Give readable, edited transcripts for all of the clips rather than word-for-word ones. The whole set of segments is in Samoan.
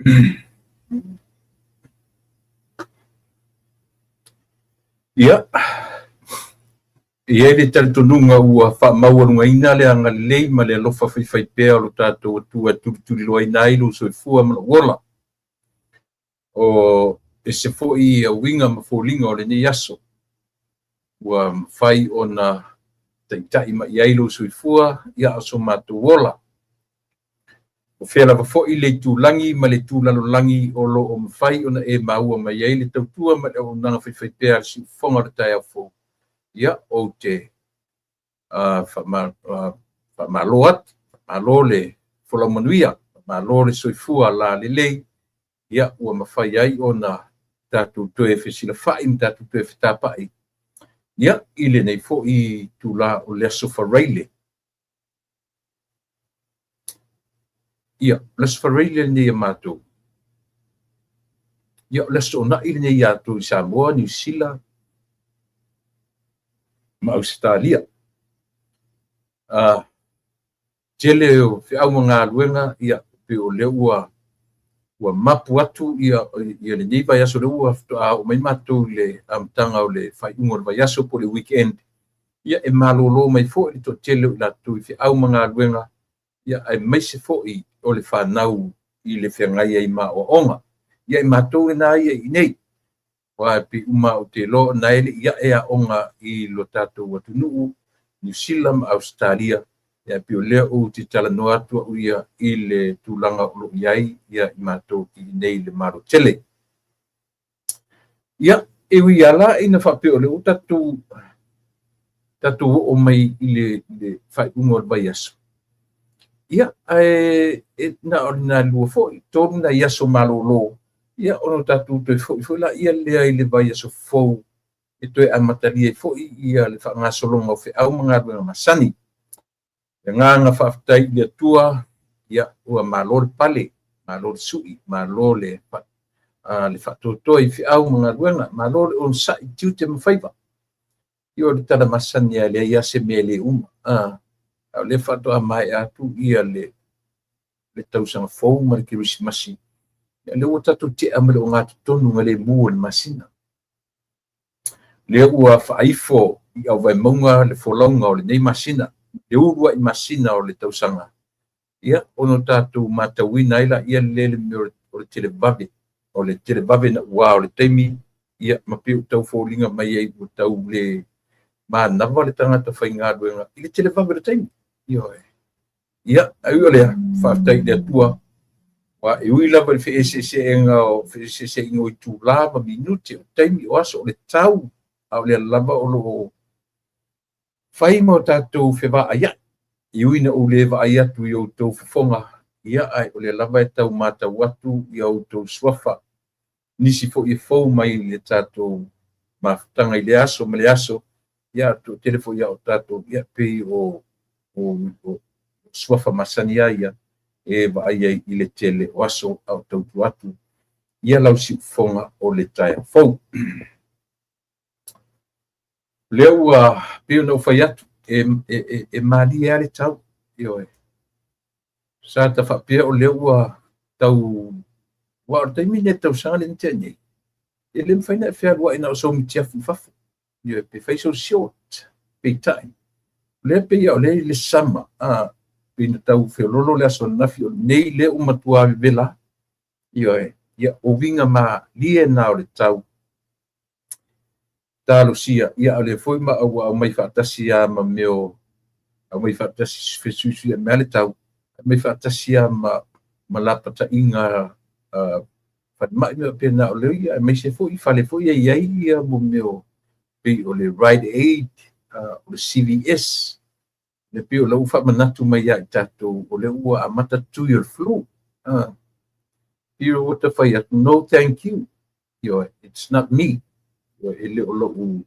Ia, e i ai le talitonuga ua faamaualugaina le agalelei ma le alofa faifaipea o lo tatou Atua e tulituliloaina ai lou soifua ma lou ola. O ese foi uiga ma foliga o lenei aso ua mafai ona taitai mai ai lou soifua ia o so matou ola. O fea lava foi le itulagi ma le itu lalolagi o lo o mafai ona e maua mai ai le tautua ma le auaunaga faifaipea a le Siufofoga o le Taeao Fou, ia, ou te faamalo atu, faamalo le folau manuia, faamalo le soifua lalelei, ia, ua mafai ai ona tatou toe fesilafai ma tatou toe fetapai, ia, i lenei foi itula o le Aso Faraile. Ia, o le Aso Faraile lenei a matou. Ia, o le Aso Toonai lenei ia outou i Samoa, Niu Sila ma Ausetalia. Tele o feau ma galuega, ia, pei o lea ua mapu atu ia lenei vaiaso, lea ua faatoa oo mai matou i le amataga o le faaiuga o le vaiaso po o le weekend. Ia, e malolo mai foi le toatele o i latou i feau ma galuega, ia, aemaise foi o le fanau i le feagai ai ma aoaoga. Ia, e matou lena ia i inei, aua e pei uma ou te iloa o na e le i ae aoga i lo tatou atunuu, Niu Sila ma Ausetalia, ia, pei o lea ou te talanoa atu au ia i le tulaga o lo o i ai ia i matou i inei i le Malo tele. Ia, e ui lava la ina faapea o lea ua tatou oo mai i le faaiuga o le vaiaso, ia, ae na o le lua foi, tolu nai aso malolo, ia, ona tatou toe foi foi laia lea i le vaiaso fou e toe amatalia ai foi ia le faagasologa o feau ma galuega masani. Le agaga faafetai i le Atua, ia, ua malo le pale, malo le sui, malo le faatoatoa i feau ma galuega, malo le onosai i tiute ma faiva. Ia, o le tala masani lava, e leai lava se mea e le uma. A o lea faatoa maea atu ia le tausaga fou ma le Kerisimasi, ia, lea ua tatou tea ma le ogatotonu galemu o le masina. Lea ua faaifo i auvaemauga le folauga o lenei masina, le uluai masina o le tausaga, ia, ona tatou matauina ai laia lea le mea o le televave, o le televave naua o le taimi, ia, ma pei ua tau foliga mai ai ua tau le manava le tagata faigaluega i le televave o le taimi. Ioe. Ia, ae ui o lea, faafetai i le Atua, aua e ui lava i le feeseeseaiga o feeseeseaiga o itula ma minute, o taimi, o aso, o le tau, a o lea lava o lo o fai ma o tatou fevaaiai. E ui ina ou le vaai atu i outou fofoga, ia, ae o lea lava e tau matau atu i outou suafa. Nisi foi e fou mai i le tatou mafutaga i le aso ma le aso, ia, toatele foi ia o tatou, ia, pei o suafa masani a ia e vaai ai i le tele o aso a o tautua atu ia lau siufofoga o le taeao fou. Lea ua pei ona ou fai atu, e malie lava le tau. Ioe. Sa ta faapea o lea ua tau, aua o le taimi lenei o le tausaga lenei na tea nei, e le mafai ona e fealuai na o sou mitiafu i fafo. Ioe, pe fai sou short, peitai. O lea pei o lea i le sama, pei na tau feololo le aso ananafi, o lenei lea ua matua vevela. Ioe, ia, o uiga malie na o le tau. Talosia, ia, o lea foi ma ua aumai faatasi lava ma mea o, aumai faatasi fesuisuiai mai le tau, aumai faatasi lava ma lapataiga falemai mea faapena, o lea ia, aemaise foi fale foi e i ai ia mo mea o pei o le Rite Aid, o le CVS, le pei o lea ua faamanatu mai ia i tatou, o lea ua amata tui o le flu. Pei ua ta fai atu, no thank you. Ioe, it's not me. Ioe, e le o lou,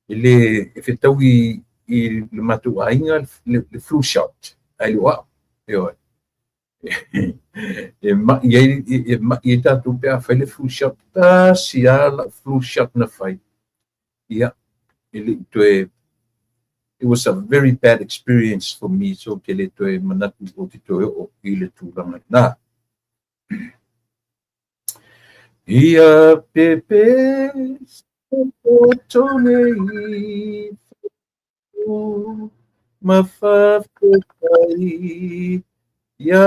e le e fetaui i le matou aiga le flu shot, ae le o au. Ioe. E mai ai tatou pe a fai le flu shot, tasi lava lau flu shot na fai. Ia, e le i toe, it was a very bad experience for me, so ke le toe manatu ou te toe oo i le tulaga lena. Ia pepe se tatou nei ma faafetai iā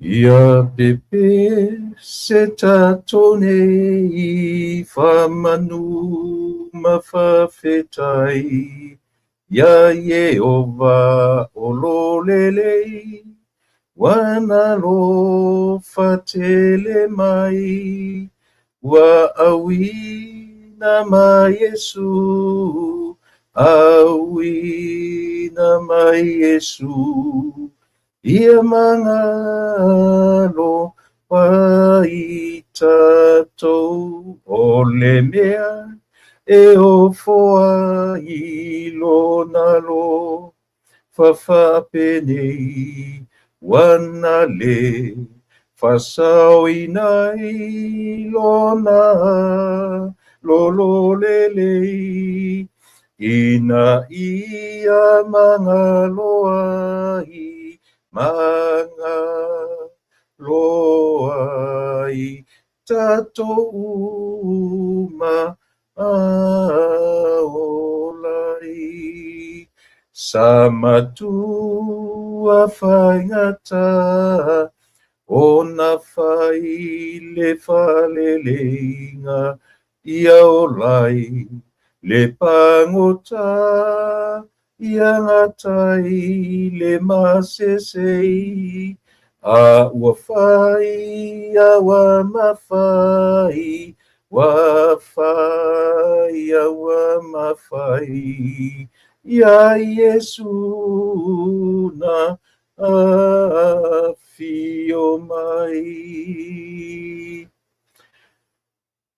Ia pepe se tatou nei faamanu ma faafetai iā Ieova o lo lelei, ua na alofa tele mai, ua auina mai Iesu, auina mai Iesu, ia magalo ai tatou, o le mea e ofo ai lona alofa faapenei, ua na le faasaoina ai lona lolo lelei, ina ia magalo ai, magalo ai tatou uma ola ai. Sa matua faigata ona fai le faaleleiga ia ola ai le pagota, ia gata ai le masese, a ua fai a ua mafai, ua fai a ua mafai, ia Iesu na afio mai.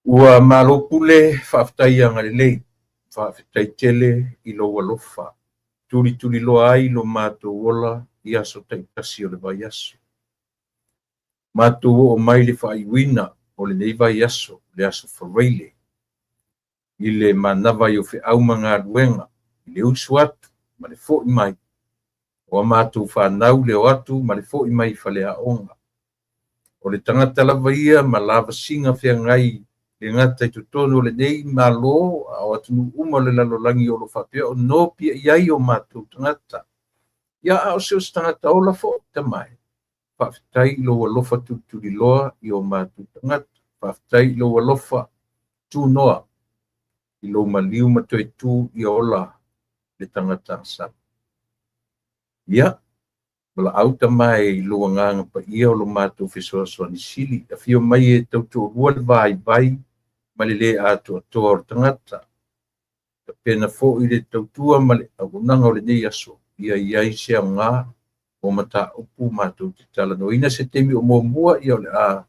Ua malo pule faafetai agalelei, faafetai tele i lou alofa, tulituliloa ai lo matou ola i aso taitasi o le vaiaso. Matou oo mai i le faaiuina o lenei vaiaso, le Aso Faraile, i le manava ai o feau ma galuega, i le usu atu ma le foi mai o a matou fanau i le o atu ma le foi mai i faleaoga. O le tagata lava ia ma lavasiga feagai le gata i totonu o lenei Malo a o atunuu uma o le lalolagi o lo o faapea ona nopiai ai o matou tagata. Ia, a o so o se tagata ola foi, Tama e, faafetai i lou alofa tulituliloa i o matou tagata. Faafetai i lou alofa tunoa i lou maliu ma toe tu ia ola le tagata agasala. Ia, valaau Tama e i lou Agaga Paia o lo matou fesoasoani sili, afio mai e tautoalua le vaivai ma le le atoatoa o le tagata. Tapena foi le tautua ma le auaunaga o lenei aso, ia i ai se aoga mo mataupu matou te talanoaina se taimi o muamua, ia o le a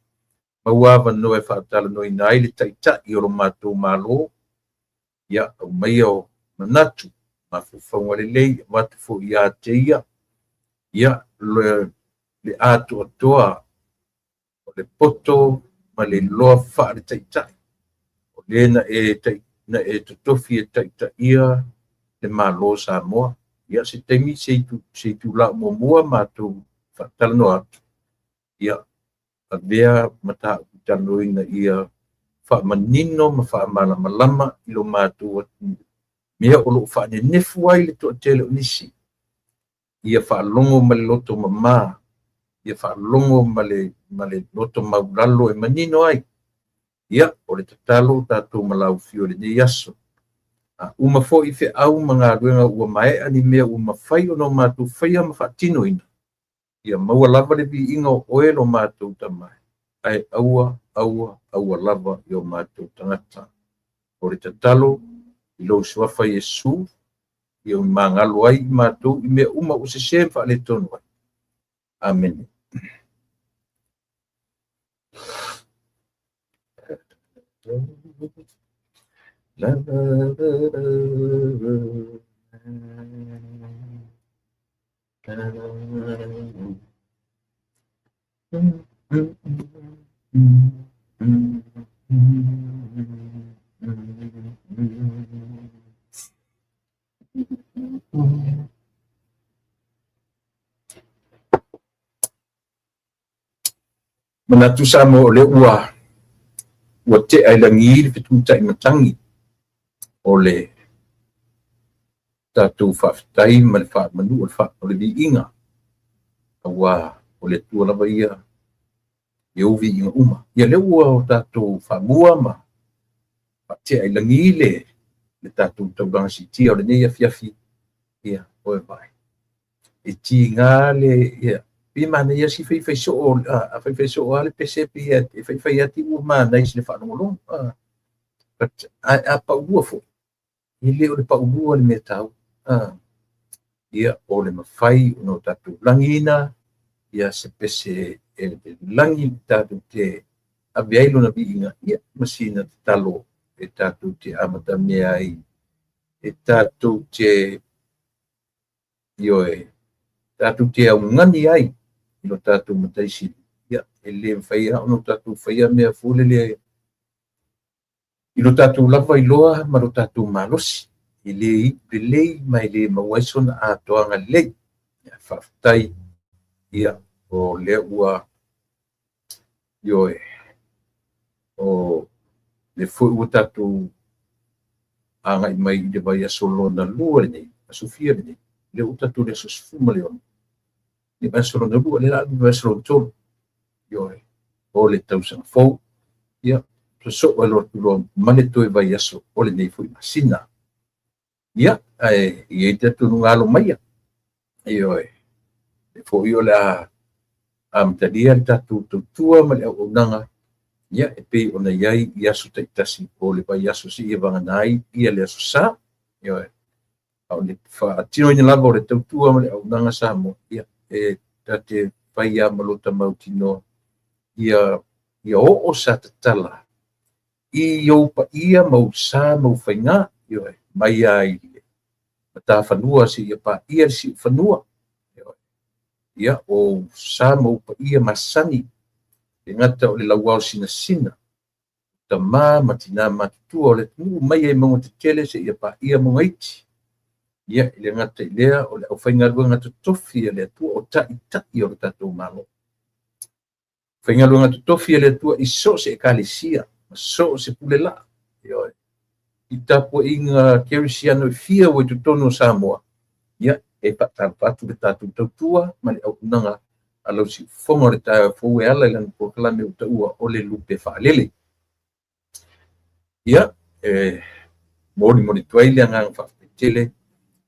maua avanoa e faatalanoaina ai le Taitai o lo matou Malo. Ia, aumaia o manatu, mafaufauga lelei, avatu foi ia te ia, ia, le atoatoa o le poto ma le iloa faale-taitai, o le na e totofi e taitaia le Malo o Samoa. Ia, se taimi se itula o muamua matou faatalanoa atu, ia, avea mataupu talanoaina ia faamanino ma faamalamalama i lo matou atunuu mea o lo o faanenefu ai le toatele o nisi. Ia faalogo ma le loto mama, ia faalogo ma le loto maulalo e manino ai. Ia, o le tatalo tatou malaufia o lenei aso. A uma foi feau ma galuega ua maea ni mea ua mafai ona matou faia ma faatinoina, ia maua lava le viiga o oe lo matou Tama, ae aua, aua, aua lava i o matou tagata. O le tatalo i lou suafa Iesu, ia magalo ai i matou i mea uma ua sese ma faaletonu ai. Amene. Manatu Samoa o lea ua tea i lagi le fetutai matagi o le tatou faafetai ma le faamanu o le viiga, aua o le Atua lava ia e ou viiga uma. Ia lea ua tatou faamua ma faatea i lagi le tatou taulaga siitia o lenei afiafi. Ia, oe vaai. E tiga le, ia, pe manaia si faifai soo, a faifai soo lava le pese pe e faifai ati ua manaia i le faalogologo. But a paulua foi, e le o le paulua le mea taua. Ia, o le mafai ona o tatou lagiina ia se pese e lagi tatou te ave ai lona viiga, ia, ma sina tatalo e tatou te amatamea ai, e tatou te, ioe, tatou te augani ai i lo tatou Matai Sili. Ia, e le mafai lava ona tatou faia mea foi lele i lo tatou lava iloa ma lo tatou malosi. E le iu lelei ma e le maua ai sona atoaga lelei. Ia, faafetai, ia, o lea ua, ioe, o le foi ua tatou agai mai i le vaiaso lona lua lenei, aso fia lenei, lea ua tatou i le aso 16, le vaiaso lona lua, le la le vaiaso lona tolu, ioe, o le tausaga fou, ia, sosoo alo atu loa ma le toe vaiaso o lenei foi masina. Ia, ae i ai talitonuga alo maia, ioe, e foi o le a amatalia le tatou tautua ma le auaunaga, ia, e pei ona i ai i aso taitasi o le vaiaso seia vagana ai ia le aso Sa, ioe, a o le faatinoina lava o le tautua ma le auaunaga Samoa, ia, e ta te fai lava ma lota mautinoa, ia oo sa tatala i ou paia ma ou sa ma ou faiga, ioe, mai lava i le matafanua seia paia le siufanua, ioe, ia, o ou sa ma ou paia masani. Le gata o le lauao sinasina, tamā ma tinā matutua o le atunuu mai ai mauga tetele seia paia mauga iti. Ia, e le gata i lea, o le aufaigaluega totofi a le Atua, o taitai o le tatou Malo. Faigaluega totofi a le Atua i so o se ekalesia, ma so o se pule laa. Ioe. I tapuaiga kerisiano e fia ua i totonu o Samoa, ia, e faatalofa atu le tatou tautua ma le auaunaga a lau siufofoga o le taeao fou e ala i lana polokalame ua taua o le Lupe Faalele. Ia, e molimoli atu ai le agaga faafetai tele,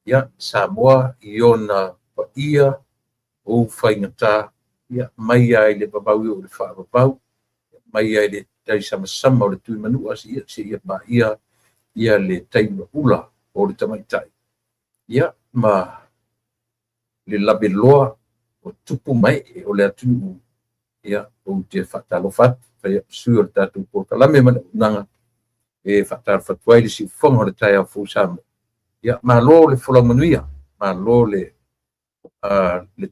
ia, Samoa i ona paia, o ou faigata, ia, mai lava i le vavau e oo i le faavavau, mai lava i le taisamasama o le Tuimanua seia paia ia le taiulaula o le tamaitai, ia, ma le laveloa o tupu ma ee o le atunuu. Ia, ou te faatalofa atu, fai atu sui o le tatou polokalame ma le auaunaga e faatalofa atu ai le siufofoga o le taeao fou Samoa. Ia, malo le folau manuia, malo le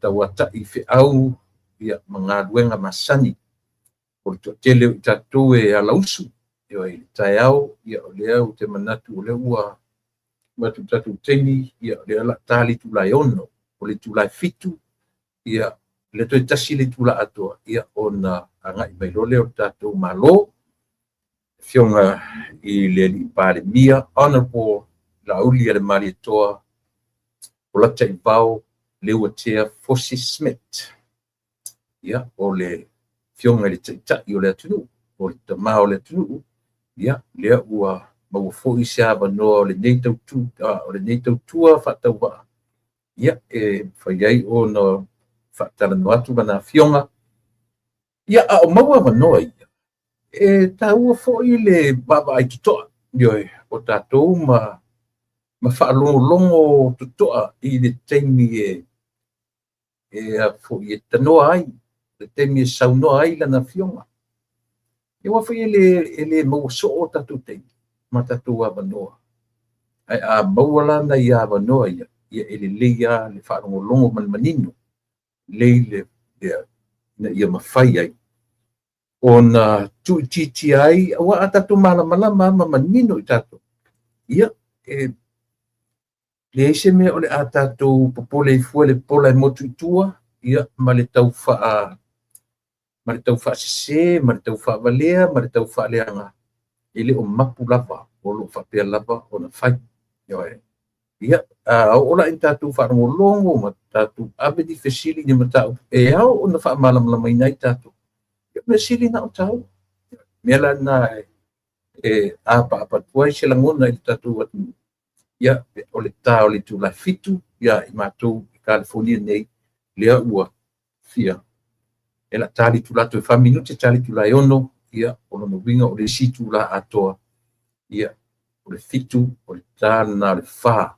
tauatai feau, ia, ma galuega masani. O le toatele o i tatou e alausu i le taeao, ia, o lea ou te manatu o lea ua atu i le tatou taimi, ia, o lea o le a ta le itula e 6, o le itula e 7, ia, o lea toe tasi le itula atoa, ia, ona agai mai loa lea o le tatou Malo, Afioga i le Alii Palemia, Honorable Laaulialemalietoa Polataivao Leuatea Fosi Smith. Ia, o le Afioga i le Taitai o le atunuu, o le tama o le atunuu, ia, lea ua maua foi se avanoa o lenei tautua faatauvaa, ia, e mafai ai ona faatalanoa atu lana afioga. Ia, a o maua avanoa ia, e taua foi le vaavaai totoa, ioe, o tatou ma faalogologo totoa i le taimi e tanoa ai, le taimi e saunoa ai lana afioga. Aua foi e le maua soo o tatou taimi ma tatou avanoa. Ae a maua la nai avanoa ia, ia e lelei lava le faalogologo ma le manino, lelei le ina ia mafai ai ona tuuitiitia ai, aua a tatou malamalama ma manino i tatou, ia, e leai se mea o le a tatou popole ai fua le pola e motu i tua, ia, ma le tau faasese, ma le tau faavalea, ma le tau faaleaga, e le o mapu lava, o lo o faapea lava ona fai. Ia, a oo la ina tatou faalogologo ma tatou ave ni fesili ni mataupu e ao ona faamalamalamaina ai tatou, ia, mea sili na o taua. Mea la na e apaapa atu ai se lagona i le tatou atunuu. Ia, o le ta o le itula e 7, ia i matou i Kalifonia nei, lea ua fia, e la ta le itula toe 4 minute, ta le itula e 6, ia, o lona uiga o le isi itula atoa, ia, o le 7, o le ta lena o le 4.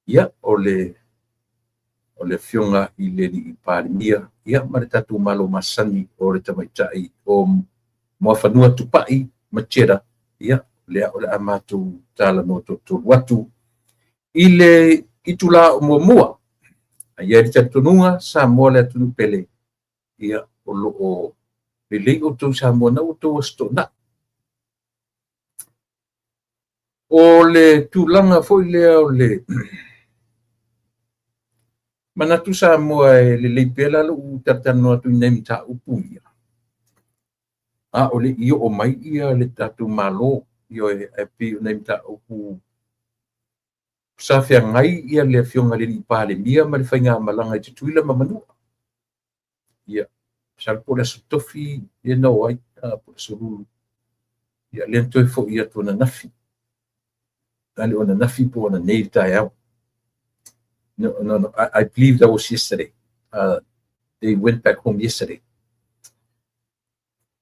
Ia, o le afioga i le Alii Palemia, ia, ma le tatou Malo masani o le tamaitai o Muafanua Tupai Macheta, ia, lea o le a matou talanoa toatolu atu i le itula o muamua. Ae i ai le talitonuga, Samoa le atunuu pele, ia, o lo o lelei outou Samoa na ua outou Aso Toonai. O le tulaga foi lea o le manatu Samoa e lelei pea la lou talatalanoa atu i nai mataupu ia, a o le i oo mai ia le tatou Malo, ioe, ae pei o nai mataupu sa feagai ia le afioga i le Alii Palemia ma le faigamalaga i Tutuila ma Manua. Ia, masalo po o le Aso Tofi lea na o ai, po o le Aso Lulu. Ia, lea na toe foi atu ananafi. A le o ananafi po o ananei le taeao. No, no, no, I believe that was yesterday. They went back home yesterday.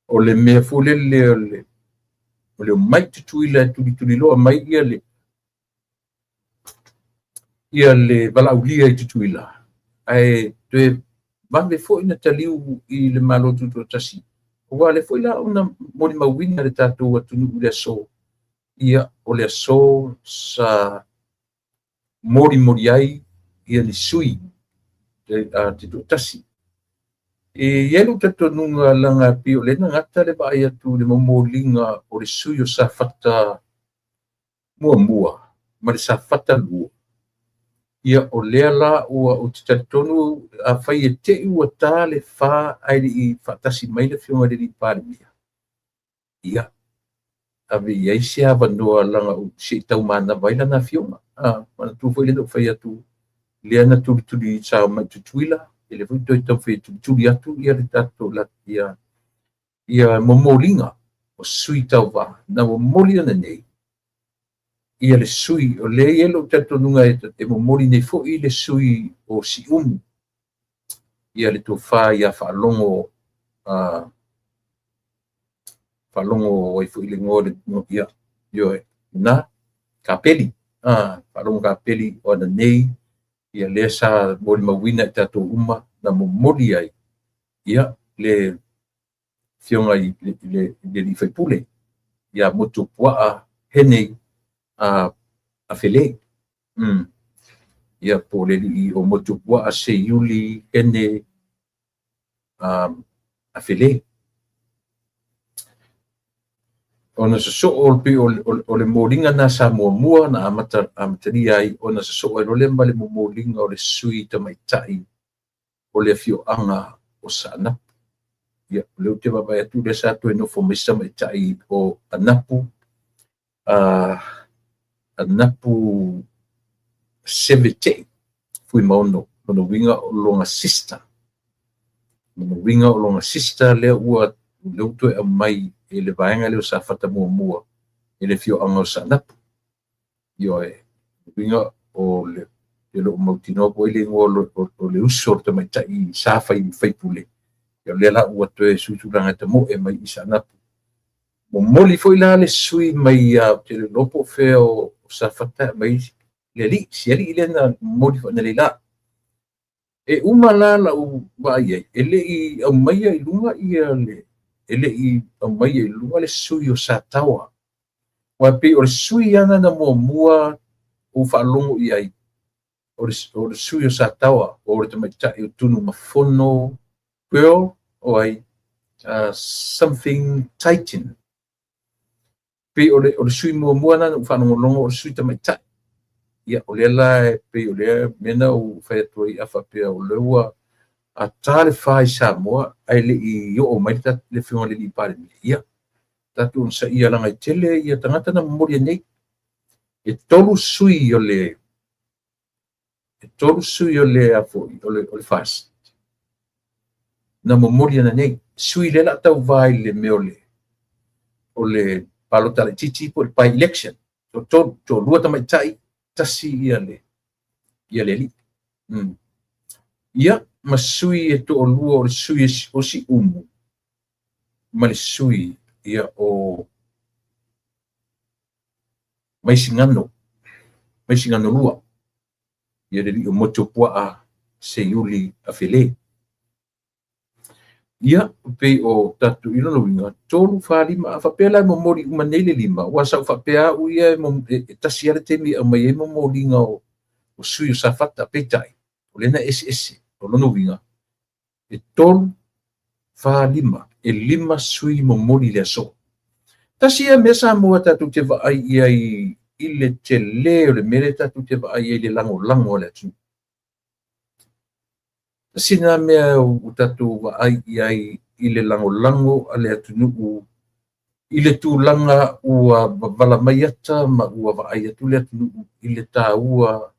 O le mea foi lele o le omai Tutuila e tulituliloa mai ia le valaaulia i Tutuila, ae toe vave foi na taliu i le Malo Tutoatasi. Aua lea foi la ona molimauina le tatou atunuu i le aso, ia, o le aso sa molimoli ai ia ni sui tutoatasi. E i ai lou talitonuga leaga e pei o lea na gata le vaai atu i le momoliga o le sui o Safata 1 ma le Safata 2. Ia o lea la ua ou te talitonu afai e te i ua ta le 4 ae le i faatasi mai le Afioga i le alii Palemia, ia, ave i ai se avanoa leaga se i taumanava ai lana afioga. Manatua foi lea na ou fai atu, lea na tulituli sa omai i Tutuila, ia lea foi toe taumafai e tulituli atu ia le tatou ia momoliga o sui tauva na momoli ananei ia le sui o lea e i ai lou talitonuga e momoli nei foi le sui o Siumu, ia le tofa ia Faalogo, Faalogo ai foi le igoa ia, ioe, na Kapeli, Faalogo Kapeli o ananei, ia lea sa molimauina i tatou uma na momoli ai ia le afioga i le alii faipule ia Motuopuaa Henei Afele. Ia po o le alii o Motuopuaa Seiuli Hene Afele. Ona sosoo pei o le moliga na sa muamua na amatalia ai, ona sosoo ai loa lea ma le momoliga o le sui tamaitai o le afioaga o Saanapu. Ia, o lea ou te vaavaai atu lea sa toe nofo mai si tamaitai o Anapu, Anapu Seve Tei Fuimaono, lona uiga o lona sister. Lona uiga o lona sister lea ua toe aumai e le vaega lea o Safata 1 e le afioaga o Saanapu. Ioe, uiga o le loo mautinoa po o le igoa o le uso o le tamaitai sa faipule, ia o lea la ua toe suitulaga e tamoe mai i Saanapu. Momoli foi la le sui mai ou te le iloa po o fea o Safata mai le alii, si alii lea na momoli foi analeila. E uma la lau vaai ai, e le i aumaia i luga ia le, e le i aumaia i luga le sui o Sataoa. Aua pei o le sui ana na muamua ou faalogo i ai, o le sui o Sataoa, o le tamaitai o Tunumafono Pearl, o ai, something Titan. Pei o le sui muamua na ou faalogologo o le sui tamaitai. Ia, o lea la e pei o lea mea na ou fai atu ai, a faapea o lea ua ta le 4 i Samoa ae le i oo mai le afioga i le alii Palemia, ia, tatou onosaia leaga e tele ia tagata na momoli nei. E 3 sui o le, e 3 sui o le afoi, o le FAST na momoli ananei. Sui lea la tauvā i le mea o le palota laitiiti po o le by election. Toalua tamaitai, tasi ia le alii. Ia, ma sui e toalua o le sui o Siumu ma le sui ia o Maisigano 2, ia le alii o Motuopuaa Seiuli Afele. Ia, pei o tatou i lona uiga, 3, 4, 5, a faapea la e momoli uma nei le 5, ua sa ou faapea au ia e tasi lava le taimi e aumai ai momoliga o sui o Safata, peitai, o lea na eseese, o lona uiga, e 3, 4, 5, e 5 sui momoli le aso. Tasi ia mea Samoa tatou te vaai i ai i le tele o le mea lea tatou te vaai ai i le lagolago a le atunuu. Tasi lena mea ua tatou vaai i ai i le lagolago a le atunuu i le tulaga ua wavala mai ata ma ua vaai atu le atunuu i le taua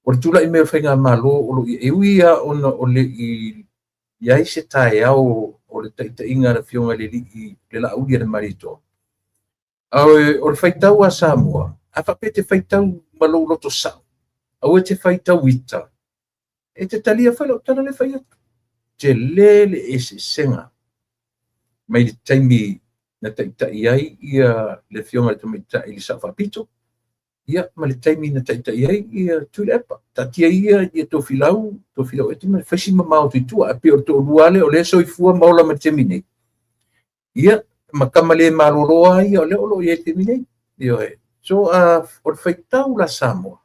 o le tula'i mai o le faigamalo o lo o i ai. E ui lava ona o le i ai se taeao o le taitaiga a le Afioga i le Alii le Laauli a le Malietoa. Ae o le faitau a Samoa, a faapea te faitau ma lou loto sao, aua te faitau ita, e te talia foi lau tala le fai atu. Tele le eseesega mai le taimi na taitai ai ia le Afioga i le Tamaitai i le Sao Faapito, ia ma le taimi na taitai ai ia Tuilaepa. Taatia ia ia Tofilau, Tofilau e te faisi mamao atu i tua, ae pei o le toalua lea o lea soifua ma ola ma le taimi nei. Ia, ma tama le malolo ia o lea o lo o i ai le taimi nei. Ioe. So, o le faitau la Samoa,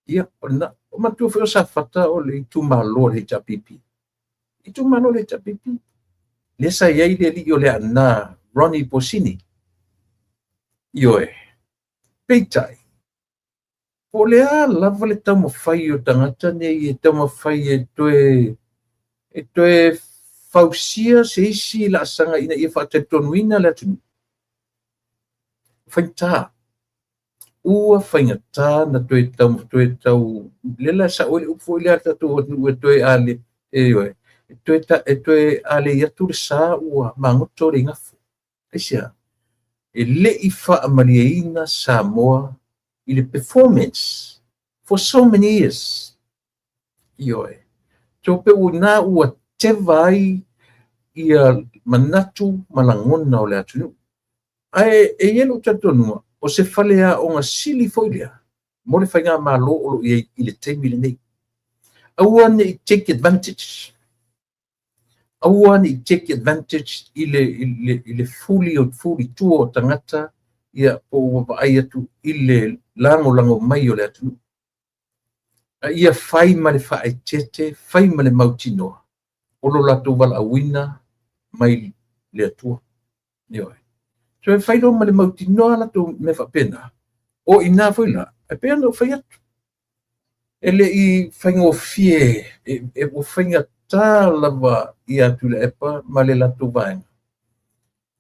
ia, o lena, o matua foi o Safata o le itumalo o le HRPP. itumalo o le HRPP. Lea sa i ai le alii o Leaana, Ronnie Posini. Ioe. Peitai, po o le a lava le taumafai o tagata nei e taumafai e toe fausia se isi laasaga ina ia faatalitonuina le atunuu, faigata. Ua faigata na toe tau toe tau lea la sao ai le upu foi lea a le tatou atunuu e toe ale, ioe, e toe alei atu le sa ua magoto le igafo. Aisea? E le i faamalieina Samoa i le performance for so many years. Ioe. So pe ua na ua teva ai ia manatu ma lagona o le atunuu. Ae e i ai lou talitonuga, o se faleaoga sili foi lea mo le faigamalo o lo o i ai i le taimi lenei. Aua ne i take advantage. Aua ne i take advantage i le fuli o fuli tua o tagata ia po ua vaai atu i le lagolago mai o le atunuu. A ia fai ma le faaeteete, fai ma le mautinoa, o lo latou valaauina mai le Atua. Ioe. So e fai loa ma le mautinoa latou mea faapena, o i ina foi la, e pei ona ou fai atu, e le i faigofie, ua faigata lava ia Tuilaepa ma le latou vaega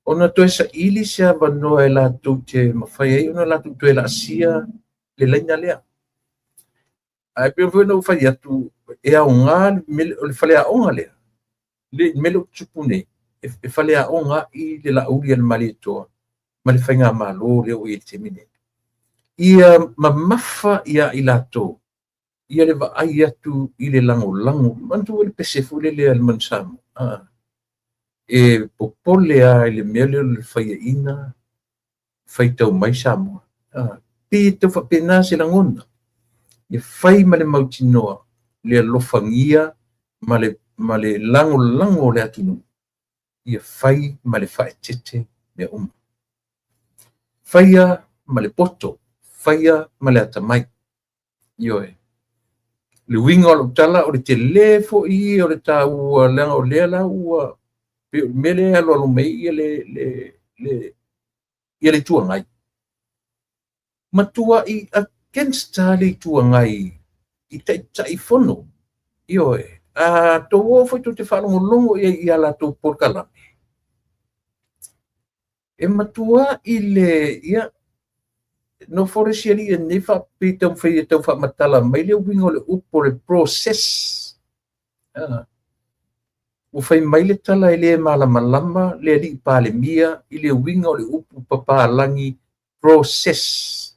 ona toe saili se avanoa e latou te mafai ai ona latou toe laasia le laina lea. Ae pei foi ona ou fai atu, e aoga o le faleaoga lea, le mea lea ua tupu nei, e faleaoga ai le Laauli a le Malietoa ma le faigamalo lea ua i ai i le taimi nei. Ia mamafa ia i latou, ia le vaai atu i le lagolago. Manatua le pese foi lele a le Manu Samoa. E popole lava i le mea lea o le faiaina faitau mai Samoa. Pei e tau faapena se lagona. Ia fai ma le mautinoa le alofagia ma le lagolago o le atunuu. Ia fai ma le faaeteete mea uma. Faia ma le poto, faia ma le atamai. Ioe. Le uiga o lau tala, o le tele foi ia o le taua, leaga o lea la ua pei o le mea lea e alualu mai ai ia le Itu Agai. Matuai against le Itu Agai i Taitaifono. Ioe. A tou o foi tou te faalogologo i ai i a latou polokalame, e matuai le ia nofo le isi alii nei faapei taumafai e tau faamatala mai le uiga o le upu o le process. Ua fai mai le tala e le malamalama le alii Palemia i le uiga o le upu papalagi process.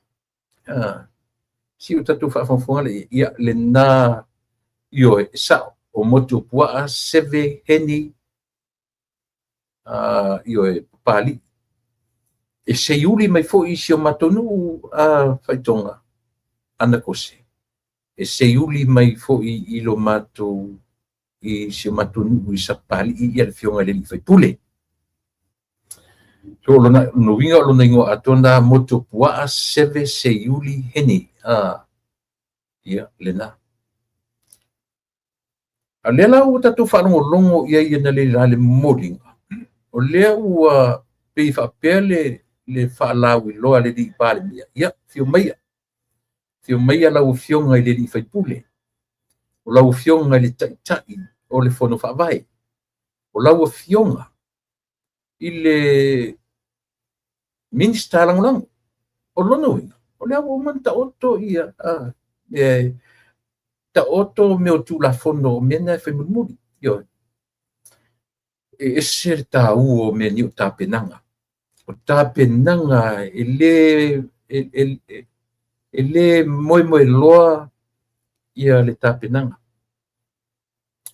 Si o tatou faafogafoga le ia lena. Ioe, sao o motu o puaa seve heni, ioe, papalii. E seiuli mai foi i si o matou nuu a faitoga anakose. E seiuli mai foi i lo matou i si o matou nuu i Sapapalii ia le afioga i le alii faipule. So lona uiga o lona igoa atoa na motu o puaa seve seiuli heni. Ia lena. A lea la ua tatou faalogologo i ai na le la le momoliga. O lea ua pei faapea le faalauiloa a le alii Palemia. Ia, fio maia. Fio maia lau afioga i le alii faipule. O lau afioga i le taitai o le fono faavae. O lau afioga i le Minista lagolago. O lona uiga, o lea ua uma ona taoto ia taoto mea o Tulafono o mea na e fai mulimuli. Ioe. E ese le taua o mea nei o tapenaga. O tapenaga e le moemoe loa ia le tapenaga.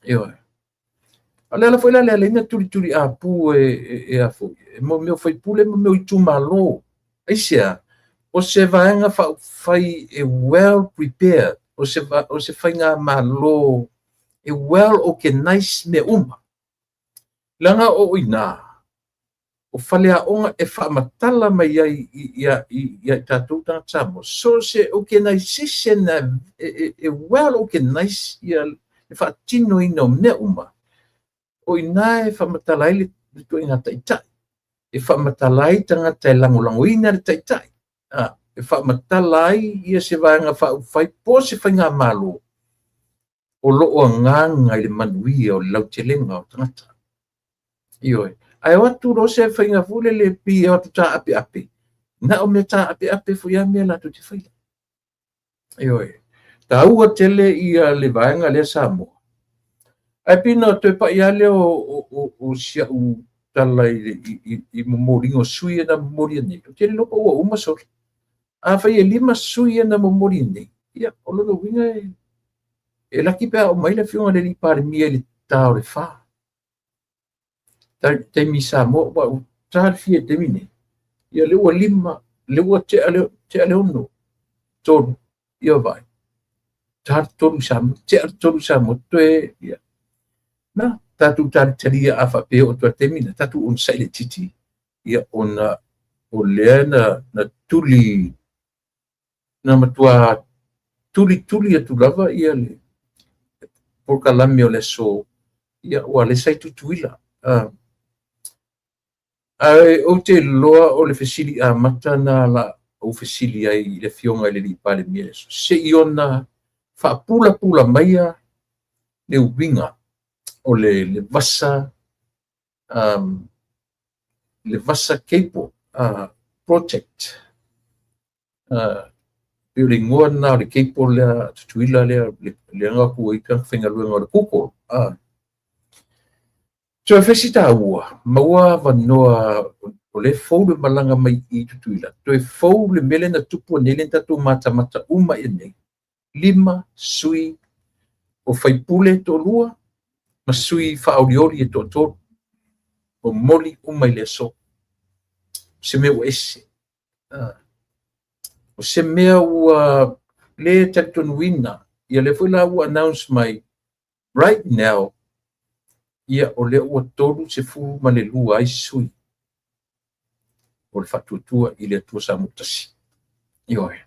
Ioe. O le ala foi la lea na tulituli apu e a foi, e mo mea o faipule ma mea o itumalo. Aisea? O se vaega faaupufai e well prepared, o se faigamalo e well organized mea uma. Leaga o ina, o faleaoga e faamatala mai ai ia i tatou tagata Samoa. So se organization e well organized ia le faatinoina o mea uma. O i ina e faamatala ai le ituaiga taitai, e faamatala ai tagata e lagolagoina le taitai, e faamatala ai ia se vaega faaupufai po o se faigamalo o lo o agaga i le manuia o le lautelega o tagata. Ioe. Ae o atu loa se faiga foi lele e pei e o atu taapeape, na o mea taapeape foi lava mea latou te faia. Ioe. Taua tele ia le vaega lea Samoa. Ae pei ona toe pai lava lea o si au tala i momoliga o sui ia na momoli nei, ou te le iloa po ua uma soli. Afai e 5 sui ia na momoli nei, ia o lona uiga e laki pe a oo mai le afioga i le alii Palemia i le ta o le 4. Taimi i Samoa, ua ta le fia i le taimi nei, ia lea ua 5, lea ua tea le 6, 3, ia vaai. Ta le 3 i Samoa, tea le 3 i Samoa, toe, ia. Na, tatou talitalia a faapea o atu taimi na, tatou onosai laitiiti, ia ona o lea na tuli, na matua tuli atu lava ia le polokalame o le aso, ia ua lea sa i Tutuila. Ae ou te iloa o le fesili amata na la ou fesili ai i le afioga i le alii Palemia, se i ona faapulapula maia le uiga o le vasa, le Vasa Cable Project. Pei o le igoa lena o le cable lea Tutuila lea, lea na o atu ai tagata faigaluega o le Google. So e fai si taua, maua avanoa o le fou le malaga mai i Tutuila, toe fou le mea lea na tupu nei lea na tatou matamata uma i nei. 5 sui o faipule 2 ma sui faaolioli e 3. Momoli uma i le aso. Se mea ua ese. O se mea ua le talitonuina, ia lea foi la ua announce mai right now, ia o lea ua 32 ai sui o le faatuatua i le Atua Samoa tasi. Ioe.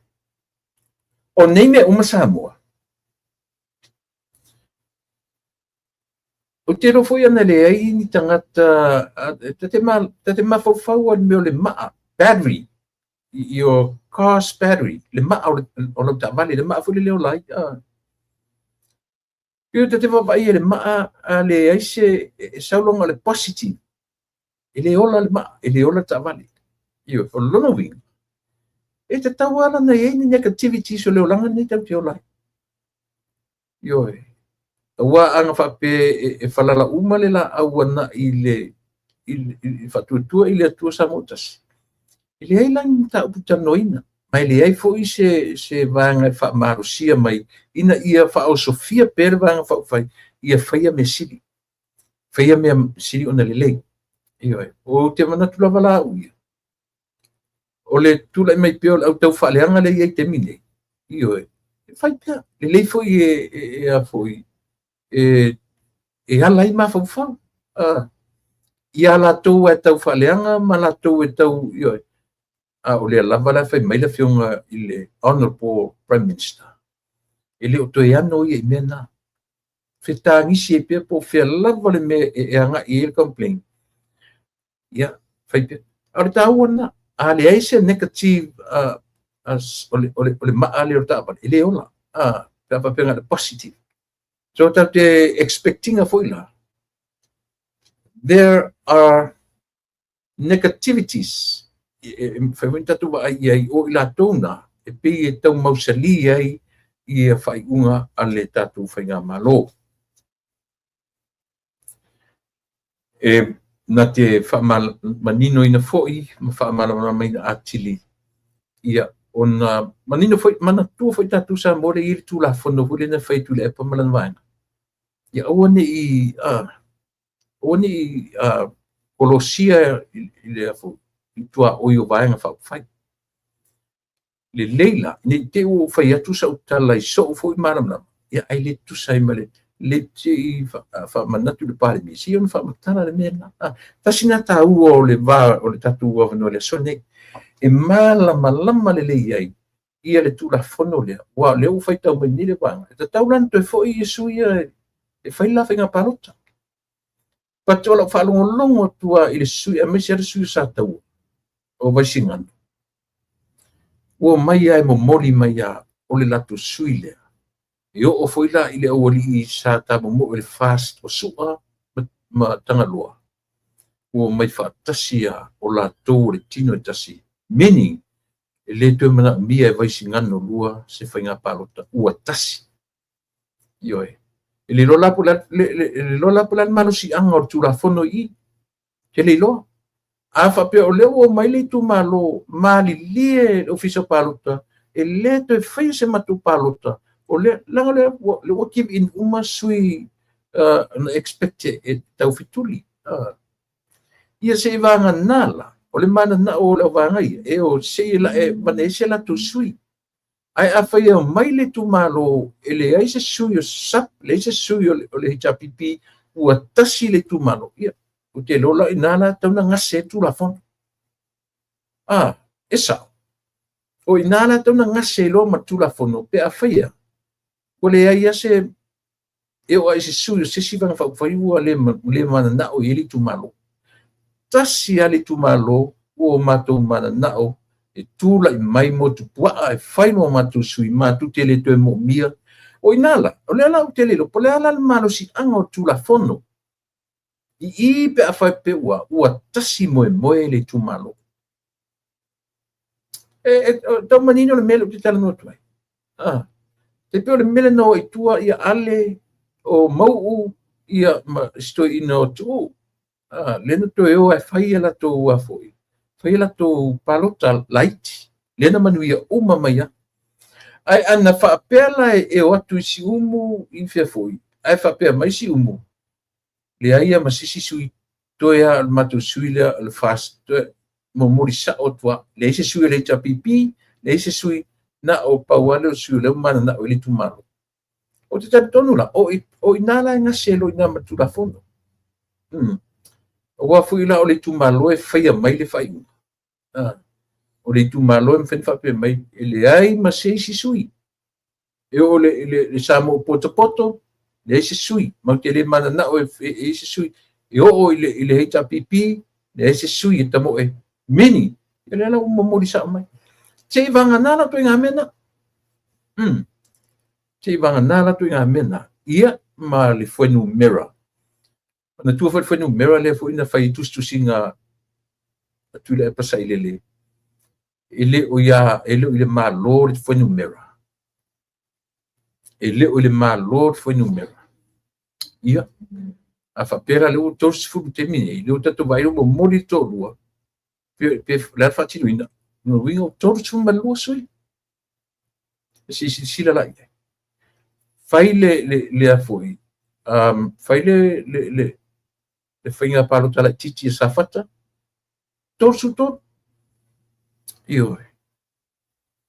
O nei mea uma Samoa, ou te iloa foi ana leai ni tagata, ta te mafaufau i le mea o le maa, battery, your car's battery, le maa o lau taavale, le maa foi le ola ai. Pei ta te vaavaai i le maa a leai se sauloga o le positive, e le ola le maa, e le ola le taavale. Ioe, o lona uiga, e tatau lava ona i ai ni negativities o le olaga lenei tatou te ola ai. Ioe. Aua ana faapea e falala uma le laau agai i le faatuatua i le Atua Samoa tasi, e leai la ni mataupu talanoaina, ma e leai foi se vaega e faamalosia mai ina ia faaosofia pea le vaega faaupufai, ia faia mea sili, faia mea sili ona lelei. Ioe. Ou te manatu lava la au ia, o le tulai mai pea o le au tau faaleaga lea e i ai taimi nei, ioe, e fai pea, lelei foi e ala ai mafaufau. Ia latou e tau faaleaga ma latou e tau, ioe, a o lea lava la fai mai le afioga i le Honorable Prime Minister, e le o toe ano ia i mea na. Fetagisi ai pea po o fea lava le mea e agai ai le complaint. Ia, fai pea. A o le taua lena, a leai se negative o le maa lea o le taavale, e le ola. Pe a faapea na o le positive. So tatou te expectinga foi la, there are negativities e fai foi tatou vaai i ai o i latou na e pei e tau mausali ai ia faaiuga a le tatou faigamalo. E na te faamaninoina foi ma faamalamalamaina atili ia ona manino foi, manatua foi tatou Samoa le i le Tulafono foi lea na fai e Tuilaepa ma lana vaega. Ia aua ne i kolosia i le tuaoi o vaega faaupufai. Lelei la, ne i te i ua ou fai atu sau tala i sou foi malamalama, ia ai le tusa ai ma le se i faamanatu i le Palemia, se i ona faamatala le mea lena. Tasi na taua o le va o le tatou avanoa i le aso nei, e malamalama lelei ai ia le Tulafono lea, ua o lea ua faitau mai nei le vaega, e tatau la ona toe foi ia sui ia e fai la faiga palota. But o lau faalogologo atu lava i le sui aemaise lava le sui o Sataua o Vaisigano, ua omai lava e momoli mai lava o le latou sui lea. E oo foi la i le aualii sa tamomoe i le FAST o Su'a ma Tagaloa, ua omai faatasi lava o latou o le tino e tasi, meaning e le toe manaomia e Vaisigano 2 se faiga palota, ua tasi. Ioe. E le iloa la po o le a le malosiaga o le Tulafono i i. Ou te le iloa. A faapea o lea ua omai le itumalo malilie le Ofisa o Palota e le toe faia se matou palota, o lea, leaga o lea ua give in uma sui na expect e taufetuli. Ia se i vagana la, o le mananao o le auvaega ia, e o se i avane ai se latou sui. Ae afai e omai le itumalo e leai se sui o SUP, leai se sui o le HRPP, ua tasi le itumalo, ia, ou te iloa la o i ina la e tatau ona gase ai le Tulafono. A, e sao. O i ina la e tatau ona gase ai loa ma le Tulafono pe afai ua leai lava se, e oo lava i se sui o se isi Vaega Faaupufai ua le mananao i ai le itumalo. Tasi lava le itumalo ua matou mananao e tulai mai Motupuaa e fai ma o matou sui, matou te le toe moomia. O i ina la, o lea la ou te le iloa po o le a la le malosiaga o le Tulafono i i pe afai pe ua tasi moemoe le itumalo. E tau manino le mea lea ou te talanoa atu ai. E pei o le mea lea na o ai i tua ia Ale o Mauu ia ma si toeaina o Tuuu. Lea na toe o e fai a latou foi, fai a latou palota laiti, lea na manuia uma mai lava. Ae ana faapea la e o atu i Siumu i fea foi, ae faapea mai Siumu, leai lava ma se isi sui, toe lava o le matou sui lea o le FAST, toe momoli sao atu lava, leai se sui o le HRPP, leai se sui, na o pau lava lea o le sui o lea ua mananao i ai le itumalo. Ou te talitonu la, o i ina la e gase ai loa i ina ma le Tulafono. Aua foi la o le itumalo e faia mai le faaiuga. O le itumalo e mafai ona faapea mai, e leai ma se isi sui. E oo i le Samoa potopoto, leai se sui. Matou te le mananao e i ai se sui. E oo i le HRPP, leai se sui e tamoe. Meaning, e lea la ua momoli sao mai. Se i vagana la ituaiga mea na. Se i vagana la ituaiga mea na. Ia ma le fuainumera. Manatua foi le fuainumera lea foi na fai ai tusitusiga a Tuilaepa Sailele. E le o i le Malo le fuainumera. E le o i le Malo le fuainumera. Ia, a faapea la lea ua 30 i le taimi nei, lea ua tatou vaai ua momoli le toalua, pe o le a le faatinoina? Lona uiga ua 32 sui. Se i silasila la i ai. Fai le a foi, fai le faiga palota laitiiti a Safata, 33. Ioe.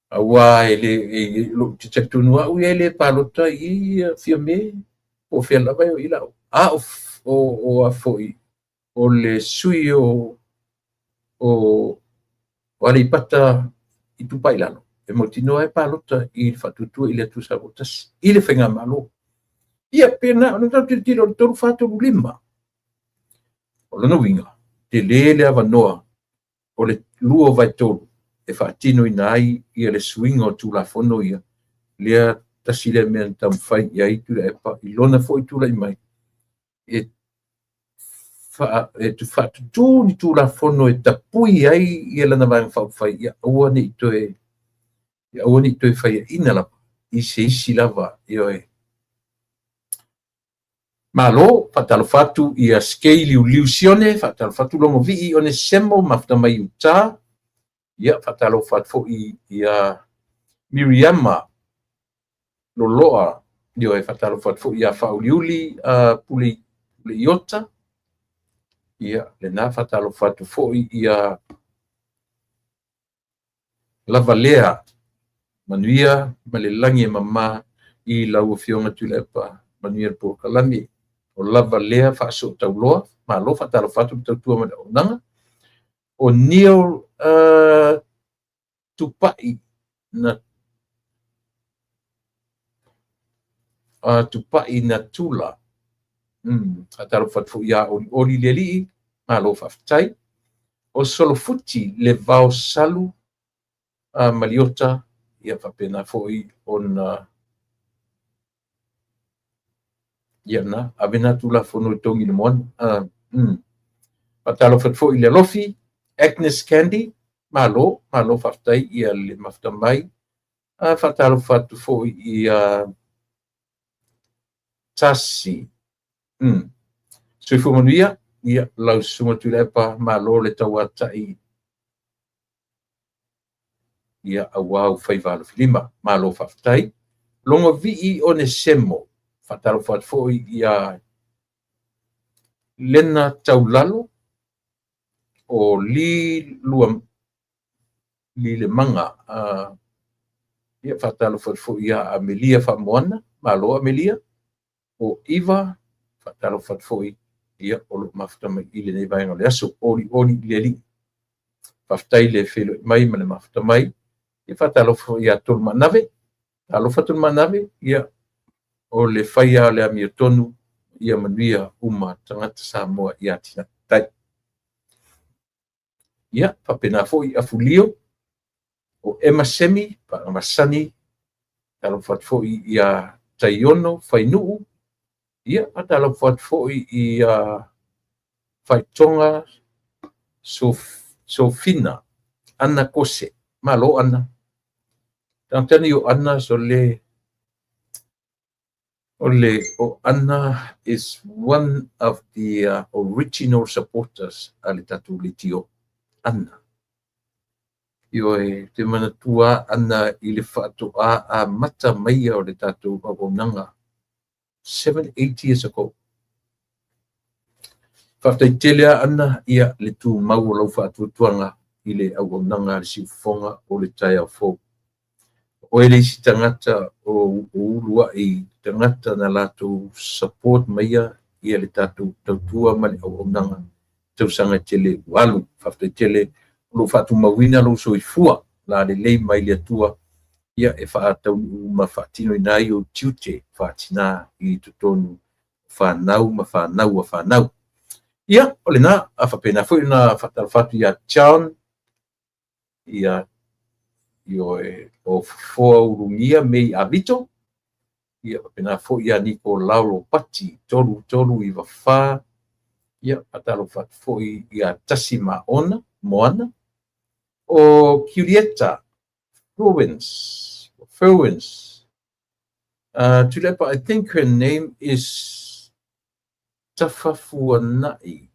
Aua e le, ou te talitonu au ia e le palota i Fiame, po o fea lava e o i lau. A o a foi, o le sui o Aleipata Itupa i Lalo, e mautinoa e palota i le Faatuatua i le Atua Samoa Tasi, i le faigamalo. Ia, pe na ona tatou tilotilo o le 3, 4, 3, 5. O lona uiga, tele le avanoa o le 2/3 e faatinoina ai ia le suiga o Tulafono ia, lea tasi lea mea na taumafai i ai Tuilaepa i lona foi tulai mai, e faatutū ni Tulafono e tapui ai ia lana Vaega Faaupufai, ia aua ne i toe faiaina lava i se isi lava. Ioe. Malo, faatalofa atu ia Skei Liuliu Sione, faatalofa atu Logovii Onesemo, mafuta mai Utah. Ia, faatalofa atu foi ia Miriama Loloa, ioe, faatalofa atu foi ia Faauliuli Pule Iota. Ia, lena faatalofa atu foi ia Lavalea, manuia ma le lagi e mama i lau Afioga Tuilaepa, manuia le polokalame. O Lavalea faasootauloa, malo faatalofa atu le tautua ma le auaunaga. O Neil Tupai na Tupai Natula. Faatalofa atu foi ia Olioli le Alii, malo faafetai. O Solofuti le Vao Salu Maliota, ia faapena foi ona ia na ave na Tulafono e togi i le moana. Faatalofa atu foi i le alofi Agnes Candy, malo, malo faafetai ia le mafuta mai. Faatalofa atu foi ia Tasi. Soifua manuia, ia lau susuga Tuilaepa, malo le tauatai ia auā ou faiva alofilima. Malo faafetai. Logovii Onesemo, faatalofa atu foi ia Lena Taulalo, o Li Lua Li Lemaga, ia faatalofa atu foi ia Amelia Faamoana, malo Amelia, o Iva, faatalofa atu foi ia o loo mafuta mai i lenei vaega o le aso. Olioli i le Alii, faafetai le feiloai mai ma le mafuta mai. Ia faatalofa foi ia Tolumaanave, talofa Tolumaanave, ia o le faia o le amiotonu, ia manuia uma tagata Samoa ia atinae. Ia faapena foi Afulio, o Emma Semi, Faamasani, talofa atu foi ia Taiono Fainuu, ia faatalofa atu foi ia Faitoga Sofina Ana Kose, malo Ana. Tagata o Ana so le o le o Ana is one of the original supporters a le tatou leitio Ana. Ioe, te manatua Ana i le faatoa amata maia o le tatou auaunaga 7-8 years ago. Faafetai tele a Ana ia le tumau o lau faatuatuaga i le auaunaga a le siufofoga o le taeao fou. O oe le isi tagata o uluai tagata na latou support maia ia le tatou tautua ma le auaunaga tausaga e tele ua alu. Faafetai tele o lou faatumauina lou soifua la lelei mai le Atua ia e faataunuu ma faatinoina ai ou tiute faatina i totonu fanau ma fanau a fanau. Ia, o lena, a faapena foi ona faatalofa atu ia John, ia ioe, o Fofoa Ulugia Mei Avito, ia faapena foi ia Nikolao Lopati 3394, ia faatalofa atu foi ia Tasi Maona Moana, o Julieta Fluence, Tuilaepa, I think her name is Tafafuanai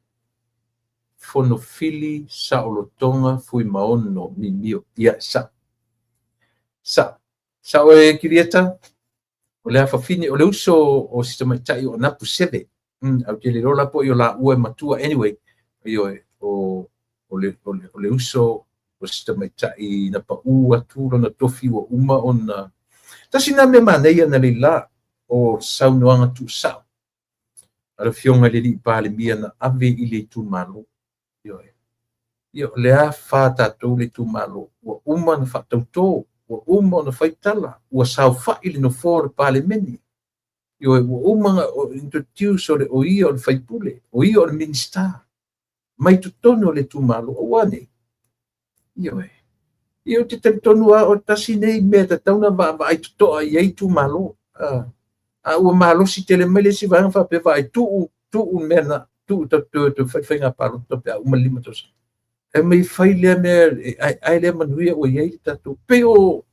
Fonofili Saolotoga Fuimaono Mimio. Ia, sa. Sa. Sa oe Julieta, o le afafine, o le uso o si tamaitai o Anapu Seve. Au te le iloa la po o laua e matua. Anyway, ioe, o le uso o si tamaitai na pau atu lona tofi ua uma ona. Tasi nā mea manaia na leila o saunoaga tuusao a le afioga i le alii Palemia na ave i le itumalo. Ioe. Ia, o le a fa tatou le itumalo, ua uma ona faatautō, ua uma ona faitala, ua saofai le nofoa o le Palemene. Ioe, ua uma ona introduce o le o ia o le faipule, o ia o le Minisita, mai totonu o le itumalo, aua nei. Ioe. Ia, ou te talitonu lava o tasi nei mea tatau ona vaavaai totoa i ai itumalo. A ua malosi tele mai le isi vaega faapea vaai tuu le mea na tuu tatou toe fai faiga palota pe a uma le 5 tausaga. E mai fai lea mea e aeae lea manuia ua i ai le tatou. Pei o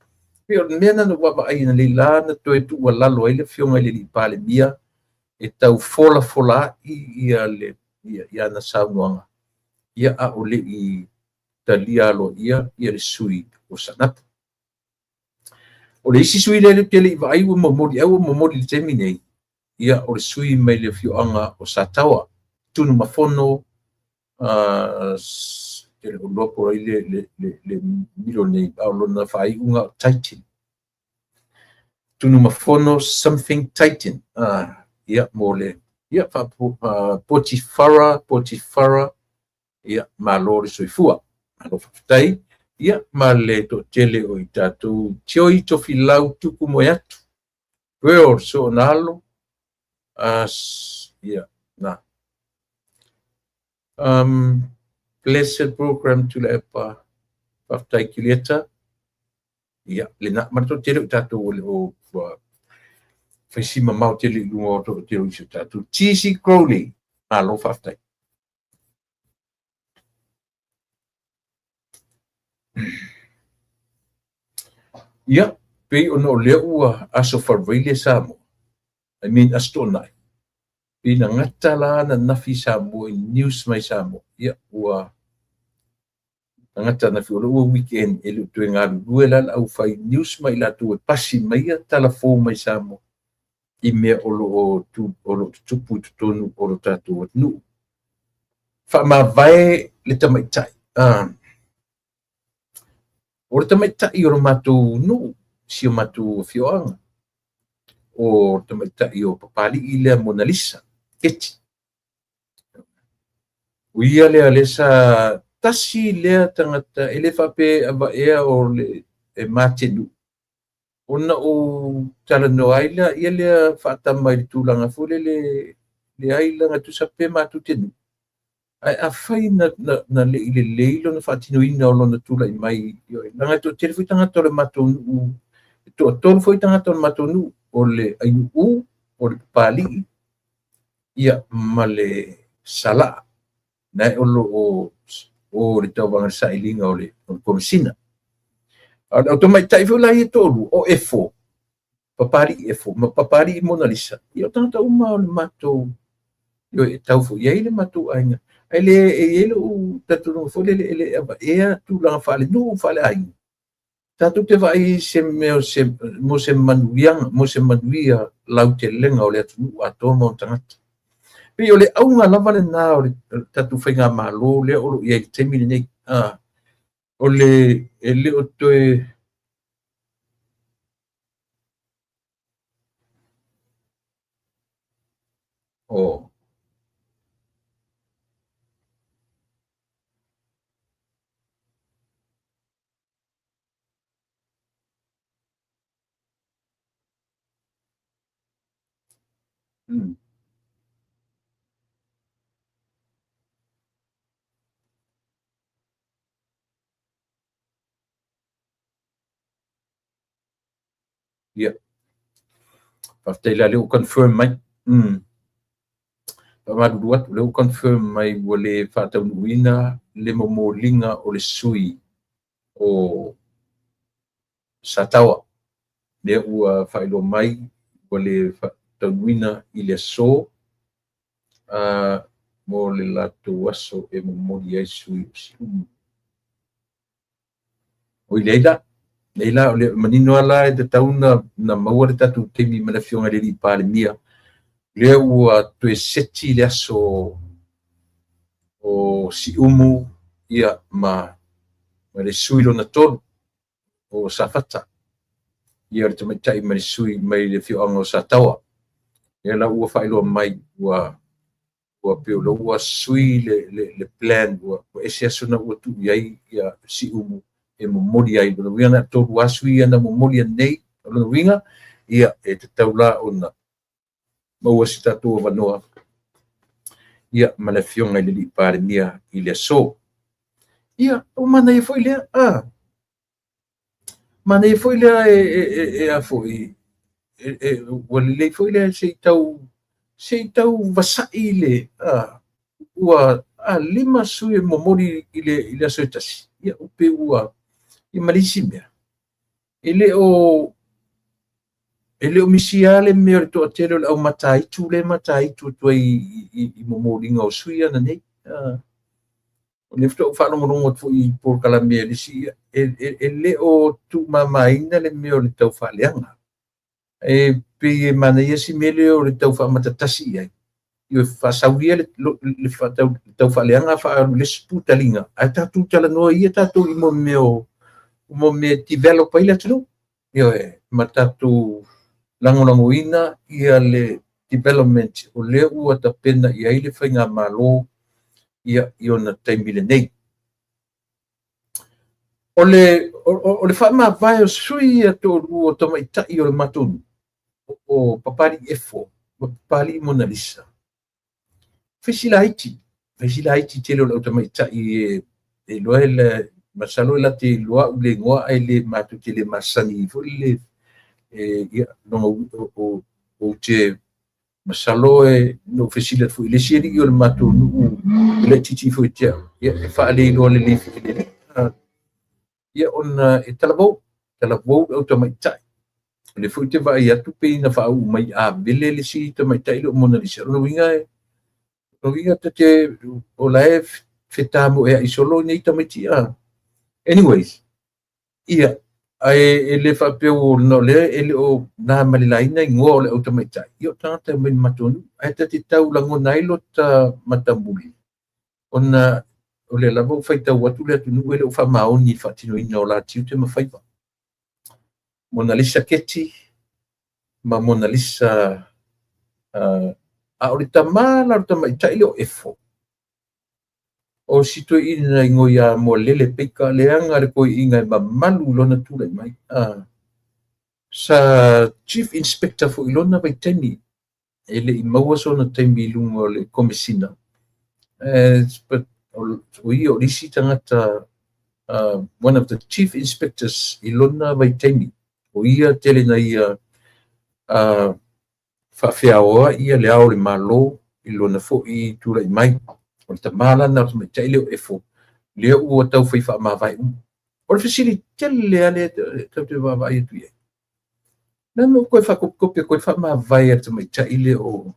le mea na na vaavaai ina nei la na toe tuualalo ai le afioga i le alii Palemia e tau folafola ai ia le ia ana saunoaga ia a o le i talia aloaia ia le sui o Saanapu. O le isi sui lea te le i vaai ua momoli, ai ua momoli i le taimi nei, ia o le sui mai le afioaga o Sataoa, Tunumafono, te le o iloa po o ai le middle name, a o lona faaiuga o Titan. Tunumafono something Titan. Ia mo le ia Potifara, ia malo le soifua. Malo faafetai. Ia ma le toatele o i tatou Tioi Tofilau Tuku Moe atu. Pearl Soonalo, Ia, na. Blessed program Tuilaepa. Faafetai Kilieta. Ia, lena, ma le toatele o tatou o le o ua fai si mamao tele i luga o toatele o isi o tatou. TC Crowley, malo faafetai. Ia, pei ona o lea ua aso Faraile Samoa, I mean Aso Toonai, pei na gata la ananafi Samoa i news mai Samoa. Ia, ua na gata ananafi o lea ua weekend e le o toe galulue la le aufai news ma i latou e pasi mai ia tala fou mai Samoa i mea o lo o tutupu i totonu o lo tatou atunuu. Faamavae le tamaitai. O le tamaitai o le matou nuu, si o matou afioaga, o le tamaitai o Papalii lea Monalisa, Keti. O ia lea lea sa tasi lea tagata e le faapea e avaea o le e matenuu, ona ou talanoa ai lea ia lea faatama i le tulaga foi lele leai leaga tusa pe matou te nuu. Ae afai na le i lelei lona faatinoina o lona tulai mai, leaga e toatele foi tagata o le matou nuu, e toatolu foi tagata o le matou nuu, o le Ainu'u, o le Papalii, ia ma le Salaa, na o lo o le tauvaga le sailiga o le Komesina. A o le au tamaitai foi la ia toalua, o Efo, Papalii Efo ma Papalii Monalisa, ia o tagata uma o le matou, e tau foi i ai le matou aiga. Ae le e i ai lou talitonuga foi lele e le avaea tulaga faalenuu faaleaiga. Tatou te vaai i se mea o se mo se manuiaga, mo se manuia lautelega o le atunuu atoa ma ona tagata. Pei o le auga lava lena o le tatou faigamalo lea o lo o i ai i le taimi lenei. O le e le o toe o Ia, faafetai la lea ua confirm mai. Faamalulu atu, lea ua confirm mai ua le faataunuuina le momoliga o le sui o Sataoa. Lea ua faailoa mai ua le faataunuuina i le aso mo le latou aso e momoli ai sui o Siumu. Oi leai la, leai la, o le manino lava la e tatau na maua le tatou taimi ma le Afioga i le Alii Palemia, lea ua toe seti le aso o Siumu ia ma le sui lona tolu o Safata, ia le tamaitai ma le sui mai le afioaga o Sataoa. Lea la ua faailoa mai ua pei o lea ua sui le plan, ua ese aso na ua tuu i ai ia Siumu e momoli ai. Lona uiga na tolu lava sui ia na momoli nei. O lona uiga, ia e tatau la ona maua se tatou avanoa ia ma le Afioga i le Alii Palemia i le aso. Ia, o manaia foi lea, manaia foi lea e a foi, ua lelei foi lea se i tau vasai le, ua 5 sui e momoli i le aso e tasi, ia pe ua, ia ma le isi mea, e le o misia le mea o le toatele o le au mataitu le mataitu atu ai i momoliga o sui ana nei. O lea faatoa ou faalogologo atu foi i polokalame a le isi, e le o tuumamaina le mea o le tau faaleaga. E pei e manaia si mea lea o le tau faamatatasi i ai. Ia faasau ia le tau faaleaga faaalu i le isi putaliga, ae tatou talanoa ia tatou i mea o mea develop ai le atunuu. Ioe, ma tatou lagolagoina ia le development o lea ua tapena i ai le faigamalo ia i ona taimi lenei. O le faamavae o sui ia toalua o tamaitai o le matou nuu, o Papalii Efo ma Papalii Monalisa. Fesilaiti, fesilaiti tele o le au tamaitai e iloa e le masalo e late iloa au le igoa ae le matou te le masani foi le ia lona ou te masalo e no fesili atu foi i le isi alii o le matou nuu e laitiiti foi te au, ia e faaleiloa lelei foi le ia ona e talavou, talavou le au tamaitai. O le foi te vaai atu pei na faauu mai Avele le isi tamaitai lea o Mona Lisa. O lona uiga e lona uiga ta te o la e fetamoeai solo nei tamaiti a. Anyways, ia ae e le faapea ua o lea e le o na ma le laina igoa o le au tamaitai, ia o tagata mai le matou nuu. Ae ta te tau lagona ai lota matamuli, ona o lea lava ua faitau atu le atunuu e le o faamaoni i le faatinoina o la tiute ma faiva. Mona Lisa Keti ma Mona Lisa a o le tamā la o le tamaitai lea o Efo. O si toeaina igoa ia Moalele Peika leaga le toeaina e mamalu i lona tulai mai. Sa Chief Inspector foi i lona vaitaimi e le i maua sona taimi i luga o le komesina. But o ia o le isi tagata, one of the chief inspectors i lona vaitaimi. O ia tele na ia faafeaoa ia le ao o le Malo i lona foi tulai mai. O le tamā lana o le tamaitai lea o Efo, lea ua tau fai faamavae uma. O le fesili tele lava lea tatou te vaavaai atu i ai. Na mea ua toe faatopetope toe faamavae a le tamaitai lea o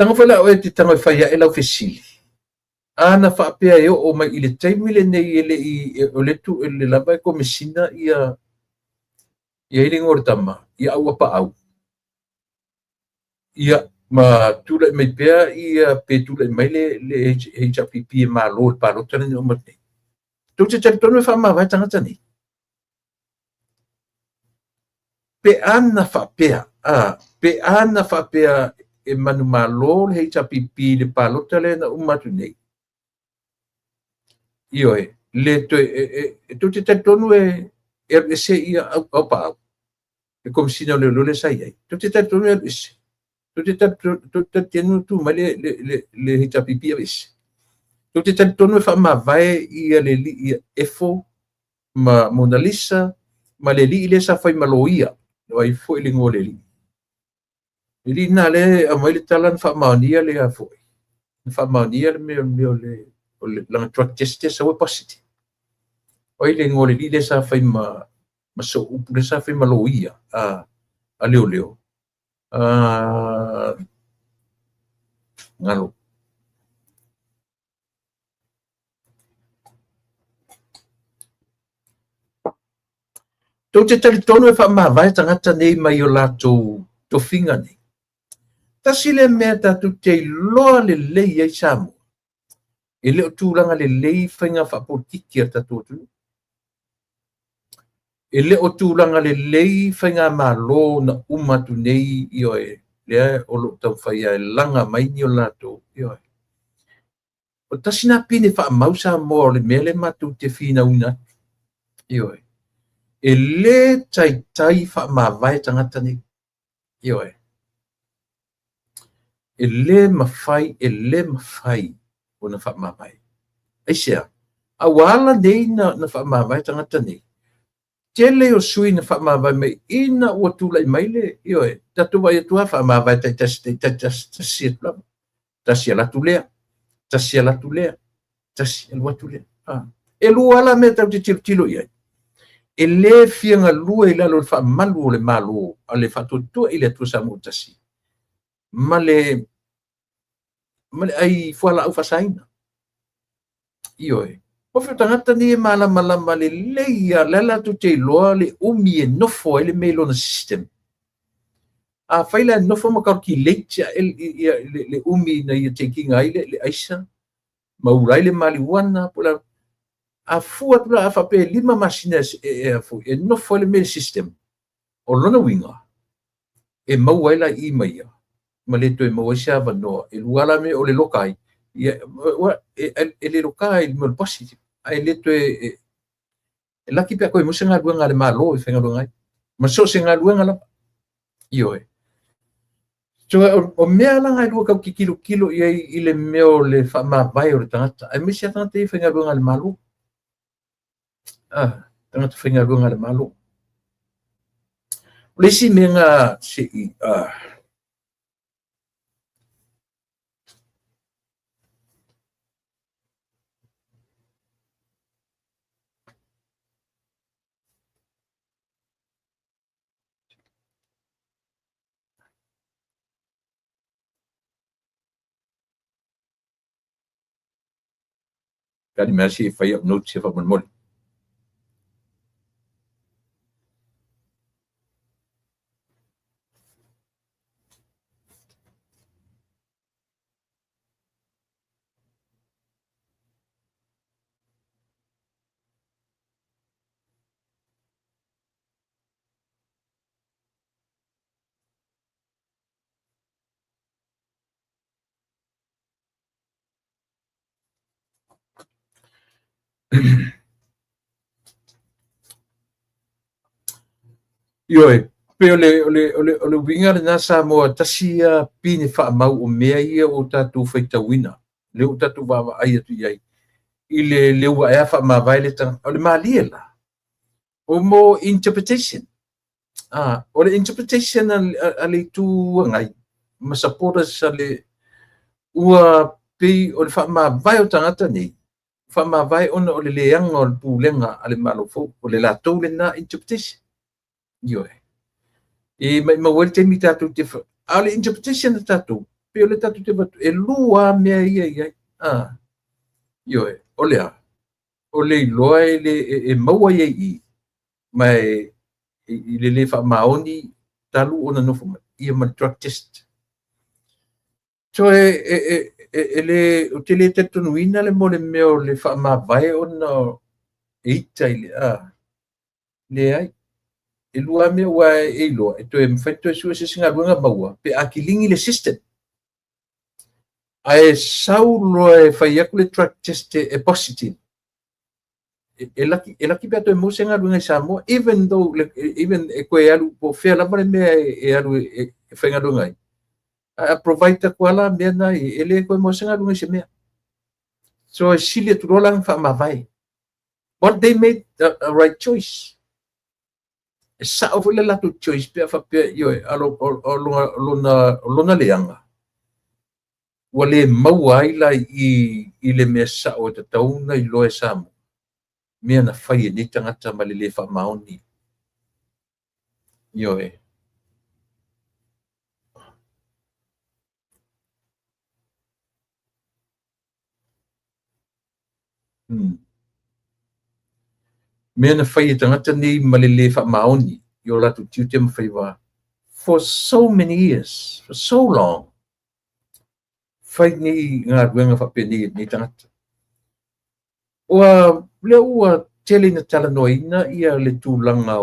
Tago foi la oe e te tago e fai ae lau fesili. A na faapea e oo mai i le taimi lenei e le i o le tu le lava e komesina ia ia i le igoa o le tama, ia au apaau. Ia ma tulai mai pea ia pe tulai mai le HRPP e malo i le palota lenei o mai nei. Tou te talitonu e faamavae tagata nei. Pe ana faapea, pe ana faapea e manumalo le HRPP i le palota lea na uma atu nei. Ioe, le toe e tou te talitonu e alu ese ia au paau. Le komesina o leoleo lea sa i ai. Tou te talitonu e alu ese. Tou te talitonu tu mai le HRPP aveese. Tou te talitonu e faamavae ia le alii ia Efo ma Mona Lisa ma le alii lea sa fai ma loia. O ai foi le igoa o le alii. Le alii lena lea e aumai le tala na faamaonia le foi. Na faamaonia le mea o le lana drug test lea sau e positive. O ai le igoa o le alii lea sa fai ma soupu lea sa fai ma loia a leoleo. Galo. Tou te talitonu e faamavae tagata nei mai o latou tofiga nei. Tasi le mea tatou te iloa lelei ai Samoa, e le o tulaga lelei faiga faapolitiki a le tatou atunuu. E le o tulaga lelei faiga malo na uma atu nei, ioe, lea o lo o taumafai e laga mai ni o latou, ioe. O tasi nā pine faamau Samoa o le mea lea matou te finauina atu. Ioe. E le taitai faamavae tagata nei. Ioe. E le mafai, e le mafai ona faamavae. Aisea? A ua ala nei na faamavae tagata nei. Tele o sui na faamavae mai ina ua tulai mai le, ioe, tatou vaai atu lava faamavae taitasi, taitasi, tasi atu lava. Tasi alu atu lea, tasi alu atu lea, tasi alu atu lea. E lua la mea tatou te tilotilo i ai. E le fia galue i lalo o le faamalu o le Malo a le Faatuatua i le Atua Samoa tasi ma le ai fualaau faasaina. Ioe. O fia tagata nei e malamalama lelei a le latou te iloa le umi e nofo ai le mea i lona system. A fai la e nofo ma calculate ia le umi na ia take ai le aisa, ma ula ai le marijuana, po la a fua atu la a faapea e 5 masina e nofo ai le mea i le system. O lona uiga, e maua ai la i mai ia, ma le toe maua ai se avanoa. E lua la mea o le loka ai, ia, e le loka ai le mea o le positive, ae le toe, e laki pe a toe maua se galuega a le Malo e faigaluega ai. Ma so o se galuega lava. Ioe. So, o mea la e lua kau te tilotilo i ai i le mea o le faamavae o le tagata, aemaise lava tagata ia e faigaluega a le Malo. Ah, tagata faigaluega a le Malo. O le isi mea na se i, ah, Tali mai se i fai au notes ia faamolemole. Ioe, pei o le uiga lena Samoa, tasi ia pine faamau o mea ia ua tatou faitauina, lea ua tatou vaavaai atu i ai, i le ua ea faamavae le tagata. O le malie la, o mo interpretation. Ah, o le interpretation a le Itu Agai ma supporters a le ua pei o le faamavae o tagata nei, faamavae ona o le leaga o le pulega a le Malo fou. O le latou lena interpretation. Ioe. E maumau ai le taimi tatou te a o le interpretation a tatou, pei o le tatou te avatu, e lua lava mea ia i ai. Ah, ioe, o le a? O le iloa e, le, e maua ai i i, ma e, i le le faamaoni talu ona nofo mai, ia ma le drug test. So e le, ou te le talitonuina le mo le mea o le faamavae ona e ita i le, a, leai. E lua mea ua e iloa, e toe mafai toe sue se isi galuega maua, pe a kiligi le system. Ae sau loa e fai atu le drug test e positive. E laki pe a toe maua se galuega i Samoa, even though, even e koe alu, po o fea lava le mea e alu e faigaluega ai. A provide atu lava la mea na e le koe maua se galuega i se mea. So e sili atu loa la ona faamavae. But they made a right choice. E sao foi le latou choice pe a faapea, ioe, o lona leaga, ua le maua ai la i le mea sao e tatau ona iloa e Samoa, mea na fai e nei tagata ma le le faamaoni. Ioe. Mea na fai e tagata nei ma le le faamaoni i o latou tiute ma faiva for so many years, for so long. Fai nei galuega faapenei e nei tagata. Ua lea ua tele ina talanoaina ia le tulaga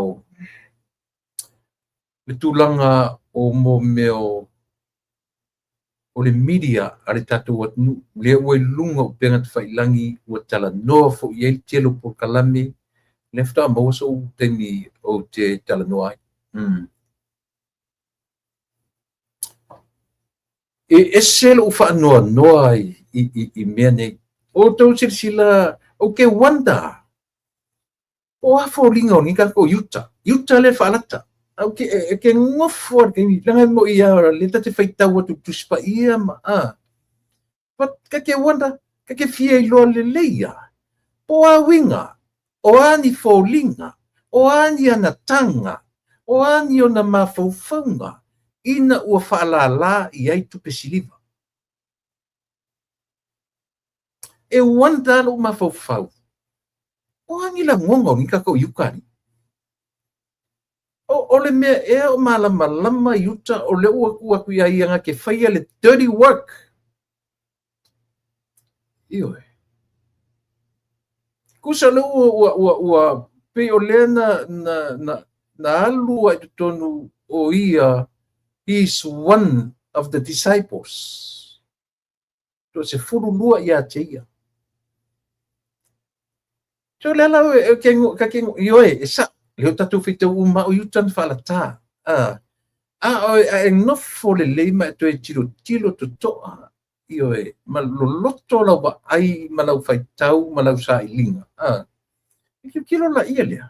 o mo mea o le media a le tatou atunuu, lea ua i luga o upega tafailagi, ua talanoa foi i ai le tele o polokalame, lea faatoa maua sou taimi ou te talanoa ai. E ese lou faanoanoa i mea nei. O tou silasila, ou te wonder, o a foliga o lenei tagata o Utah. Utah lea e faalata. Au ke, e ke ngofo a le taimi, leaga e moi a le ta te faitau atu i le Tusi Paia ma, a. But ka ke wonder, ka ke fia iloa lelei a. Po o a uiga, o a ni foliga, o a ni anataga, o a ni ona mafaufauga, ina ua faalala i ai tupe siliva. E wonder lou mafaufau, o a ni lagona o lenei tagata o Utah alii? O le mea ea o malamalama Utah o lea ua tuu atu ia ia na te faia le dirty work. Ioe. Kusa o lea ua pei o lea na alu ai totonu o ia, he is one of the disciples. To se 12 ia te ia. So lea la e ke ka ke ioe e sa leo tatou faitau uma o Utah na faalata. Ah. A oe a e nofo lelei ma e toe tilotilo totoa, ioe, ma loloto lau vaai ma lau faitau ma lau sailiga, a, e tilotilo laia lea.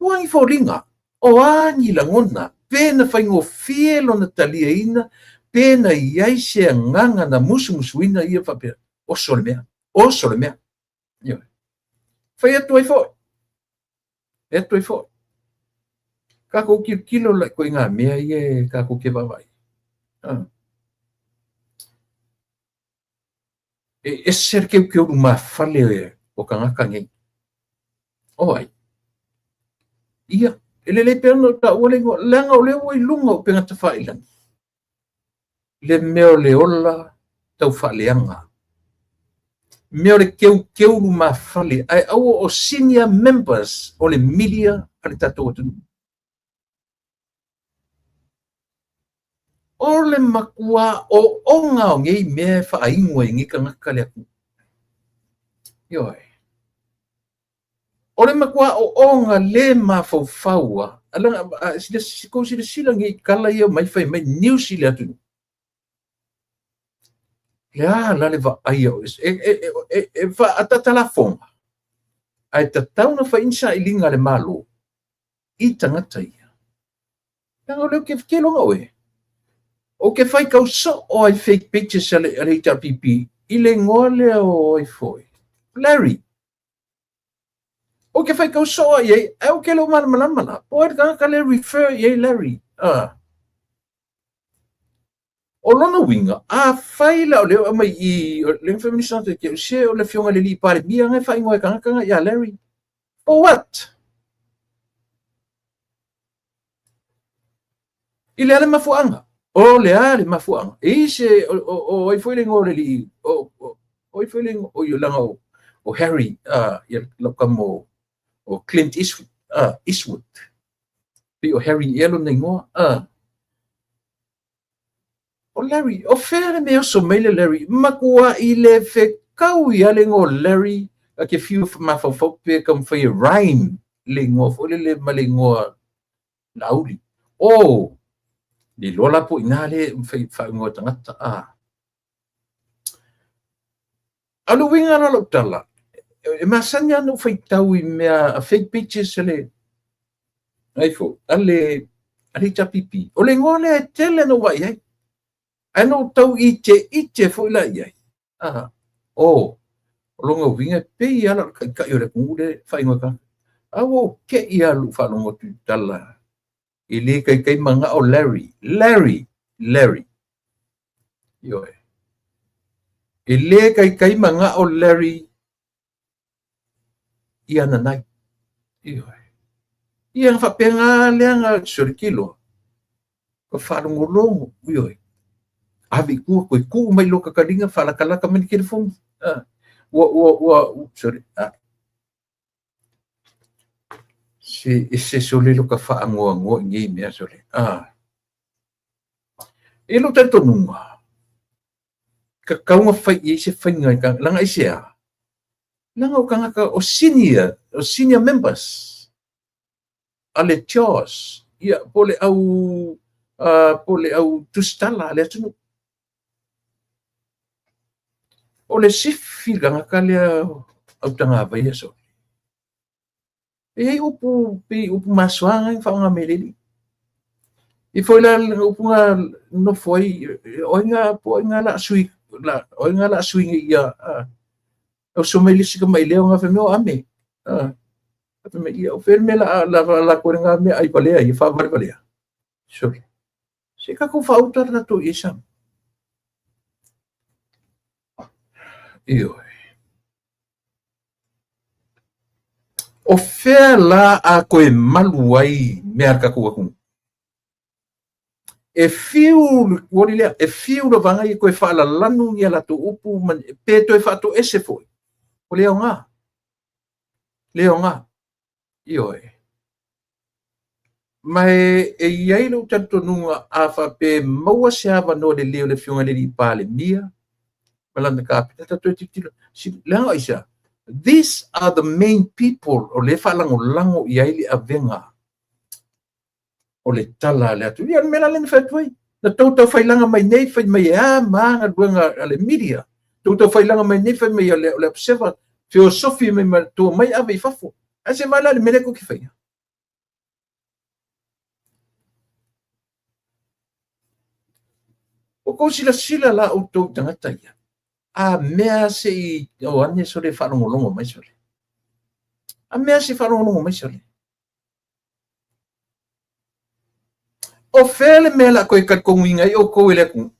Ua ni foliga, o a ni lagona, pe na faigofie lona taliaina, pe na i ai se agaga na musumusuina ia faapea, oso le mea, oso le mea. Ioe. Fai atu ai foi, fai atu ai foi. Tatou tilotilo la i ituaiga mea ia e tatou te vaavaai. E ese le keukeu lumafale o tagata nei. O ai? Ia, e lelei pea ona ou taua le igoa, leaga o lea ua i luga o upega tafailagi le mea o le ola taufaaleaga, mea o le keukeu lumafale, ae aua o senior members o le media a le tatou atunuu. O le matua ooooga o nei mea e faainu ai e nei tagata le atunuu. Ioe. O le matua ooooga le mafaufau a, leaga tou silasila nei i tala ia omai fai mai news i le atunuu. Le a la le vaaia o e faaataata lafoga, ae tatau ona fai ni sailiga a le Malo i tagata ia. Leaga o lea ou te iloga oe. Ou te faitau soo ai fake pages a le HRPP i le igoa lea o ai foi, Larry. Ou te faitau soo ai i ai, ae ou te le o malamalama la. Po o ai le tagata lea e refer i ai Larry. O lona uiga, afai la o lea e aumai i i, o lea na fai mai nisi tagata ia te au, se o le Afioga i le Alii Palemia na e faaigoa e tagata na ia Larry. For what? I le a le mafuaaga? O le a le mafuaaga? E i se, o ai foi le igoa o le alii, o ai foi le igoa, o leaga o Harry, ia lau tama o Clint Eastwood, Eastwood. Pei o Harry ea lona igoa. O Larry, o fea le mea oso mai le Larry? Matuai le fetaui lava le igoa o Larry, a te fiu mafaufau pe taumafai e rhyme le igoa foi lele ma le igoa Laauli. Oh, le iloa la po o i ina lea e faaigoa tagata. A o le uiga la o lau tala, e masani lava ona ou faitau i mea fake pages a le ai foi, a le HRPP. O le igoa lea e tele ona ou vaai ai. Ae na ou tau iteite foi la i ai. O lona uiga e pei lava la o le taitai o le atunuu lea e faaigoa e tagata. A ua ou te i lava i lou faalogo atu i tala e le taitai manao Larry, Larry, Larry. Ioe. E le taitai manao Larry i ana nai. Ioe. Ia na faapena lea na soletilo. Ka faalogologo, ioe. Ave i tua, toe tuu mai loa takaliga, faalatalata mai le telefoni. Ua, ua, ua, sorry. Se ese sole lo ka faanoanoa i nei mea sole. E lou talitonuga, tatau ona fai i ai se faiga i tagata, leaga aisea? Leaga o tagata o senior, o senior members a le CHOGM, ia, po o le au, po o le au tusitala a le atunuu. O le sifi le tagata lea autagavaia sole. E i ai upu, pei upu masoa na faaaoga mai e le alii. E foi la le upu na nofo ai, o ai na, po o ai na la sui, la, o ai na la sui nei ia, oso mai le isi tamaileo na fai mai, o ame. Fai mai, ia, o fea le mea la, la, la, la koe ngā mea ai valea ia, faavalevalea. Sorry. Se tatou faauta le tatou i ai sa. Ioe. O fea la a toe malu ai mea a le tatou atunuu? E fiu le tuoli lea, e fiu le vaega ia toe faalalanu ni a latou upu ma, pe toe faatoese foi. O le aoga. Le aoga. Ioe. Ma e i ai lou talitonuga a faapea e maua se avanoa lelei o le Afioga i le Alii Palemia ma lana Kapeneta toe tilotilo, leaga aisea? These are the main people o lea e faalagolago i ai le avega. O le tala a le atunuu. Ia, o le mea la lea na fai atu ai. Na tou taufailaga mai nei fai mai e a ma a galuega a le media. Tou taufailaga mai nei fai mai o le Observer feosofi mai ma tou omai ave i fafo. Ae se vaai la i le mea lea tou te faia. Ua tou silasila la outou i tagata ia. A mea se i o ane sole faalogologo mai sole. A mea se i faalogologo mai sole. O fea le mea o le a toe talitonuina ai outou e le atunuu,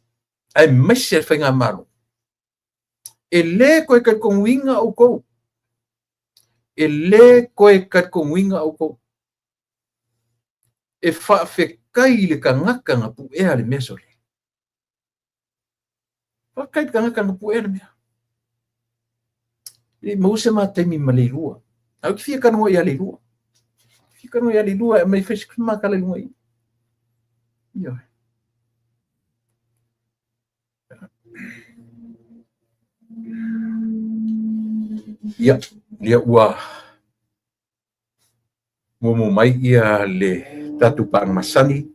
aemaise le faigamalo? E lē toe talitonuina outou. E lē toe talitonuina outou. E faafetai i le tagata na puea le mea sole. Faafetai i le tagata na puea le mea. E le i maua se ma taimi ma Leilua. Ae ou te fia talanoa ia Leilua. Fia talanoa ia Leilua e aumai fai se ma tala i luga i. Ioe. Ia, lea ua muamua mai ia le tatou paaga masani.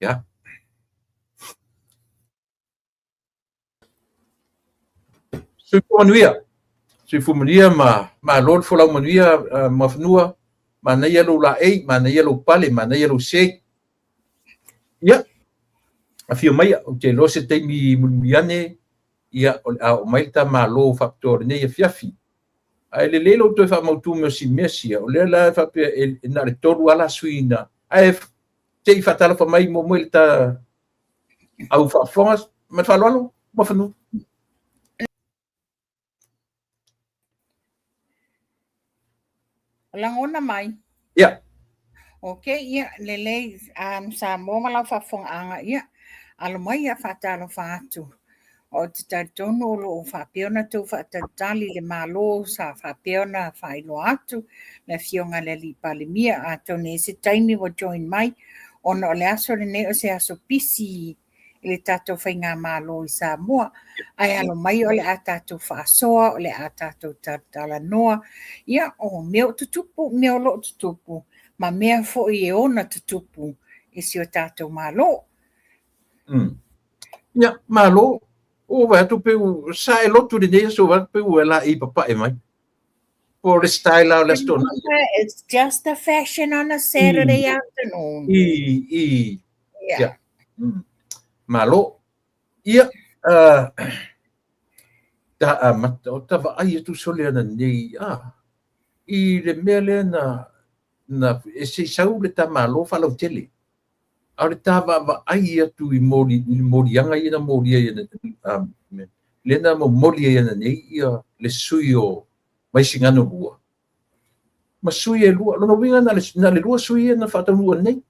Ia. Soifua manuia. Soifua manuia ma malo le folau manuia Muafanua. Manaia lou laei, manaia lou pale, manaia lou sei. Ia, afio mai, ou te iloa se taimi mulimuli ane, ia, o le a oo mai le ta malo faapitoa o lenei afiafi. Ae lelei lou toe faamautu mai o si mea sia, o lea la e faapea e na o le 3 lava la sui na, ae se i faatalofa mai muamua i le ta au faafofoga ma le faaaloalo, Muafanua. Lagona mai. Ia. Ok, ia, lelei, Samoa ma lau faafofogaaga, ia, alo mai ia faatalofa atu. Ou te talitonu o lo o faapea ona tou faatalitali i le Malo sa faapea ona faailoa atu le Afioga i le Alii Palemia. Atonu e i ai se taimi ua join mai, ona o le aso lenei o se aso pisi i le tatou faigamalo i Samoa. Ae alo mai o le a tatou faasoa, o le a tatou talatalanoa, ia, o mea o tutupu, mea o lo o tutupu, ma mea foi e ona tutupu i si o tatou Malo. Ia, malo. Ua vaai atu pei ua sa e lotu i lenei aso, vaai atu pei ua e laei papae mai. Po o le style la o le Aso Toonai. It's just a fashion on a Saturday afternoon. I, i. Yeah. Yeah. Malo. Ia, ta amata, o ta vaai atu sole ana nei, i le mea lea na, na, e se i sau le ta Malo faalautele. A o le ta vaavaai atu i moli, i le moliaga ia na molia ai lea na momoli ai ananei ia le sui o Vaisigano 2 ma sui e lua. Lona uiga na o le lua sui ia na faataunuu ananei.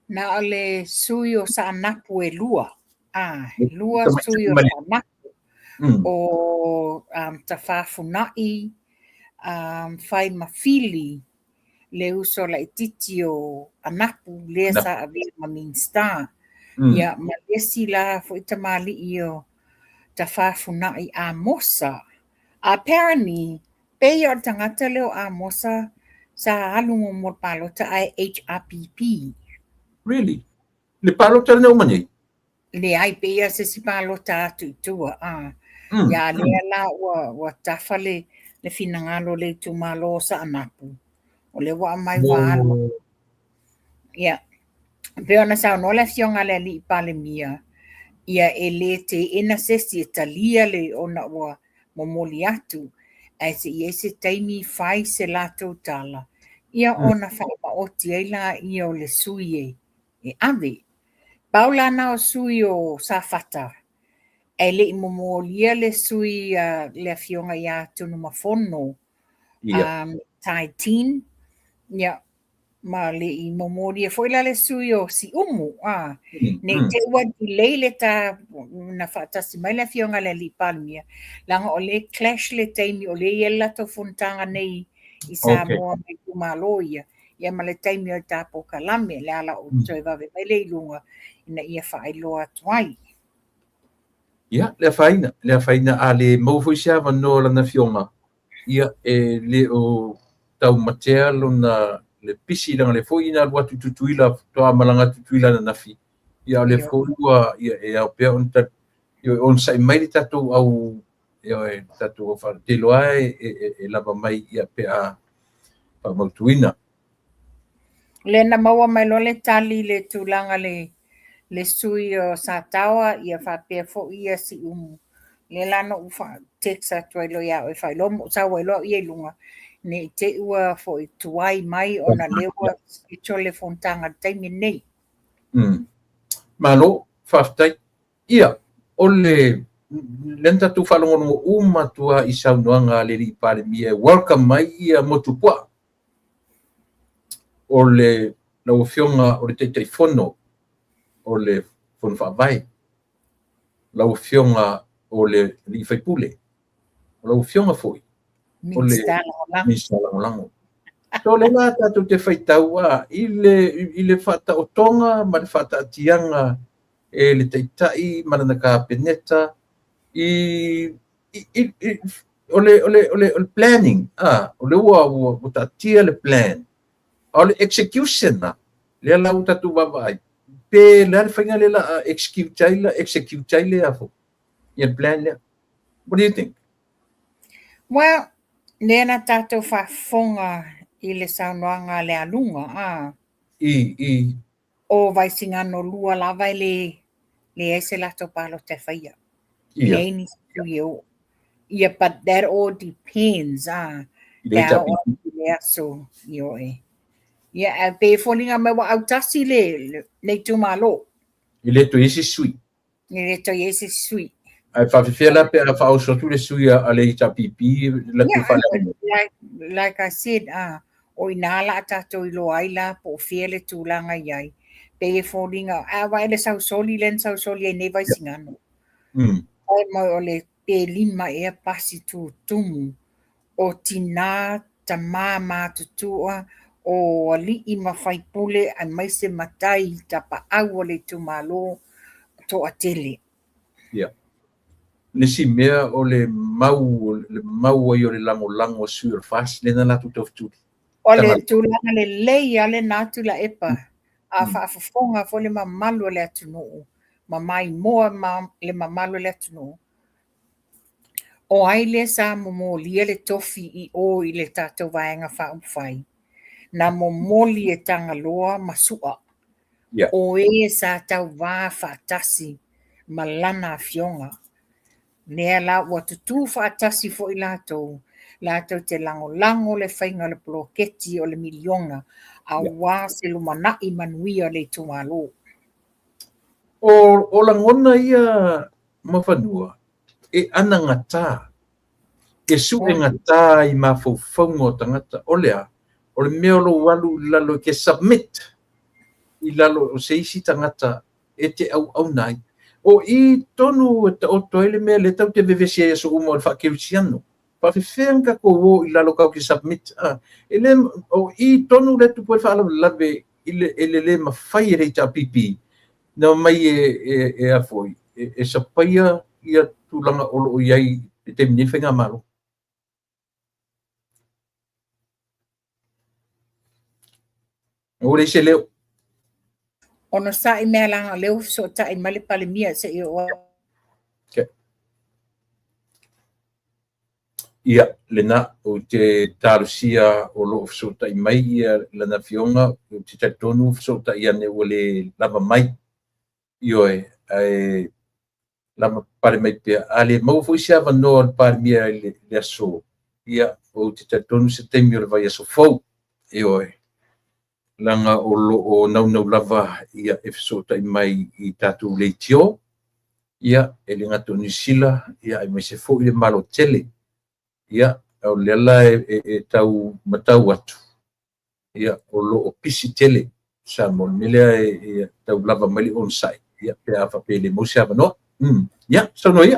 Na o le sui o Saanapu e lua. Lua sui o Saanapu. O Tafafunai, Faimafili, le uso laitiiti o Anapu lea sa avea ma Minista. Ia, ma le isi la foi tamalii o Tafafunai Amosa. Apparently, pei o le tagata lea o Amosa sa alu muamua i le palota ae HRPP. Really? Le palota lena uma nei? Leai, pei lava se isi palota atu i tua. Ia, lea la ua tafa le finagalo o le itumalo o Saanapu. O lea ua aumai ua alu. Ia, pei ona saunoa le Afioga i le Alii Palemia, ia e le teena se isi e talia le ona ua momoli atu, ae se i ai se taimi fai se latou tala, ia ona faamaoti ai laia o le sui e ave. Pau la na o sui o Safata, ae le i momolia le sui le Afioga ia Tunumafono, Tai Tin, ia, ma le i momolia foi la le sui o Siumu, ne i te i ua delay le ta na faatasi mai le Afioga i le Alii Palemia, leaga o lea e clash le taimi o lea e i ai le latou fonotaga nei i Samoa ma itumalo ia, ia ma le taimi o le ta polokalame, le ala o toe vave mai lea i luga ina ia faailoa atu ai. Ia, le afaina, le afaina a le maua foi se avanoa o lana afioga, ia e le o taumatea lona le pisi leaga o lea foi na alu atu i Tutuila faatoa malaga atu i Tutuila ananafi, ia o lea foi ua ia e ao pea ona onosai mai le tatou au ioe le tatou au ou te iloa e lava mai ia pe a faamautuina. Lea na maua mai loa le tali i le tulaga le le sui o Sataoa ia faapea foi ia Siumu. Lea la na ou text atu ai loa ia oe faailoa ma ou sau ai loa au ia i luga ne i te i ua foi tuai mai ona lea ua schedule le fonotaga i le taimi lenei. Malo, faafetai. Ia, o le lea na tatou faalogologo uma atu lava i saunoaga a le alii Palemia e welcome mai ia Motuopuaa. O le lau Afioga o le Taitaifono o le Fono Faavae, lau Afioga o le alii faipule, o lau Afioga foi o le Minisita Lagolago. So lea la tatou te faitau a i le faataotoga ma le faataatiaga e le Taitai ma lana Kapeneta i o le planning, o lea ua taatia le plan, a o le execution la, lea la ua tatou vaavaai, pe le a le faiga lea la a execute ai la, execute ai lea foi, ia le plan lea. What do you think? Well, lea na tatou faafofoga i le saunoaga a le Aluga, a? I. O Vaisigano 2 lava e le leai se latou palota e faia. Ia. Leai nisi sui e oo. Ia, but that all depends, ah. I le Pe a oo atu i le aso, ioe. Ia, ae pei e foliga mai ua autasi le, le itumalo. E le toe i ai se sui. E le toe i ai se sui. Ae faafefea la pe a faaoso atu le sui a le HRPP la tu faaleaganuu? Like I said, ah, o i ina la a tatou iloa ai la po o fea le tulaga i ai. Pei e foliga, a vaai le sausoli lea na sausoli ai nei Vaisigano. Fai mai o le pe lima ea pasi tutumu o tinā, tamā matutua, o alii ma faipule aemaise matai tapaau o le itumalo toatele. Ia. Le isi mea o le mau, le mau ai o le lagolago a sui o le FAST, lea na latou taufetuli. O le tulaga lelei lava lena Tuilaepa, a faafofoga foi le mamalu o le atunuu, ma maimoa ma le mamalu o le atunuu, O ai lea sa momolia le tofi i o i le tatou Vaega Faaupufai? Na momoli e Tagaloa ma Su'a, o e sa tauvā faatasi ma lana afioga. Lea la ua tutū faatasi foi latou, latou te lagolago le faiga o le poloketi o le miliona aua se lumanai manuia o le itumalo. O lagona ia Muafanua, e anagata, e suegata i mafaufauga o tagata. O le a? O le mea o lou alu i lalo e te submit i lalo o se isi tagata e te auauna ai. O i tonu e taoto ai le mea lea tatou te vevesi ai i aso uma o le faakerisiano. Faafefea ona tatou o i lalo tatou te submit? E le, o i tonu lea e tupu ai le faalavelave i le, i le le mafai e le HRPP na omai e a foi, e sapaia ia tulaga o lo o i ai i le taimi nei le faigamalo. Ua leai se leo. Onosai mea leaga o lea ua fesootai mai le Palemia se i oo Okay. Ia, lena, ou te talosia o lo o fesootai mai ia lana afioga, ou te talitonu fesootai ane ua le lava mai. Ioe, ae lava pale mai pea. A le maua foi se avanoa o le Palemia i le aso, ia, ou te talitonu se taimi o le vaiaso fou. Ioe, leaga o lo o naunau lava ia e fesootai mai i tatou leitio, ia, e le gata o Niu Sila, ia, aemaise foi le Malo tele. Ia, o lea la e tau matau atu, ia, o lo o pisi tele Samoa. O le mea lea e tau lava mai le onosai, ia, pe a faapea e le maua se avanoa. Ia, saunoa ia.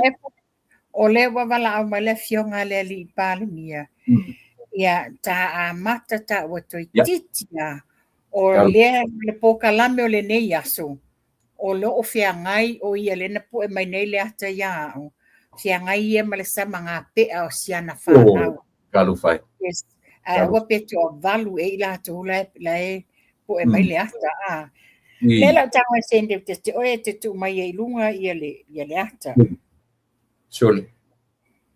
O lea ua valaau mai le afioga a le alii Palemia, ia ta amata taua toeitiiti lava, o lea le polokalame o lenei aso, o lo o feagai o ia lea na pue mai nei le ata ia au, feagai ia ma le sama gapea o si ana fanau. Talofa e. Yes. Ae aua pe toavalu ea i latou la e, la e po'e mai le ata, a. Lea la o tago e send e te oe e te tuu mai ai i luga ia le, ia le ata. Sole.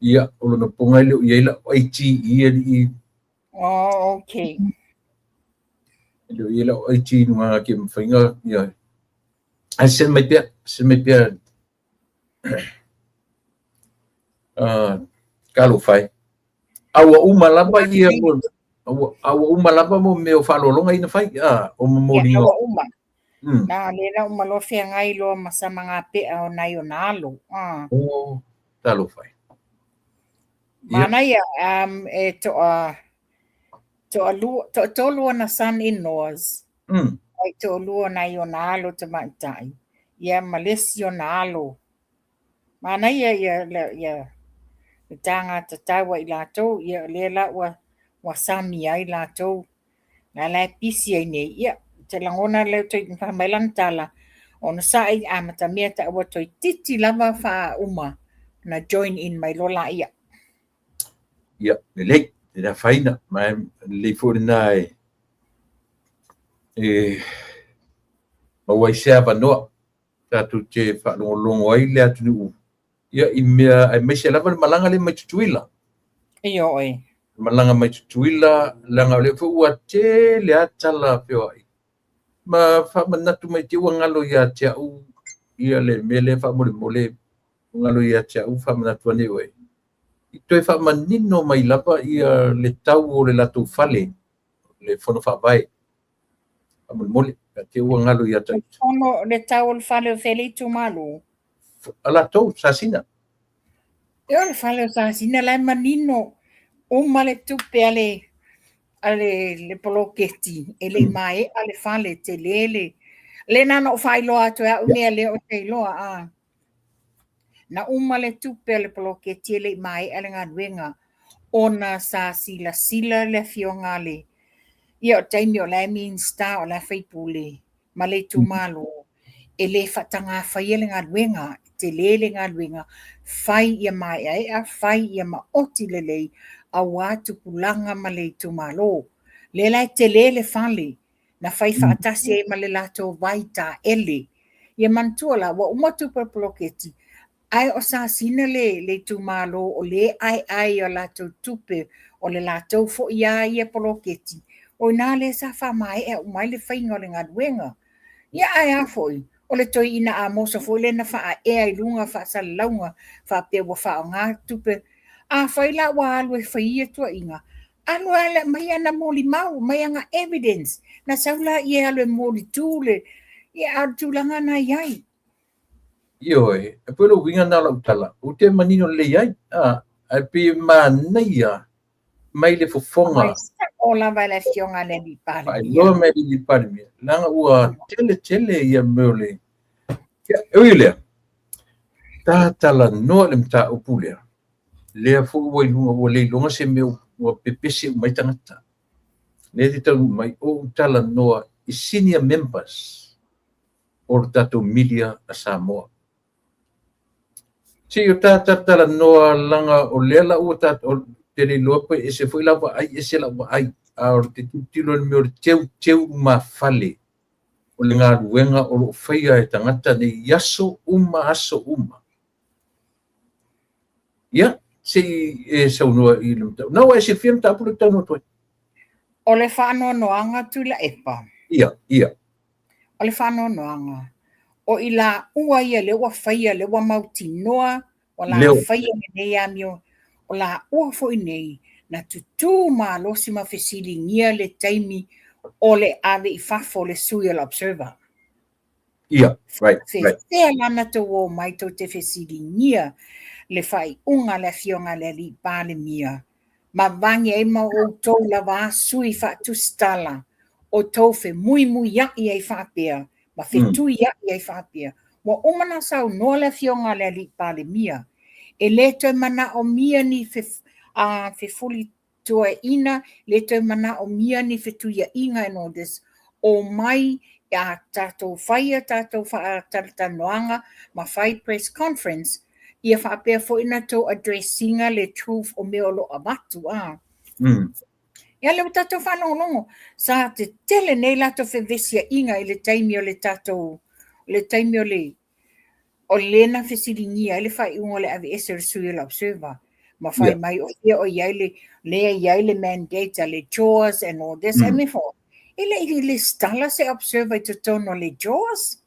Ia, o lona poga e le o i ai la'u ITE alii. Oh, okay. E le o i ai la'u IT i luga ke mafai ona ia. Ae send mai pea, send mai pea. Talofa e. A ua uma lava ia a ua uma lava mo mea o faaaloaloga ia na fai, a, o momoliga. Ia, ua uma. Na, lea la uma loa feagai loa ma Samagape'a o nai ona alo. Oh, talofa e. Manaia, um, e to'a, to'alua, to'atolu ona son-in-laws. Ai to'alua o nai ona alo tamaitai. Ia ma le isi ona alo. Manaia ia, ia, le taga tatau a i latou, ia o lea la ua, ua sami ai latou. La la e pisi ai nei, ia, te lagona lea toi fai mai lana tala, onosa'i amatamea taua toeitiiti lava faauma na join in mai loa laia. Ia, lelei, e le afaina, ma e lelei foi lena e, e maua ai se avanoa tatou te faalogologo ai le atunuu ia i mea aemaise lava le malaga lea mai Tutuila. Ioe. Malaga mai Tutuila, leaga o lea foi ua tele lava tala feoai ma faamanatu mai te ua galo ia te au ia le mea lea faamolemole ua galo ia te au faamanatu ane oe. I toe faamanino mai lava ia le tau o le latou fale, le fono faavae. Faamolemole, te ua galo ia te au. Fono, le tau o le fale o fea le itumalo? A latou, Sasina. E o le fale o Sasina la e manino uma le tupe a le a le, le poloketi e le i maea le fale tele le le na na ou faailoa atu e au mea lea ou te iloa a na uma le tupe a le poloketi e le i maea le galuega ona sa silasila le afioga a le ia o le taimi o la e Minisita o la e faipule ma le itumalo e le faatagafaia le galuega, e tele le galuega, fai ia maeaea, fai ia maoti lelei aua tupulaga ma le itumalo. Lea la e tele le fale na fai faatasi ai ma le latou vai taele. Ia manatua la, ua uma tupe o le poloketi, Ae o Sasina le le itumalo o lē aeae i a latou tupe, o le latou foi a ia poloketi, o ina lea sa faamaea uma ai le faiga o le galuega. Ia ae a foi, o le toeaina Amosa foi lea na faaea i luga faasalalauga faapea ua faaaoga tupe. Afai la ua alu e fai ia tuuaiga, alu a aumai ana molimau, aumai ana evidence, na sau laia e alu e molitu le, ia a o le tulaga na i ai. Ioe, e pei o le uiga lena o lau tala, ou te manino lelei ai, ae pei e manaia mai le fofoga. Aumai sao lava e le Afioga a le Alii Palemia. Faailoa mai e le Alii Palemia, leaga ua tele tele ia mea o le... Ia, e ui i lea, tatalanoa le mataupu lea, lea foi ua i luga, ua le iloga se mea ua pepese uma ai tagata. Lea e te taunuu mai, ou talanoa i senior members o le tatou media a Samoa. Se i o ta talanoa leaga o lea la ua ta te le iloa pe ese foi lau vaai ese lau vaai, a o te tilotilo i le mea o le teuteu lumafale o le galuega o lo o faia e tagata nei i aso uma aso uma. Ia, se i e saunoa i le mataupu. Na ua e silafia le mataupu lea ou te talanoa atu ai? O le faanoanoaga Tuilaepa. Ia, ia. O le faanoanoaga, o i laua ia lea ua faia, lea ua mautinoa, ua la faia lenei amio, o laua foi nei na tutū malosi ma fesiligia le taimi o le ave i fafo o le sui o le Observer. Ia, right, right. Faapefea la na tou o mai tou te fesiligia le faaiuga a le Afioga a le Alii Palemia ma vagi ai ma outou lava sui faatusitala o tou femuimuia'i ai faapea ma fetuia'i ai faapea. Ua uma na saunoa le Afioga a le Alii Palemia, e le toe manaomia ni fefulituaeina, le toe manaomia ni fetuia'iga and all this, omai a tatou fai a tatou faatalatalanoaga ma fai press conference, ia faapea foi na tou address ina le truth o mea o lo o avatu a. Ia lea ua tatou faalogologo, sa tetele nei latou fevesiaiga i le taimi o le tatou, le taimi o le o le na fesiligia ai le faaiuga o le aveese o le sui o le observer ma fai mai o fia o i ai le lea i ai le mandate a le JAWS and all this. And therefore, e le i lesitala se observer i totonu o le JAWS.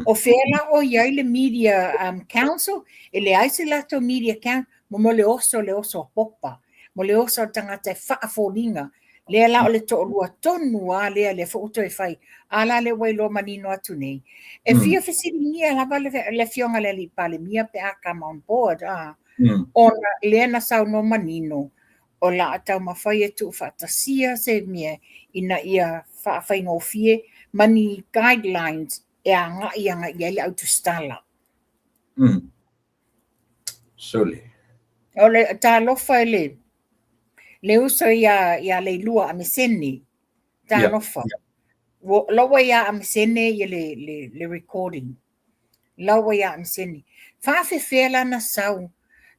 O fea la o i ai le media council, e leai se latou media council, mo le oso le oso a popa, mo le oso a le tagata e faafoliga. Lea la o le toalua tonu lava lea, lea foi ua toe fai, a la lea ua iloa manino atu nei. E fia fesiligia lava le afioga i le Alii Palemia pe a come on board, a, ona lea na saunoa manino, o le a taumafai e tuufaatasia se mea ina ia faafaigofie ma ni guidelines e agai agai i ai le autusitala. Sole. O le talofa i le, le uso ia, ia Leilua Amesene. Talofa. Yeah. Ua, ua ia Amesene ia le, le, le recording. La ua ia Amesene. Faafefea la na sau,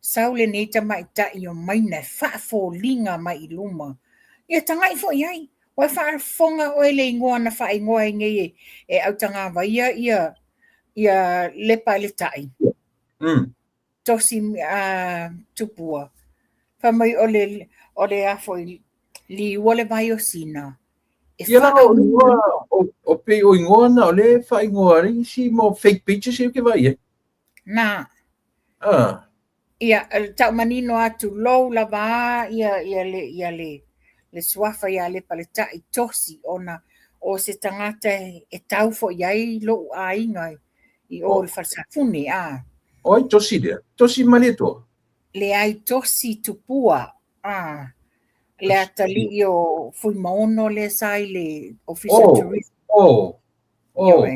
sau lenei tamaitai o Maina e faafoliga mai i luma. Ia tagai foi ai. Ua e faafofoga oe le igoa na faaigoa ai nei e, e autagavaia ia, ia Lepa i le tai. Tosi Tupua. Fai mai o le, o le a foi, liua le vai o Sina. E Ia la o igoa, o pei o igoa na o le faaigoa ai isi mo fake pages e ke vai e. Na. Ah. Ia, tau manino atu lou lava ia, ia le, ia le, le suafa ia Lepa le Tai Tosi ona o se tagata e tau foi ai lou aiga i o le Falesafune, a. O ai Tosi lea? Tosi Malietoa? Leai Tosi Tupua, a. Le atalii o Fuimaono lea sa i le Ofisa oh, Tourism. Oh, oh.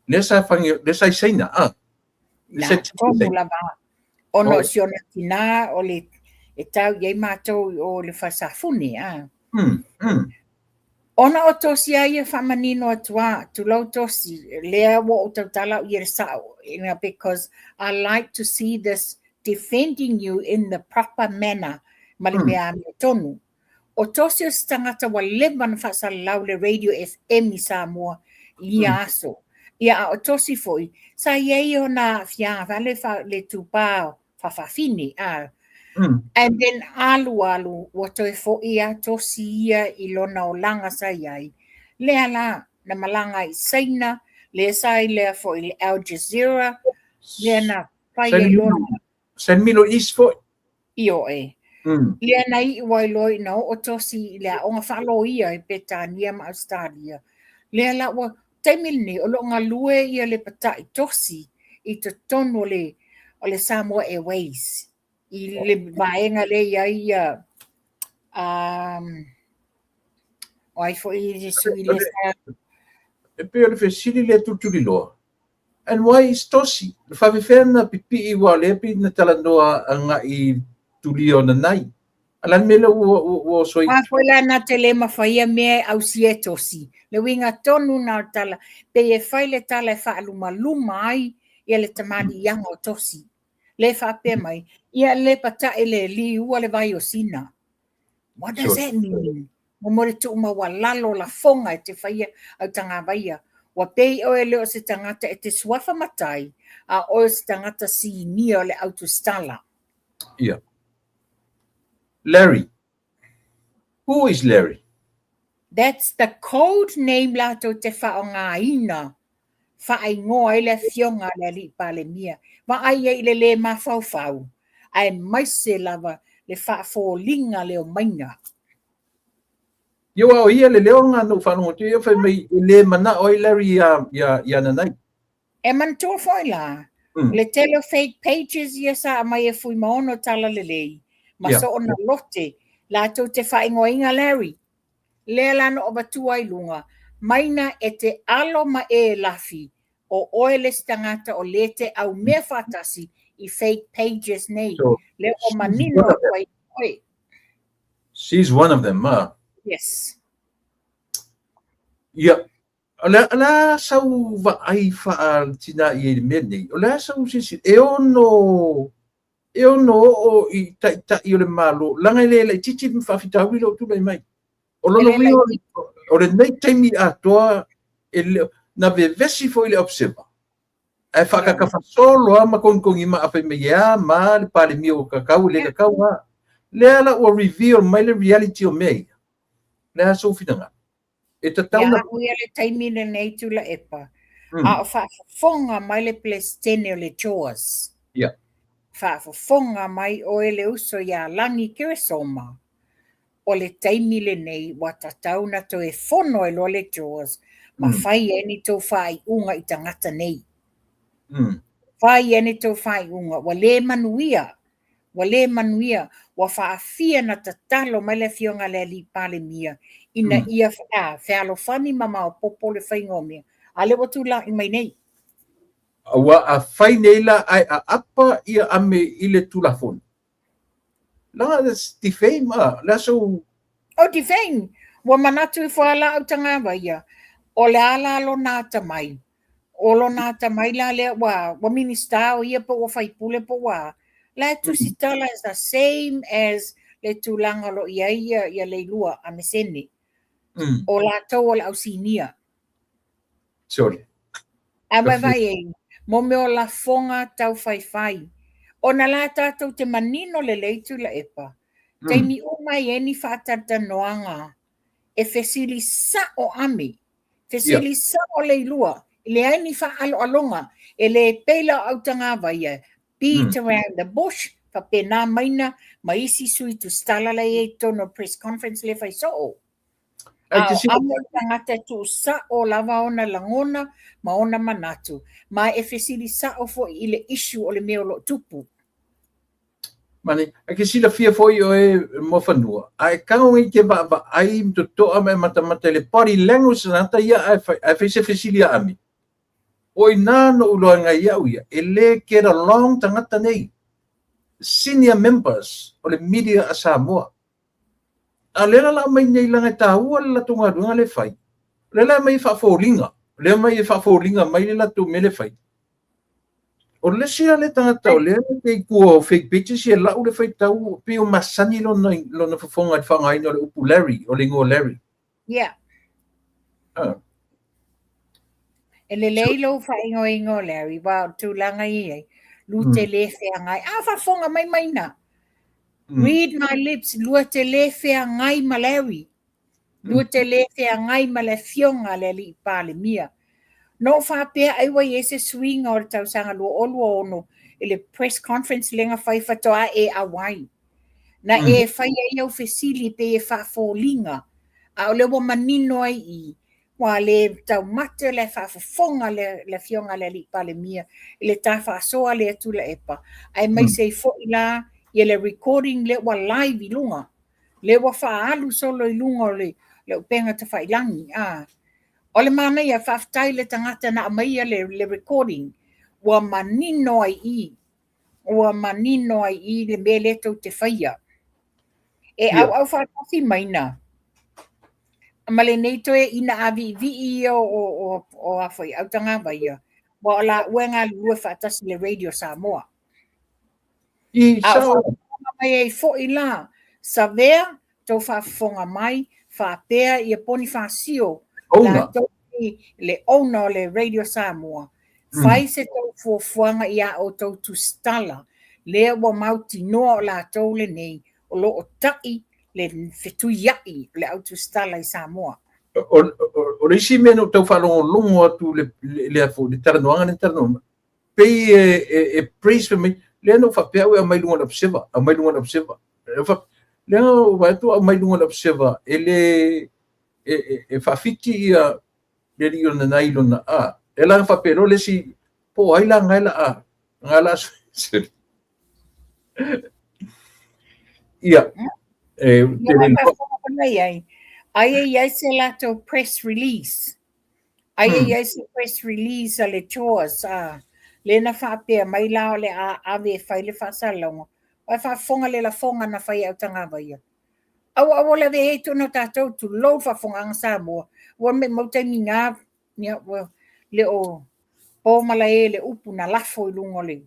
Lea sa whangi, lea sa i Saina, a. Na, tonu lava. Ona o si ona tinā o le, e tau i ai mātou i o le Falesafune, a. Ona o Tosi a ia faamanino atu a, tulou Tosi, lea ua ou tautala au ia le sao, you know, because I like to see this defending you in the proper manner ma le mea amiotonu. O Tosi o se tagata ua leva ona faasalalau le Radio FM i Samoa i ia aso. Ia a o Tosi foi, sa i ai ona aafiaga, le, fa, le tupā faafafine, a. And then alu alu, ua toe foi a Tosi ia i lona olaga sa i ai. Lea la, na malaga i Saina, lea sa i lea foi le Al Jazeera, lea na fai ai lona. Sa Middle East foi. Ioe. Lea na iu ai loa ina oo Tosi i le aoga faaloia i Petania ma Ausetalia. Lea la ua taimi lenei o lo o galue ia le pata'i Tosi i totonu o le, o le Samoa Airways i le vaega lea i ai ia um, o ai foi le sui lea sa E pei o le fesili lea tulituliloa. And why is Tosi? Le faafefea na pipii ua lea pei na talanoa agai i tulia o Nanai. A la le mea lea ua, ua, ua oso ai. A foi la na te le mawhai mea e ausia e Tosi. Le uiga tonu na o tala, pei e fai le tala e faalumaluma ai ia le tamaliiaga o Tosi. Le faapea mai, ia le pata'i le liua le vai o Sina. What does that mean? Mo mo le tuumaualalo lafoga e te faia autagavaia. Ua pei oe le o se tagata e te suafa matai, a oe o se tagata sinia o le autusitala. Yeah. Larry. Who is Larry? That's the code name latou te faaaogaina faaigoa ai le afioga a le Alii Palemia. Vaai ai i le lē mafaufau, aemaise lava le faafoliga leo maiga. Ia aua o ia le leo lena na ou faalogo atu ai, fai mai e le manao ai Larry ia, ia, ia Nanai. E manatua foi la, le tele o fake pages ia sa aumai e Fuimaono Talalelei ma Soona Lote latou te faaigoaina Larry. Lea la na ou avatua ai luga, maina e te alo ma e lafi, o oe le isi tagata o lē te aumea faatasi i fake pages nei. So, Lea ua manino atu ai oe. She's one of them, ah. Yes. Ia, o le, o le a sau vaai faa-tina i ai i le mea nei? O le a sau silasila? E ono, e ono oo i taitai o le Malo, leaga e le laitiiti le faafitauli lea ua tulai mai. O lona uiga o lenei taimi atoa e le, na vevesi foi le Observer ae faakakafa solo lava ma togitogi maa fai mai e a ma le Palemia ua kakau e le kakau lava. Lea la ua reveal mai le reality o mea ia. O le a sou finagalo? E tatau na... Ia au ia le taimi lenei Tuilaepa, a o faafofoga mai le Peresetene o le JAWS. Ia. Faafofoga mai oe le uso ia Lagi Keresoma, o le taimi lenei ua tatau na toe fono ai loa le JAWS ma fai ai ni tou faaiuga i tagata nei. Fai ai ni tou faaiuga, ua le manuia, ua le manuia, ua faafia na tatalo mai le Afioga a le Alii Palemia ina ia fealofani ma maopoopo le faiga o mea, a lea ua tulai mai nei. Aua a fai nei la ae aapa ia ame i le Tulafono, Leaga that's defame a, le aso. O defame! Ua manatu ifo lava la au tagava ia, o le a la lona atamai? O lona atamai la lea ua, ua Minista o ia po ua faipule po ua a? La e tusitala is the same as le tulaga o lo o i ai ia, ia Leilua a me Sene. O latou o le au sinia. Sorry. A vaivai ei, mo mea o lafoga tau faifai. Ona la tatou te manino lelei Tuilaepa, taimi uma e i ai ni faatalatalanoaga e fesili sa'o ame, fesili sa'o Leilua, e leai ni faaaloaloga, e le pei la o autagavaia, beat around the bush, faapena maina ma isi sui tusitala la e i ai i totonu o press conference lea e fai soo. A o ame le tagata e tuu sa'o lava ona lagona ma ona manatu, ma e fesili sa'o foi i le issue o le mea o lo o tupu. Mani, e ke silafia foi oe Muafanua, a e tago nei te vaavaai ma totoa ma e matamata i le body language o tagata ia ae fai, ae fai se fesili ia ame. O i nā noʻu loa ngai ia'u ia, e le get along tagata nei, senior members o le media a Samoa. A o lea la o le a aumai nei leaga e taua le latou galuega lea e fai. O lea la e aumai e faafoliga, o lea e aumai e faafoliga mai le latou mea lea e fai. O le isi la lea tagata o lea e i tua o fake pages ia lau le faitau pei o masani lona, lona fofoga i le faaaogaina o le upu Larry, o le igoa Larry. Yeah. Ah. E lelei lou faaigoaina o Larry, wa o le tulaga i ai, lu te le feagai. A faafofoga mai maina. Read my lips, lua te le feagai ma Larry. Lua te le feagai ma le afioga a le Alii Palemia. Na ou faapea ai ua i ai se suiga o le tausaga 2026 i le press conference lea na fai faatoa e auai. Na e fai ai au fesili pei e faafoliga, a o lea ua manino ai i Ua le taumate le faafofoga le, le afioga a le Alii Palemia i le ta faasoa lea Tuilaepa, aemaise ai foi la ia le recording lea ua live i luga, lea ua faaalu solo i luga o le, le upega tafailagi. A, o le manaia, faafetai i le tagata na aumaia le, le recording, ua manino ai i ua manino ai i le mea lea tou te faia. E auau faatasi maina ma lenei toe ina aviivii ia o, o, o, o a foi autagavaia, ua o laua e galulue faatasi le Radio Samoa. I A o faafofoga mai ai foi la, Savea, tou faafofoga mai, faapea ia Ponifasio, latou le owner o le Radio Samoa, fai se tou fuafuaga i a outou tusitala, lea ua mautinoa o latou lenei o lo o ta'i le fetuia'i o le au tusitala i Samoa. O le isi mea na ou tau faalogologo atu le, le, le, le talanoaga lea na talanoa mai, pei e, e, e praise fai mai, lea na ou faapea au e aumai luga o le Observer, aumai luga o le Observer. Lea na ou vaai atu aumai luga o le Observer, e le, e, e, e faafiti ia le alii o lana i lona a. E la faapea loa le isi, po o ai la ngai la a, ngai la Ia, e, te le mai ai. Aia i ai se latou press release. Aia i ai se press release a le JAWS, a lea na faapea mai la o le a ave e fai le faasalalauga. Ae faafofoga le lafoga na fai e Autagavaia. Aua aua le ave i ai tonu o tatou, tulou le faafofogaaga Samoa, ua maumau taimi na, ia, ua le o po malae le upu na lafo i luga o le.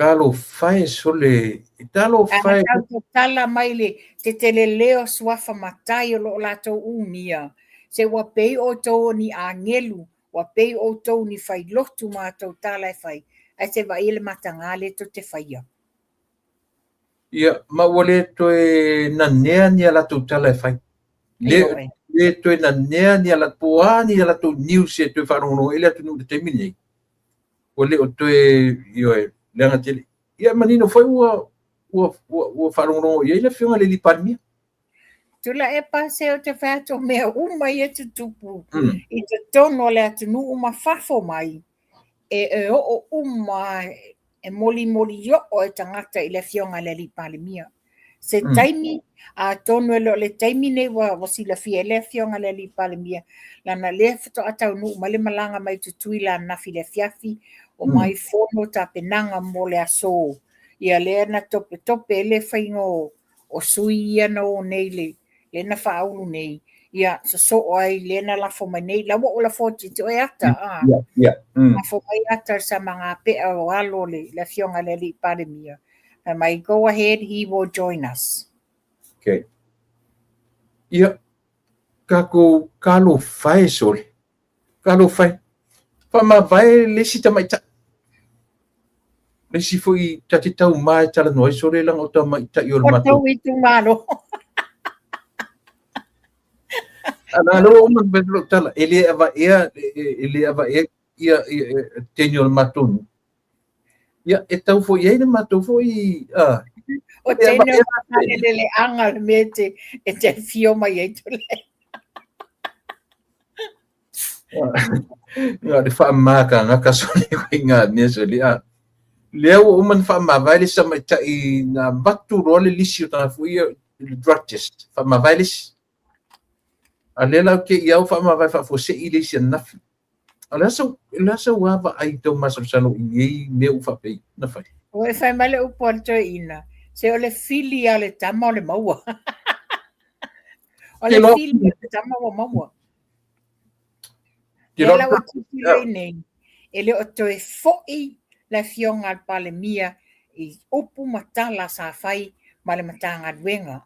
Talofa e sole, talofa e. A na tau tatala mai le teteleleo suafa matai o lo o latou umia, se ua pei outou o ni agelu, ua pei outou ni failotu ma a outou tala e fai, ae se vaaia le mataga lea tou te faia. Ia, ma ua le toe nanea ni a latou tala e fai. Le, le toe nanea ni a latou, po o a ni a latou news e toe faalogologo ai le atunuu i le taimi lenei. Ua le o toe, ioe, leaga tele. Ia, e manino foi ua, ua, ua, ua faalogologo i ai le Afioga i le alii Palemia. Tuilaepa se ou te fai atu o mea uma ia e tutupu i totonu o le atunuu ma fafo mai, e, e oo uma e molimoli oo e tagata i le Afioga i le Alii Palemia. Se taimi, atonu e le o le taimi nei ua, ua silafia ai le Afioga i le Alii Palemia, leaga lea faatoa taunuu mai le malaga mai Tutuila ananafi i le afiafi, omai fono tapenaga mo le aso. Ia lea na topetope ai le faiga o, o sui ia na o nei le, lea na faaulu nei, ia sosoo ai lea na lafo mai nei, la ua ou lafo atu ia te oe ata, a. Lafo mai ata i le samagapea o alo o le, le Afioga i le Alii Palemia. Fai mai, go ahead, he will join us. Okay. Ia, tatou talofa e sole. Talofa e. Faamavae le isi tamaitai. Le isi foi ta te tauma e talanoa ai sole leaga o tamaitai o le matou. O tou itumalo. Ala lea ua uma ona fai atu lau tala, e le avaea, e le avaea ia, ia, ia teine o le matou nuu. Ia, e tau foi i ai le matou foi, a. O teine o Saleleleaga le mea e te, e te afio mai ai Tuilaepa. Na o le faamama tagata sole i ngā mea sole, a. Lea ua uma ona faamavae le isi tamaitai na avatu loa le lisi o tagata foi ia, le drug test, faamavae le isi. A lea la ou te i au faamavae faafuasei le isi ananafi. O le a sau, o le a sau lava vaai tau masalosalo i nei mea ua faapea na fai? Ua e fai mai le upu a le toeaina, se o le fili a le tama o le maua. O le fili a le tama ua maua. Lea la ua tilotilo ai nei, e le o toe foi le Afioga a le Palemia i upu ma tala sa fai ma le Matagaluega,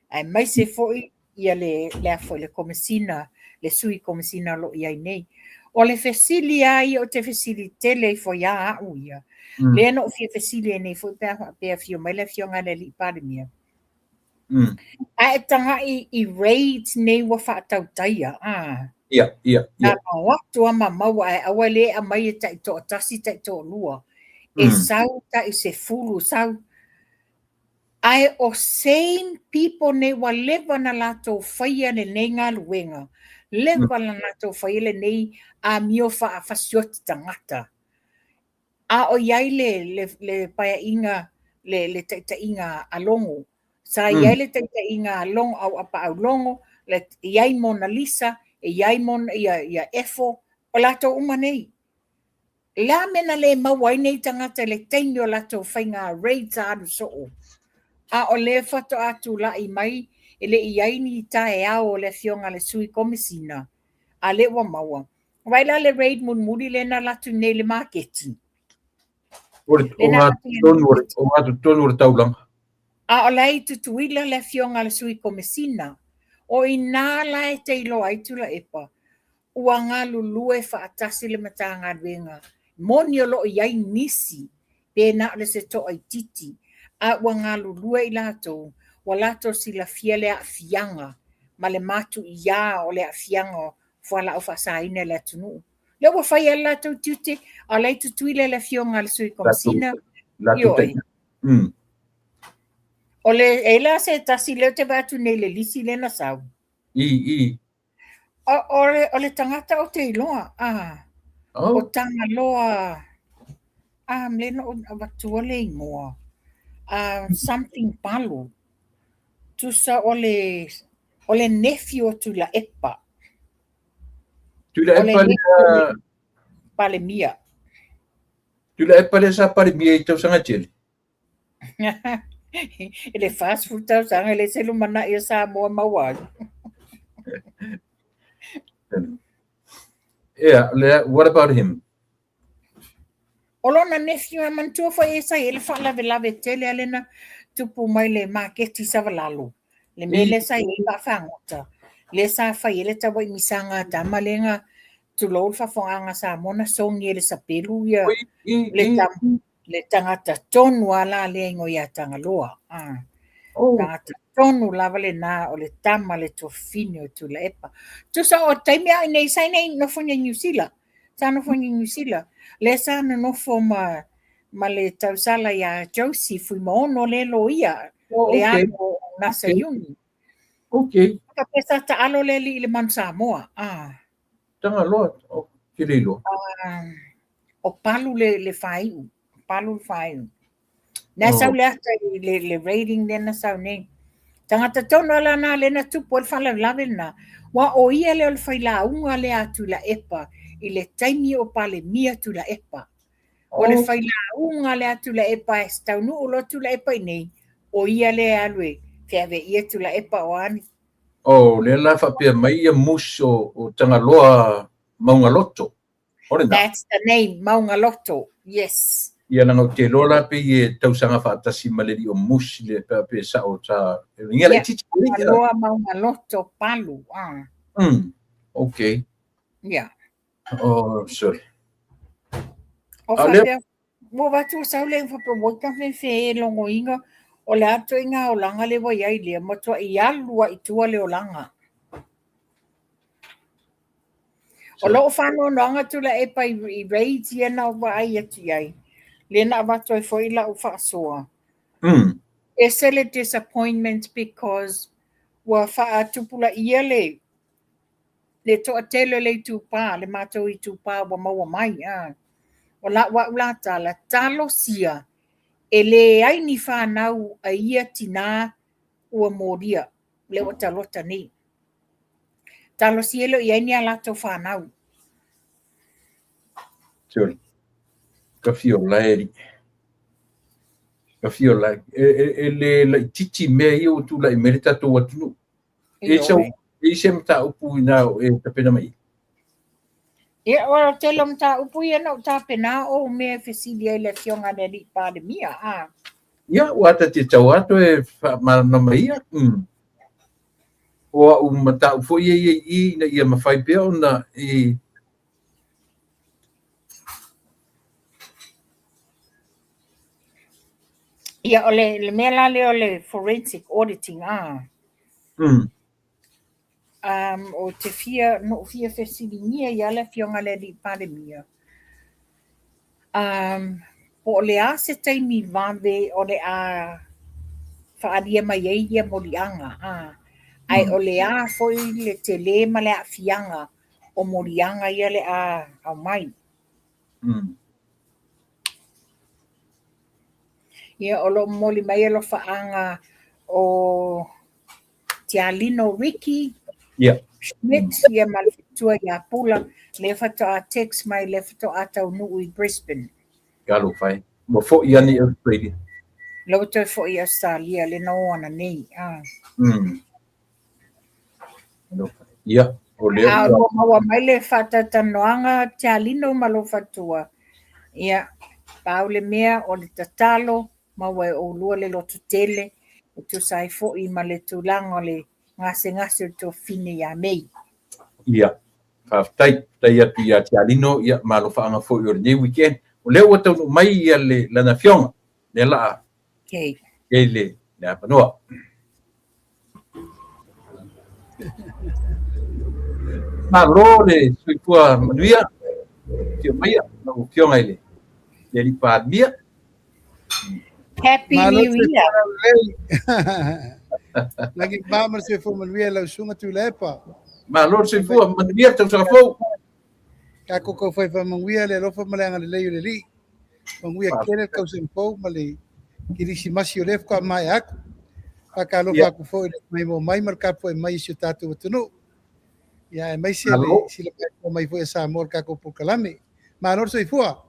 aemaise foi ia le, le a foi le Komesina, le Sui Komesina o lo o i ai nei. O le fesili lava ia ou te fesili tele ifo ia au ia, lea na ou fia fesili ai nei foi pe a faapea e afio mai le Afioga i le Alii Palemia. A e tagai i raids nei ua faatautaia, a. Ia, ia, ia. Na o atu lava ma maua ae aua le aumai e tai toatasi tai toalua. E sau tai 10, sau. Ae o same people nei ua leva ona latou faia lenei galuega, leva ona latou faia lenei amio faafasioti tagata. A o i ai le, le, le paeaiga, le, le taitaiga a Logo. Sa i ai le taitaiga a Logo, Auapaau Logo, le, i ai Mona Lisa, e i ai Mona, ia, ia Efo, o latou uma nei. O le a mea na le maua ai nei tagata i le taimi o latou faiga raids a alu soo? A o lea faatoa tulai mai e le i ai ni taeao o le Afioga i le Sui Komesina, a lea ua maua. Vaai la le raid mulimuli lea na alu atu nei i le maketi. O le ogatotonu o le taulaga. A o la e i Tutuila le Afioga i le Sui Komesina. O i ina la e te iloa ai Tuilaepa, ua galulue faatasi le Matagaluega. Moni o lo o i ai nisi pe na o se toaitiiti, a ua galulue i latou, ua latou silafia le aafiaga ma le matuia o le aafiaga o fualaau faasaina i le atunuu. Lea ua fai lava le latou tiute, a o la e i Tutuila le Afioga i le Sui Komesina. Ioe. O le, e la se tasi lea ou te vaai atu nei i le lisi lea na sau. I, i. O, o, le, o le tagata ou te iloa, a. Oh. O Tagaloa, a, lea na ou avatua le igoa. A, something Palu. Tusa o le, o le nephew o Tuilaepa. Tuilaepa lea... Palemia. Tuilaepa lea sa Palemia i tausaga e tele. I le 40 tausaga e le se lumanai o Samoa maua ai. Yeah, what about him? O lona nephew a manatua foi e sa i ai le faalavelave tele a lena tupu mai le maketi i Savalalo, le mea lea sa i ai vaafagota, lea sa fai ai le tauaimisaga a tama lea na tulou le faafofogaaga a Samoa na sogi e le sapelu ia le le tagata tonu a la lea igoa ia Tagaloa. Tagata tonu lava lena o le tama le tuafafine o Tuilaepa. Tusa o taimi a o i inei sa i inei nofo i Niu Sila. Sa nofo i Niu Sila. Lea sa nonofo ma ma le tausala ia Josie Fuimaono le loia le alu o Nasa Iuni. Okay. Faapea sa taalo le alii i le Manu Samoa. Ah. Tagaloa, oh, ke le iloa. O Palu le faaiu. Palu le faaiu. Na sau le ata i le rating lea na sau nei. Tagata tonu ala na le na tupu ai le faalavelave lena. Ua o ia lea o le failauga lea a Tuilaepa i le taimi o Palemia Tuilaepa. O le failauga lea a Tuilaepa e taunuu loa Tuilaepa i nei, o ia lea e alu e feaveaia Tuilaepa o a ni. Oh, lea la faapea mai ia moose o Tagaloa Maugaloto. O lena. That's the name, Maungaloto. Yes. Ia leaga ou te iloa la pei e tausaga faatasi ma le alii o Moose le pe pe sao sa ia laitiiti yeah, Tagaloa Maungaloto Palu. Ah. Okay. Yeah. Oh, sorry. O faapea, ua avatu o sau le faapea ua ita fefe e logoina o le a ituaiga olaga le ua i ai lea, matuai alu lava i tua le olaga. O lou faanoanoaga Tuilaepa i raids ia na ou vaai atu i ai, lea na avatu ai foi lau faasoa. Ese le disappointment because ua faatupulaia le le toatele o le itupa, le matou itupa ua maua mai. A. O lau au la tala, talosia e leai ni fanau a ia tinā ua molia, lea ua talota nei. Talosia e le o i ai ni a latou fanau. Sorry. Ka fia o lae alii. Ka fia o lae. E le laitiiti mea ia ua tulai mai le tatou atunuu. E i se mataupu inā o e tapena mai ai? Ia, o le tele o mataupu ia na ou tapena o mea e fesili ai le Afioga i le Alii Palemia. A. Ia, ua ta te tau atu e faamalamalama ia. O au mataupu foi ia i i ina ia mafai pea ona i. Ia, o le mea la lea o le forensic auditing, a. Ou te fia, na ou fia fesiligia ia le Afioga i le Alii Palemia, po o le a se taimi vave o le a faaalia mai ai ia moliaga, ae o le a foi le tele ma le aafiaga o moliaga ia le a aumai. Ia, o lo o momoli mai alofaaga o Tialino Ricky Schmidt ia ma le faletua ia Pula, lea faatoa text mai lea faatoa taunuu i Brisbane. Talofa e. Ua foi ane i Australia. La ua toe foi i Australia lea na o ananei. Ia, o lea A ua maua mai le faatalatalanoaga Tialino ma lou faletua, ia, pau le mea o le tatalo, maua e oulua le lototele, e tusa ai foi ma le tulaga o le gasegase o le tuafafine ia Mei. Ia, faafetai, faafetai atu ia Tialino, ia, ma alofaaga foi o lenei weekend. O lea ua taunuu mai ia le, lana afioga, lea la okay. I le avanoa. Malo le soifua manuia, afio maia, lau Afioga i le Alii Palemia. Happy New Year. Lagi pa ma le soifua manuia lau susuga Tuilaepa. Malo le soifua manuia le tausaga fou. Tatou tau fai faamanuia le alofa ma le agalelei o le Alii. Manuia tele le tausaga fou ma le Kerisimasi o lea faatoa maea atu. Faatalofa atu foi i le maimoa mai ma le tapuai mai i si o tatou atunuu. Ia aemaise le sila mai foi a Samoa i le tatou polokalame. Malo le soifua.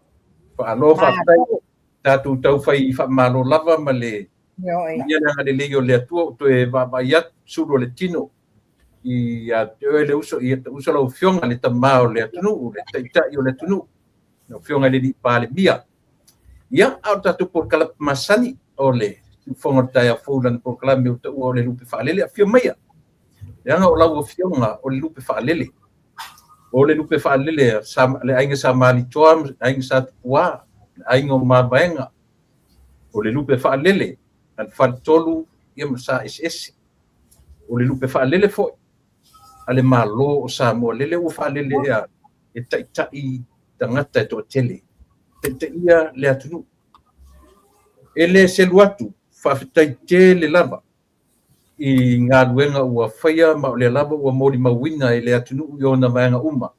Faamalo, faafetai. Tatou tau fai faamalo lava ma le ia le agalelei o le Atua ua toe vaavaai atu sulu o le tino ia te oe le uso, ia te uso lau Afioga le tama o le atunuu, le taitai o le atunuu, lau Afioga i le Alii Palemia. Ia, a o le tatou polokalame masani o le Siufofoga o le Taeao Fou i lana polokalame ua taua o le Lupe Faalele. Afio maia, leaga o lau Afioga o le Lupe Faalele. O le Lupe Faalele a le Aiga Sa Malitoa ma le Aiga Sa Tupua, le Aiga o Mavaega. O le Lupe Faalele a le Faletolu ia ma Sa Eseese. O le Lupe Faalele foi a le Malo o Samoa, lele ua faalele ea e taitai tagata e toatele, taitaia le atunuu. E le selu atu, faafetai tele lava i galuega ua faia ma o lea lava ua molimauina e le atunuu i ona vaega uma.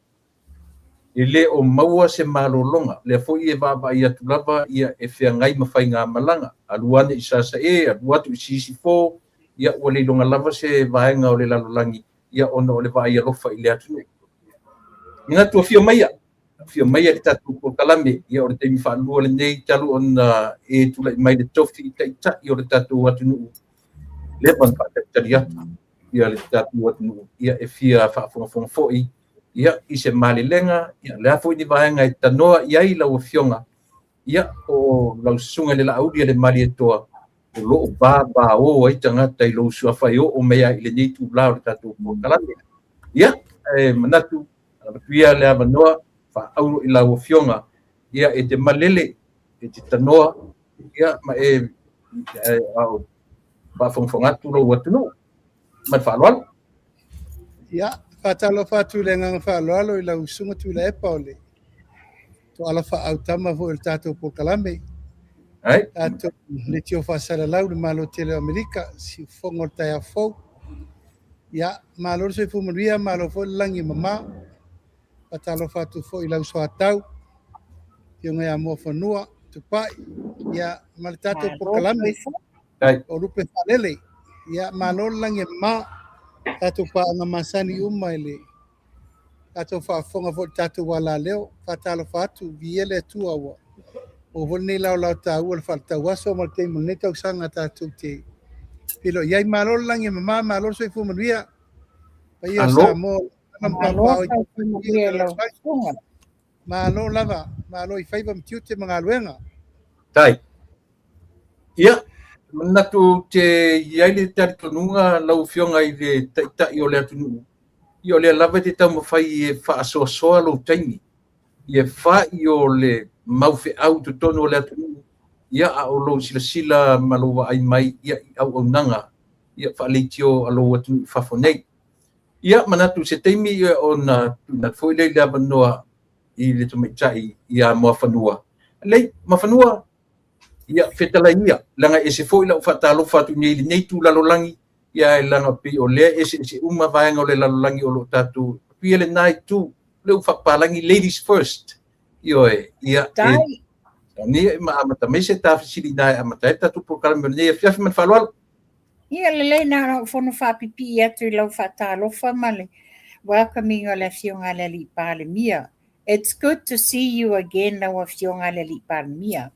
E le o maua se malologa, lea foi e vaavaai atu lava ia e feagai ma faigamalaga, alu ane i Sasae, alu atu i Sisifo, ia ua le iloga lava se vaega o le lalolagi ia ona o le vaai alofa i le atunuu. Manatu afio maia, afio maia i le tatou polokalame, ia o le taimi faalua lenei talu ona e tulai mai le tofi taitai o le tatou atunuu, leva ona faatalitali atu ia le tatou atunuu, ia e fia faafogafoga foi ia i se malelega, ia le a foi ni vaega e tanoa i ai lau afioga, ia o lau susuga i le Laauli a le Malietoa, o lo o vavao ai tagata i lou suafa e oo mai ai i lenei itula o le tatou polokalame. Ia, e manatu, avatu ia le avanoa, faaauro i lau afioga, ia e te malele, e te tanoa, ia ma e a o faafogafoga atu lou atunuu. Ma le faaaloalo. Ia, faatalofa atu i le agaga faaaloalo i lau Susuga Tuilaepa o le Toala faaautama foi o le tatou polokalame. Ai. Tatou leitio faasalalau le Malo tele o Amerika, siufofoga o le taeao fou. Ia, malo le soifua manuia, malo foi le lagi e mama. Faatalofa atu foi i lau soatau, Afioga ia Muafanua Tupai, ia, ma le tatou polokalame o Lupe Faalele. Ia, malo le lagi e mama, tatou paaga masani uma i le tatou faafofoga foi i le tatou alaleo. Faatalofa atu, viia le Atua ua maua foi lenei laolao taua i le faaletauaso ma le taimi o lenei tausaga tatou te feiloai ai. Malo le lagi e mama, malo le soifua manuia. Paia o Samoa, Malo le soifua manuia i lau susuga. Malo lava, malo i faiva ma tiute ma galuega. Tai. Ia, manatu ou te i ai le talitonuga lau Afioga i le Taitai o le atunuu, ia o lea lava e te taumafai e faasoasoa lou taimi, ia fai o le mau feau i totonu o le atunuu, ia a o lou silasila ma lou vaai mai ia i auaunaga ia faaleitio a lou atunuu i fafo nei. Ia manatu i se taimi ia ona tuuina atu foi lea i le avanoa i le tamaitai ia Muafanua. Lelei, Muafanua, ia fetalai ia, leaga e ese foi lau faatalofa atu nei i lenei itu lalolagi, ia leaga pei o lea e eseese uma vaega o le lalolagi o lo o tatou pia lena itu, lea ua faapapalagi ladies first. Ioe, ia e ni ma amata mai se ta fesili na e amata ai tatou polokalame o lenei afiafi ma le faaaloalo. Ia lelei na ona ou fono faapipii atu i lau faatalofa ma le welcoming o le Afioga i le Alii Palemia. It's good to see you again lau Afioga i le Alii Palemia.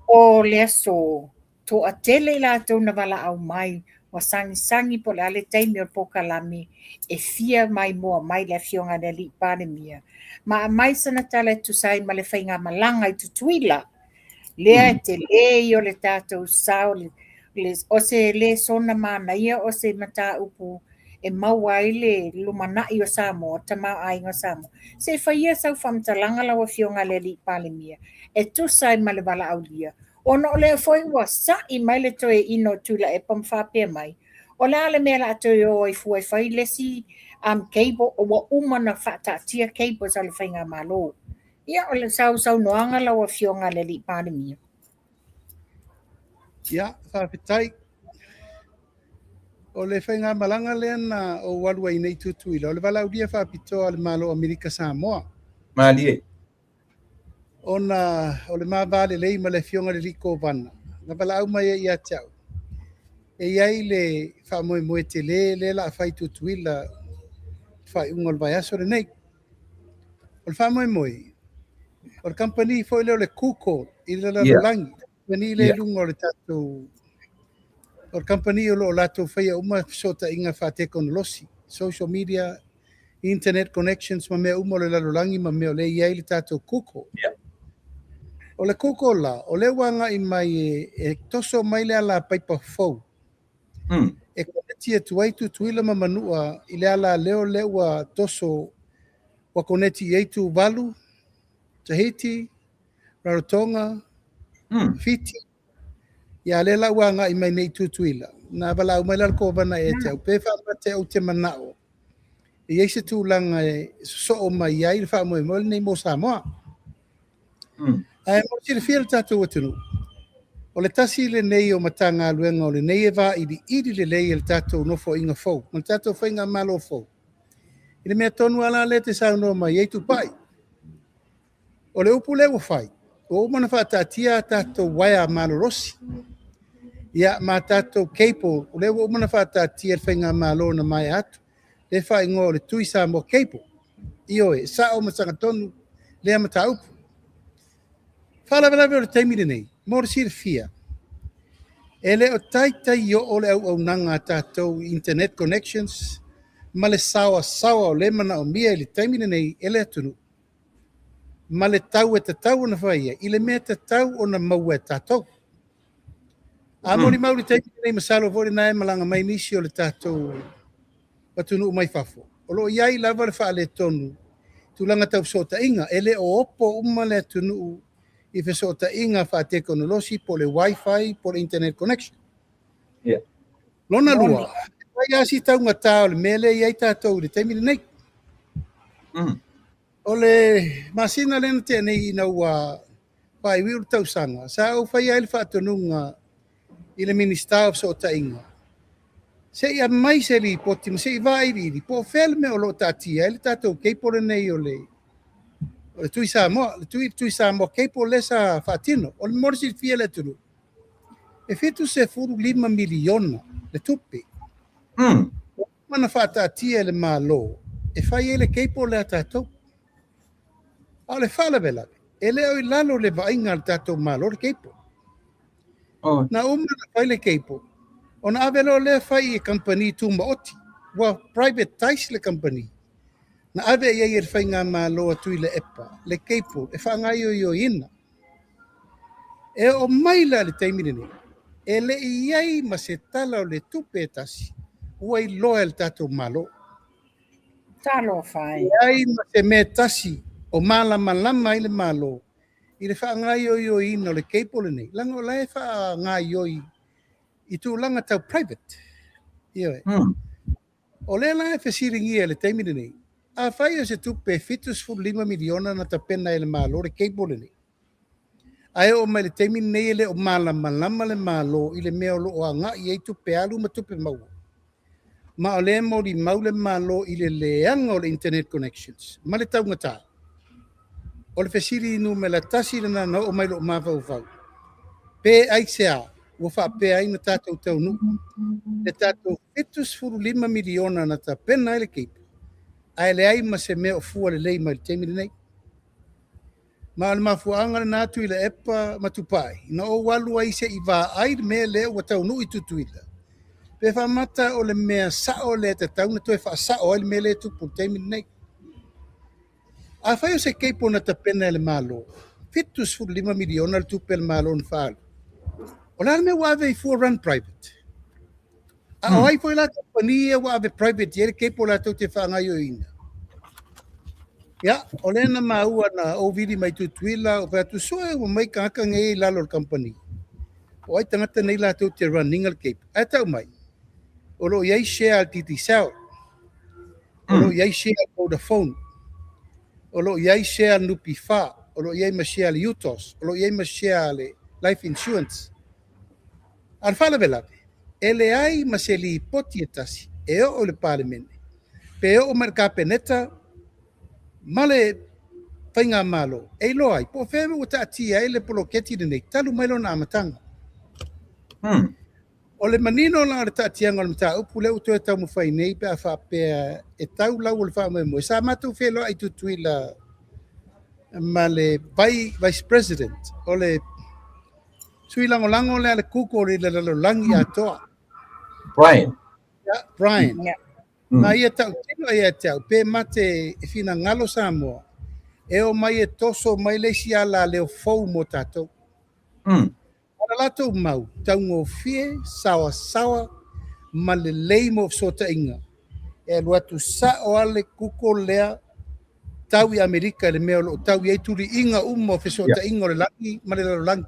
O le aso, toatele i latou na valaau mai, ua sagisagi po o le a le taimi o le polokalame e fia maimoa mai le Afioga i le Alii Palemia ma aumai sana tala e tusa ai ma le faigamalaga i Tutuila. Lea e tele ia o le tatou sao, o se lesona manaia, o se mataupu e maua ai le lumanai o Samoa, tamaoaiga o Samoa. Se i fai ia sau faamatalaga lau Afioga i le Alii Palemia e tusa ai ma le valaaulia, ona o lea foi ua sa'i mai le toeaina o Tuilaepa ma faapea mai, o le a le mea o le a toe o ai fua e fai le isi cable, ua uma ona faataatia cables a le Faigamalo. Ia, o le sausaunoaga lau Afioga i le Alii Palemia. Ia, faafetai. O le faigamalaga lea na ou alu ai nei i Tutuila, o le valaaulia faapitoa a le Malo o Amerika Samoa. Malie. Ona o le ma va lelei ma le Afioga i le Alii Kovana, na valaau mai ai ia te au, e i ai le faamoemoe tele lea o le a fai i Tutuila i le faaiuga o le vaiaso lenei. O le faamoemoe, o le kamupani foi lea o le Google i le lalolagi, kamupani lea i luga o le tatou, o le kamupani o lo o latou faia uma fesootaiga faatekonolosi, social media, internet connections ma mea uma o le lalolagi ma mea o lea e i ai le tatou Google. O le Google la, o lea ua agai mai e toso mai le alapaipa fou e koneti atu ai Tutuila ma Manua i le alaleo lea ua toso ua koneti i ai Tuvalu, Tahiti, Rarotonga, Fiti. Ia lea la ua agai mai nei i Tutuila. Na valaau mai la le Kovana ia te au, pe faamate ou te manao e i ai se tulaga e sosoo mai ai le faamoemoe lenei mo Samoa. Ae mo le silafia e le tatou atunuu, o le tasi lenei o Matagaluega o lenei e vailiili lelei e le tatou Nofoaiga fou ma le tatou Faigamalo fou. I le mea tonu lava la lea e te saunoa mai ai Tupai, o le upu lea ua fai, ua uma ona faataatia a tatou uaea malolosi, ia ma tatou cable, o lea ua uma ona faataatia e le Faigamalo na maea atu, lea e faaigoa o le Tui Samoa Cable. Ioe, e sao ma sagatonu lea mataupu. Faalavelave o le taimi lenei, mo le silafia, e le o taitai oo le auaunaga a tatou i internet connections ma le saoasaoa o lea e manaomia i le taimi lenei e le atunuu ma le tau e tatau ona fai ai i le mea e tatau ona maua e tatou. A molimau i le taimi lenei, masalo foi lena e malaga mai nisi o le tatou atunuu mai fafo, o lo o i ai lava le faaletonu i tulaga tau fesootaiga. E le o opo uma le atunuu i fesootaiga faatekonolosi po o le Wi-Fi po o le internet connection. Lona lua, e fai lava si taugata o le mea lea e i ai tatou i le taimi lenei. O le masina lea na tea nei ina ua faaiuiu le tausaga, sa ou faia ai le faatonuga i le Minisita o Fesootaiga, se i aumai se lipoti ma se i vailiili po o fea le mea o lo o taatia ai le tatou cable lenei o le Tui Samoa, le Tui Samoa cable lea sa faatino. O le mo le silafia e le atunuu, e $75 miliona le tupe. Ua uma ona faataatia e le Malo e fai ai le cable lea a tatou. A o le faalavelave, e le o i lalo o le vaaiga a le tatou Malo le cable. Na uma ona fai le cable, ona ave loa lea fai i kamupani tumaoti, ua privatize le kamupani. Na ave i ai e le Faigamalo a Tuilaepa le cable e faagaoioiina. E oo mai la i le taimi lenei, e le i i ai ma se tala o le tupe e tasi ua iloa e le tatou Malo. Talofa e. Leai ma se mea e tasi o malamalama ai le Malo i le faagaoioiina o le cable lenei, leaga o la e faagaoioi i tulaga tau private. Ioe. O lea la e fesiligia i le taimi lenei, afai o se tupe e $75 miliona na tapena e le Malo le cable lenei, ae oo mai i le taimi lenei e le o malamalama le Malo i le mea o lo o agai i ai tupe alu ma tupe maua, ma o lea e molimau le Malo i le leaga o le internet connections ma le taugata. O le fesili numera tasi lena na oo mai i lou mafaufau, pe aisea ua faapea ai na tatou taunuu le tatou $75 miliona na tapena ai le cable, ae leai ma se mea o fua lelei mai i le taimi lenei. Ma o le mafuaaga lena Tuilaepa ma Tupai na ou alu ai se i vaai le mea lea ua taunuu i Tutuila, pe faamata o le mea sao lea e tatau ona toe faasao ai le mea lea e tupu i le taimi lenei. Afai o se cable na tapena e le Malo, $75 miliona le tupe a le Malo na faaalu, o le a le mea ua ave i fua run private? A o ai foi la kamupani ia ua ave private i ai le cable latou te faagaoioiina? Ia, o lea na maua na ou vili mai Tutuila, ou fai atu, sue ua mai tagata nei i lalo o le kamupani. O ai tagata nei latou te run ina le cable? Ae tau mai, o lo o i ai share a le Digicel, o lo o i ai share a le Vodafone, o lo o i ai share a le NPF, o lo o i ai ma share a le UTOS, o lo o i ai ma share a le Life Insurance. A o le faalavelave, e leai ma se lipoti e tasi e oo i le Palemene, pe oo mai i le Kapeneta ma le Faigamalo e iloa ai po o fea ua taatia ai le poloketi lenei talu mai lona amataga. O le manino la o le taatiaga o le mataupu lea ua toe taumafai nei pe a faapea e tau lau o le faamoemoe, sa matou feiloai i Tutuila ma le Vice President o le sui lagolago lea a le Google i le lalolagi atoa. Brian. Yeah, Brian. Yeah. Na ia tautino ia te au, pe mate e finagalo Samoa. E omai e toso mai le isi alaleo fou mo tatou. A o le latou mau, taugofie, saoasaoa ma lelei mo fesootaiga. E alu atu sao lava le Google lea tau i Amerika i le mea o lo o tau i ai tuliiga uma o fesootaiga o le lagi ma le lalolagi.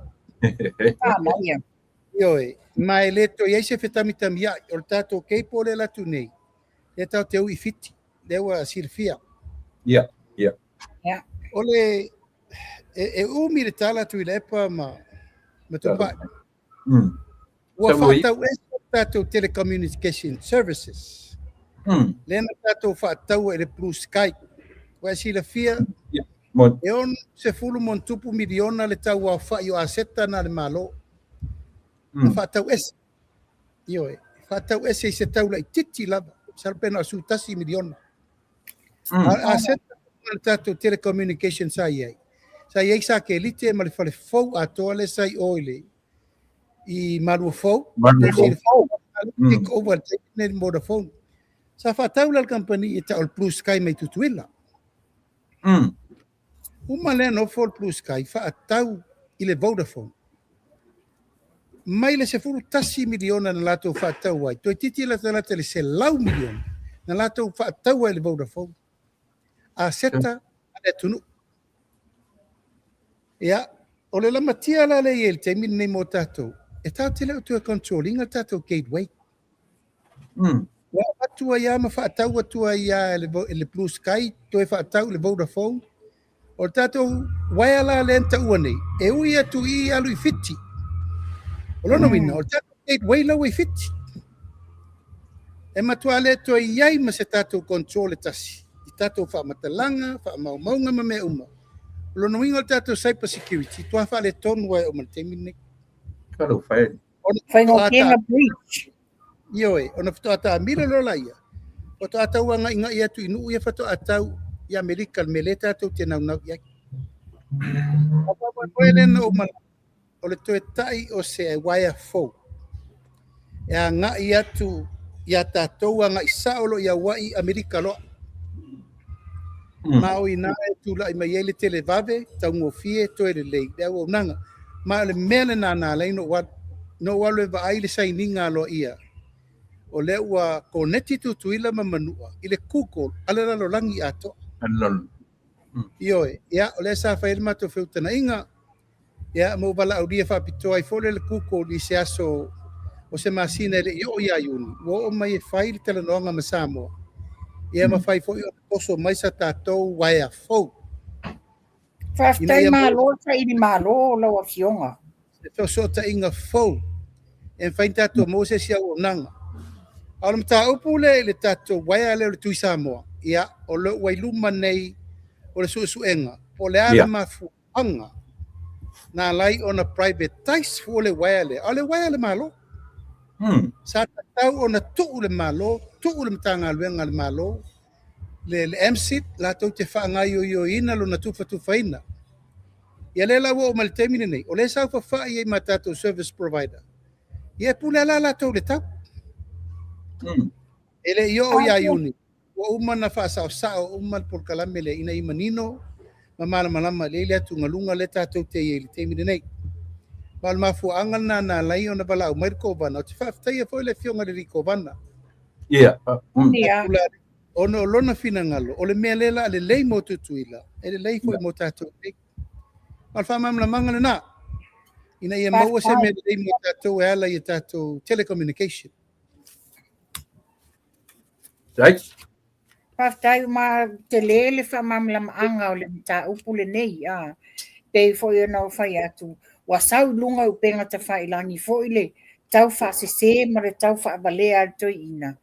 Ioe, ma e le toe i ai se fetamitamiai. O le tatou cable lea e alu atu nei, lea tatou te ui i Fiti, lea ua silafia. O le e umi le tala Tuilaepa ma Tupai. Ua faatau ese le tatou telecommunication services. Lea na tatou faataua i le Blue Sky. Ua e silafia, e 60+ miliona le tau aofai o aseta na a le Malo. Na faatau ese. Ioe, faatau ese i se tau laitiiti lava, masalo pe na o le 11 miliona. A aseta le tatou telecommunication sa i ai. Sa i ai sakelite ma le fale fou atoa lea sa i o i le i Maluafou. Maluafou. Take over le taimi lenei le Vodafone. Sa faatau la le kamupani e tau o le Blue Sky mai Tutuila. Uma lea nofo le Blue Sky faatau i le Vodafone. Mai le 11 miliona na latou faatau ai, toeitiiti latalata i le 100 miliona na latou faatau ai i le Vodafone. Aseta a le atunuu. Ia, o le lamatia la lea e i ai i le taimi lenei mo tatou, e tatou te le o toe control ina le tatou gateway. Ua avatu ai lava ma faatau atu ai lava e le Blue Sky, toe faatau i le Vodafone. O le tatou wire la lea na taua nei, e ui atu i i alu i Fiti. O lona uiga, o le tatou gateway la ua i Fiti. E matua le toe i ai ma se tatou control e tasi i tatou faamatalaga, faamaumauga ma mea uma. O lona uiga o le tatou cyber security, toa faaletonu ai o ma le taimi lenei. Faigofie na breach. Ioe, ona faatoa taamilo loa laia, faatoa tau agaigai atu i nuu ia faatoa tau i Amerika le mea lea tatou te naunau i ai. O faamoemoe lea na ou manatu, o le toe tai o se uaea fou e agai atu ia tatou agai sao loa i Hawaii, Amerika loa. Ma o i ina e tulai mai ai le televave, taugofie, toe lelei le auaunaga. Ma o le mea lena na ala ai ona ou alu. Na ou alu e vaai le sainiga aloaia o lea ua koneti Tutuila ma Manua i le Google a le lalolagi atoa. Ioe, ia, o lea sa fai ai le matou feutagaiga, ia, ma ou valaaulia faapitoa ai foi lea i le Google i se aso o se masina e le i oo ia Iuni, ua oo mai e fai le talanoaga ma Samoa, ia ma fai foi ona toso mai sa tatou uaea fou. Faafetai malo saili malo lau Afioga. Se fesootaiga fou e mafai ona tatou maua se isi auaunaga. A o le mataupu lea i le tatou uaea lea o le Tui Samoa, ia, o lo ua i luma nei o le suesuega po o le a le mafuaaga na ala ai ona privatize fua le uaea lea. A o le uaea a le Malo. Sa tatau ona tuu le Malo, tuu le Matagaluega a le Malo, le MCIT, latou te faagaoioiina lona tufatufaina. Ia lea la ua oo mai le taimi lenei, o lea e saofafai ai ma tatou service provider, ia e pule lava latou i le tau. E le i oo ia Iuni, ua uma ona faasaosao uma le polokalame lea ina ia manino ma malamalama lelei le atugaluga lea tatou te i ai i le taimi lenei. Ma o le mafuaaga lena na ala ai ona valaau mai le Kovana. Ou te faafetaia foi le Afioga i le Kovana. Ona o lona finagalo, o le mea lea la lelei mo Tutuila, e lelei foi mo tatou nei. Ma o le faamalamalamaga lena, ina ia maua se mea lelei mo tatou e ala i a tatou telecommunication. Faafetai ma tele le faamalamalamaga o le mataupu lenei. A pei foi ona ou fai atu, ua sau i luga o upega tafailagi foi le tau faasese ma le tau faavalea a le toeaina.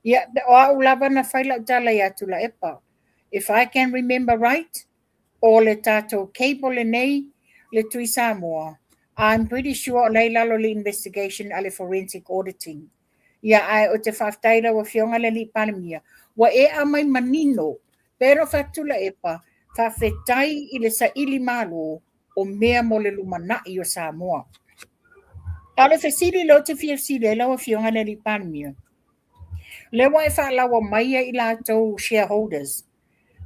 Ia, o au lava na fai lau tala ia Tuilaepa. If I can remember right, o le tatou cable lenei, le Tui Samoa, I'm pretty sure o la e i lalo o le investigation a le forensic auditing. Ia, ae ou te faafetai i lau Afioga i le Alii Palemia, ua e aumai manino, pei ona fai atu Tuilaepa, faafetai i le saili malo o mea mo le lumanai o Samoa. A o le fesili lea ou te fia fesili ai lau Afioga i le Alii Palemia, lea ua e faalaua mai i latou shareholders.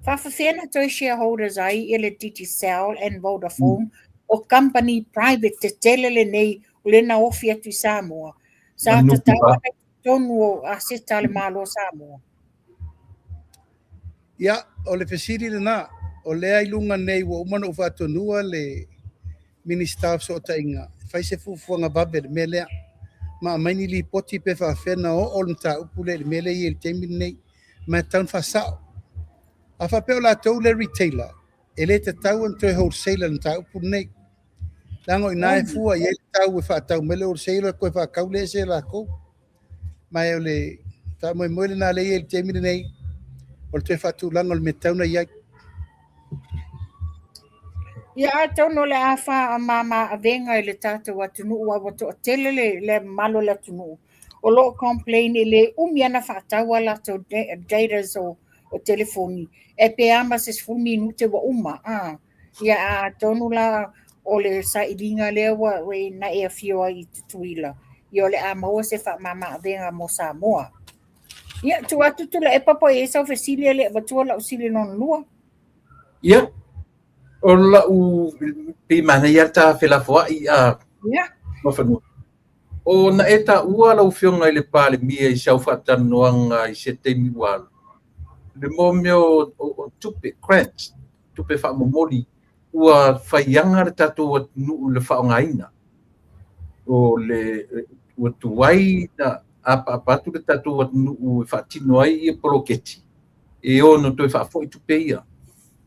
Faafefea na toe shareholders ai ia le Digicel and Vodafone o company private tetele lenei o lea na ofi atu i Samoa. Sa tatau ona i totonu o aseta a le Malo o Samoa. Ia, o le fesili lena, o lea i luga nei ua uma ona ou faatonuina le Minisita o Fesootaiga e fai se fuafuaga vave i le mea lea, ma aumai ni lipoti pe faapefea ona oo le mataupu lea i le mea lea e i ai i le taimi lenei, ma e tatau ona faasao. A faapea o latou le retailer, e le tatau ona toe wholesaler i le mataupu lenei, leaga o i ina e fua i ai le tau e faatau mai le wholesaler toe faatau lea ese e latou. Ma o le faamoemoe lena lea e i ai i le taimi lenei, o le toe faatulaga o le mea e tatau ona i ai. Ia atonu o le a faamama avega i le tatou atunuu aua ua toatele le mamalu o le atunuu o lo o complain e le umi ana faatau a latou datas o telefoni e pe a ma se 10 minute ua uma a. Ia atonu la o le sailiga lea ua na e afio ai i Tutuila, ia o le a maua se faamama avega mo Samoa. Ia, tuu atu Tuilaepa po o i ai sau fesili e le i avatua lau fesili lona lua. Ia, o lau pei manaia lava le ta felafoai a Muafanua. O na e taua lau Afioga i le Palemia i sau faatalanoaga i se taimi ua alu, le mo mea o tupe, grants, tupe faamomoli, ua faiaga le tatou atunuu i le faaaogaina. O le ua tuai na apaapa atu le tatou atunuu e faatino ai ia poloketi e ono toe faafoi tupe ia. O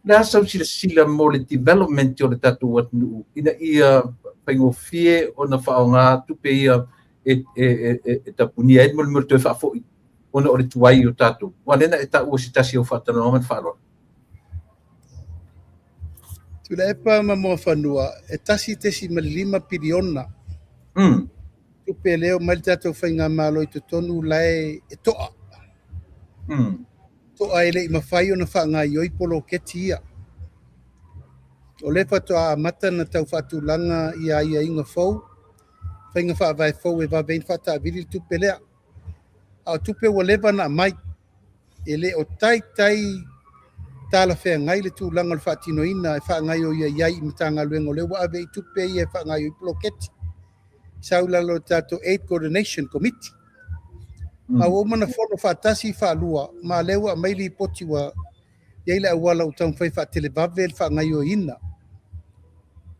le a sau silasila mo le development o le tatou atunuu ina ia faigofie ona faaaoga tupe ia e tapunia ai le mea o le toe faafoi ona o le tuai o tatou. Aua o lea na e taua se tasi o faatalanoaga ma le faaaloalo. Tuilaepa ma Muafanua, e 1.5 piliona tupe lea e omai le tatou faigamalo i totonu la e to'a. To'a e le i mafai ona faagaioi poloketi ia. O lea faatoa amata ona tau faatulaga ia aiaiga fou, faiga faavae fou e vave ai ona faataavili le tupe lea. A o tupe ua leva ona aumai, e le o taitai talafeagai le tulaga o le faatinoina e faagaioia ai i Matagaluega o lea ua ave i tupe ia e faagaioi poloketi. Sau i lalo o le tatou Aid Coordination Committee. A ua uma ona fono faatasi faalua, ma lea ua aumai lipoti ua i ai le auala ua taumafai faatelevave le faagaioiina.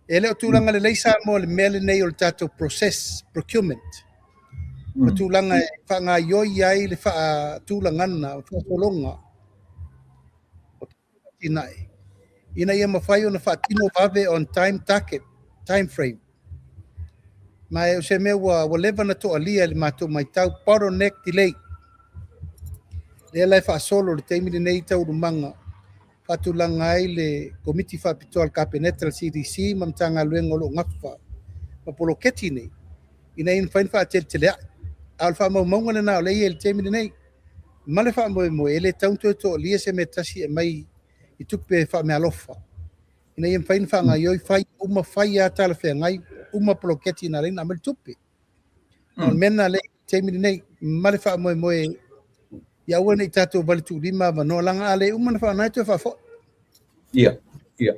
E le o tulaga lelei Samoa i le mea lenei o le tatou process procurement. Ma tulaga e faagaioi ai le faatulagana o faasologa o atinae ina ia mafai ona faatino vave on time target, time frame. Ma e o se mea ua leva na toalia i le matou matau, bottleneck delay. Lea la e faasolo le taimi lenei taualumaga faatulaga ai le Komiti Faapitoa a le Kapeneta, le CDC ma Matagaluega o lo o gafa ma poloketi nei ina ia mafai ona faateleteleai. A o le faamaumauga lena o lea e i ai i le taimi lenei. Ma le faamoemoe e le tatau ona toe toalia se mea tasi e aumai i tupe faameaalofa ina ia mafai ona faagaioi, fai uma, fai lava talafeagai, uma poloketi na ala ai ona aumai le tupe. O le mea lena lea e i ai i le taimi lenei ma le faamoemoe ia aua ne i tatou valetuulima avanoa, leaga a le uma ona faaaoga e toe faafoi. Ia, ia.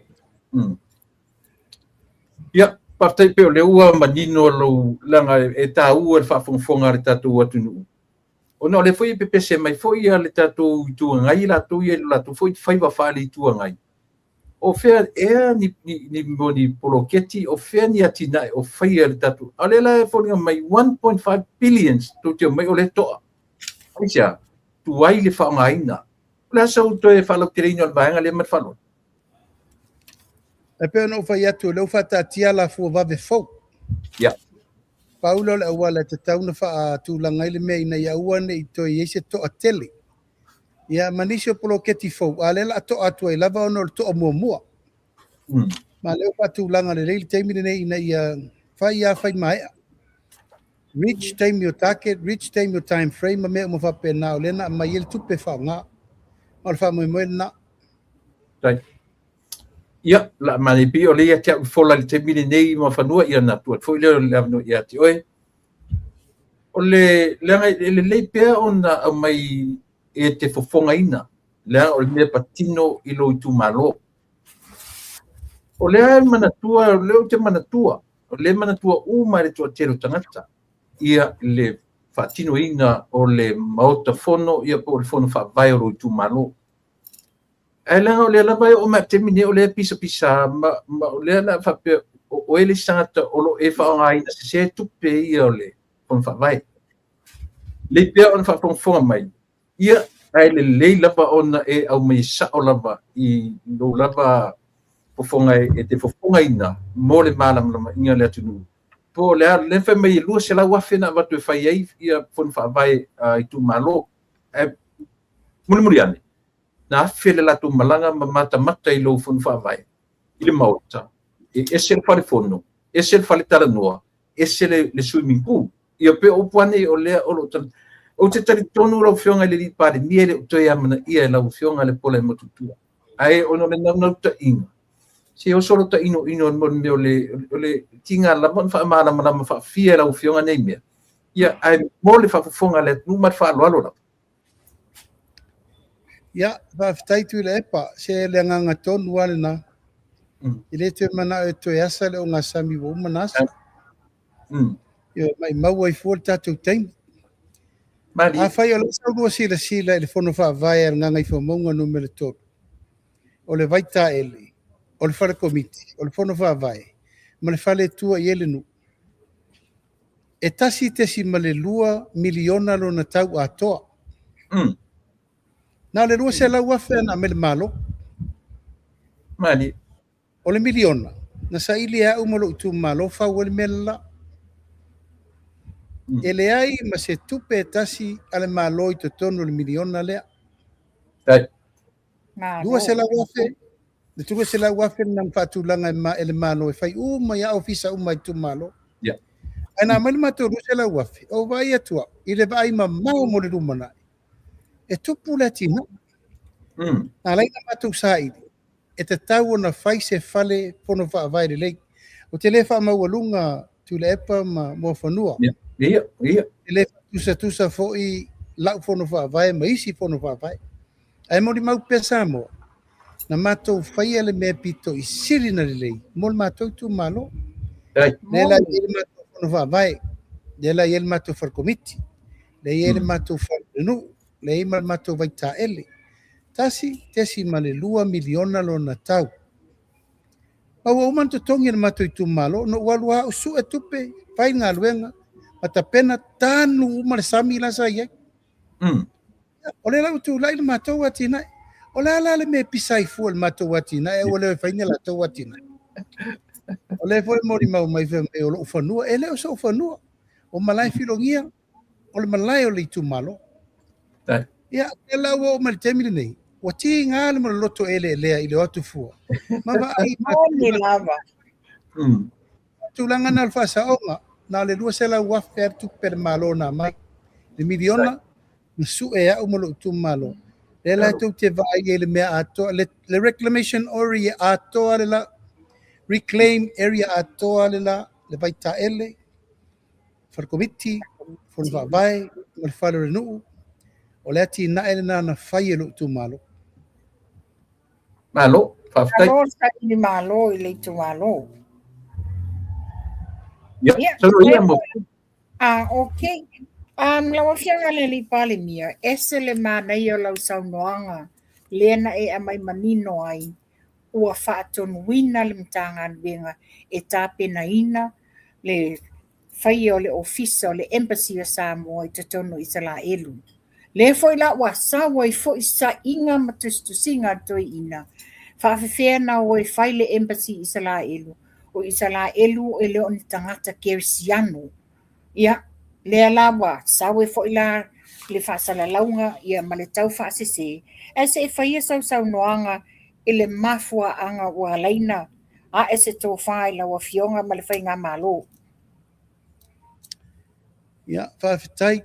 Ia, faafetai pei o lea ua manino lou, leaga e taua le faafogafoga a le tatou atunuu. Ona o lea foi e pepese mai foi le tatou Itu Agai latou ia i lo latou foi faiva faale-Itu Agai. O fea ea ni poloketi, o fea ni atinae o faia le tatou. A o lea la e foliga mai 1.5 billions tou te omai o lea e to'a. Aisea? Tuai le faaaogaina. O le a sau toe faalauteleina o le vaega lea ma le faaaloalo? E pei ona ou fai atu, o lea ua faataatia alafua vave fou. Pau lea o le auala e tatau ona faatulaga ai le mea ina ia aua ne i toe i ai se to'a tele. Ia, ma nisi o poloketi fou, a o lea o le a to'a atu ai lava ona o le to'a muamua. Ma o lea ua faatulaga lelei le taimi lenei ina ia fai lava fai maea. Reach taimi o target, reach taimi o time frame ma mea uma faapena, o lea na aumai ai le tupe e faaaoga. Ma o le faamoemoe lena. Tai. Ia, la manaia pei o lea ia te au fola i le taimi lenei Muafanua, ia na tuu atu foi lea o le avanoa ia te oe. O le leaga e lelei pea ona aumai e te fofogaina. Leaga o le mea patino i lou itumalo. O lea e manatua, o lea ou te manatua, o lea e manatua uma e le toatele o tagata ia le faatinoina o le Maota Fono ia po o le Fono Faavae o lou itumalo. Ae leaga o lea lava e oo mai i le taimi lenei o lea e pisapisa ma, ma o lea la faapea o oe le isi tagata o lo o e faaaogaina sese tupe ia o le Fono Faavae. Lelei pea ona faafogafoga mai, ia, ae lelei lava ona e aumai sao lava i lou lava fofoga e te fofogaina mo le malamalamaiga o le atunuu. Po o le a, lea fai mai e 200,000 na avatu e fai ai ia fono faavae a itumalo. Ae mulimuli ane, na afe le latou malaga ma matamata i lou fono faavae i le Maota, e ese le fale fono, ese le fale talanoa, ese le, le swimming pool. Ia pei o upu lava nei o lea o lo o Ou te talitonu lau Afioga i le Alii Palemia e le o toe amanaia e lau Afioga le pola e motu i tua. Ae ona o le naunautaiga, se oso lo tainoino mo le mea o le, o le tiga lava ona faamalamalama faafia e lau Afioga nei mea. Ia, ae mo le faafofoga a le atunuu ma le faaaloalo lava. Ia, faafetai Tuilaepa, se le agaga tonu lava lena. E le toe manao e toe asa le ogasami ua uma ona asa. Ia, maumau ai fua le tatou taimi. Afai o le a sa oulua silasila i le Fono Faavae a le Gagaifomauga Nu.3, o le Vaitaele, o le Fale Komiti, o le Fono Faavae ma le fale e tua i ai le nuu, e $1.2 miliona lona tau atoa. Na o le $200,000 na aumai le Malo. Malie. O le miliona, na saili e au ma lou itumalo fau ai le mea le la. E leai ma se tupe e tasi a le Malo i totonu o le miliona lea. $200,000, le $200,000 lena na faatulaga e le Malo e fai uma i ofisa uma a itumalo. Ae na aumai le matou $200,000, ou vaai atu au i le vaai mamao mo le lumanai, e tupu le atinae. Na ala ai ona matou saili, e tatau ona fai se fale fono faavae lelei. Ou te le faamaualuga Tuilaepa ma Muafanua. Ia, ia. E le tusatusa foi lau fono faavae ma isi fono faavae. Ae molimau pea Samoa, na matou faia le mea pito i sili na lelei mo le matou itumalo. Lea la e i ai le matou fono faavae, lea la e i ai le matou fale komiti, lea e i ai le matou fale o le nuu, lea e i ai ma le matou vaitaele. $1.2 miliona lona tau. Ma ua uma ona totogi e le matou itumalo. Na ou alu lava au sue tupe, fai le galuega, ma tapena, tanu uma le sami la sa i ai. O lea la ua tulai le matou atinae. O le a la le mea e pisa ai fua i le matou atinae, ae ua le o e fai ni a latou atinae. O lea foi e molimau mai fai mai o lou fanua. E le o sou fanua. O Malaefilogia, o le malae o le itumalo. Ia, o lea la ua oo mai i le taimi lenei, ua tiga le maloloto eleelea i le o atu fua. Ma vaai Moni lava. Tulaga na o le faasaoga, na o le $200,000 lava le tupe a le Malo na aumai. Le miliona, na sue e au ma lou itumalo. Lea la tou te vaai ai i le mea atoa, le, le reclamation area atoa le la, reclaim area atoa le la, le vaitaele, fale komiti, fono faavae, ma le fale o le nuu. O le atinae lena na fai e lou itumalo. Malo, faafetai. Malo saili malo i le itumalo. Ia, Ia, saunoa ia mo. Ah, okay. Lau Afioga i le Alii Palemia, ese le manaia o lau saunoaga lea na e aumai manino ai ua faatonuina le Matagaluega e tapenaina le faia o le Ofisa o le Embassy o Samoa i totonu o Isaraelu. Lea foi la ua sau ai foi saiga ma tusitusiga a le toeaina, faafefea na o e fai le Embassy i Isaraelu, o Isaraelu e le o ni tagata kerisiano. Ia, lea la ua sau ai foi la le faasalalauga ia ma le tau faasese, ae se i faia sau saunoaga i le mafuaaga ua ala ai ona ae se tofa i lau Afioga ma le Faigamalo. Ia, faafetai.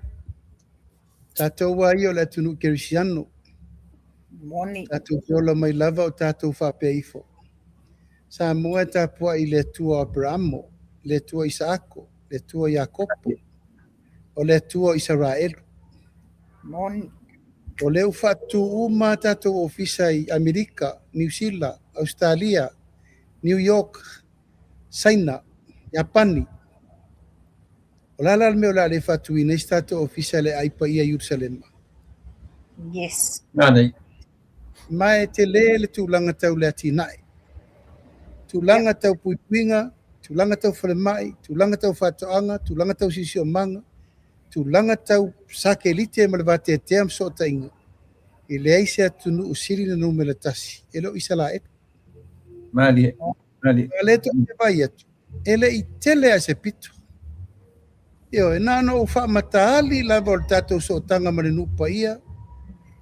Tatou lava ia o le atunuu kerisiano. Moni. Tatou te ola mai lava o tatou faapea ifo. Samoa e tapuai i le Atua o Aperamo, le Atua o Isaako, le Atua o Iakopo, o le Atua o Isaraelu. Moni. O lea ua faatutu uma a tatou ofisa i Amerika, Niu Sila, Ausetalia, New York, Saina, Iapani. O le a la le mea o le a le faatuina ai se tatou ofisa i le Aai Paia i Ierusalema? Yes. Manaia. Ma e tele le tulaga tau le atinae. Tulaga tau puipuiga, tulaga tau falemai, tulaga tau faatoaga, tulaga tau siosiomaga, tulaga tau sakelite ma le vateatea ma fesootaiga, e leai se atunuu sili na numera tasi e le o Isaraelu. Malie, malie. A lea tou te vaai atu, e le i tele lava se pito. Ioe, na ona ou faamataali lava o le tatou sootaga ma le nuu paia,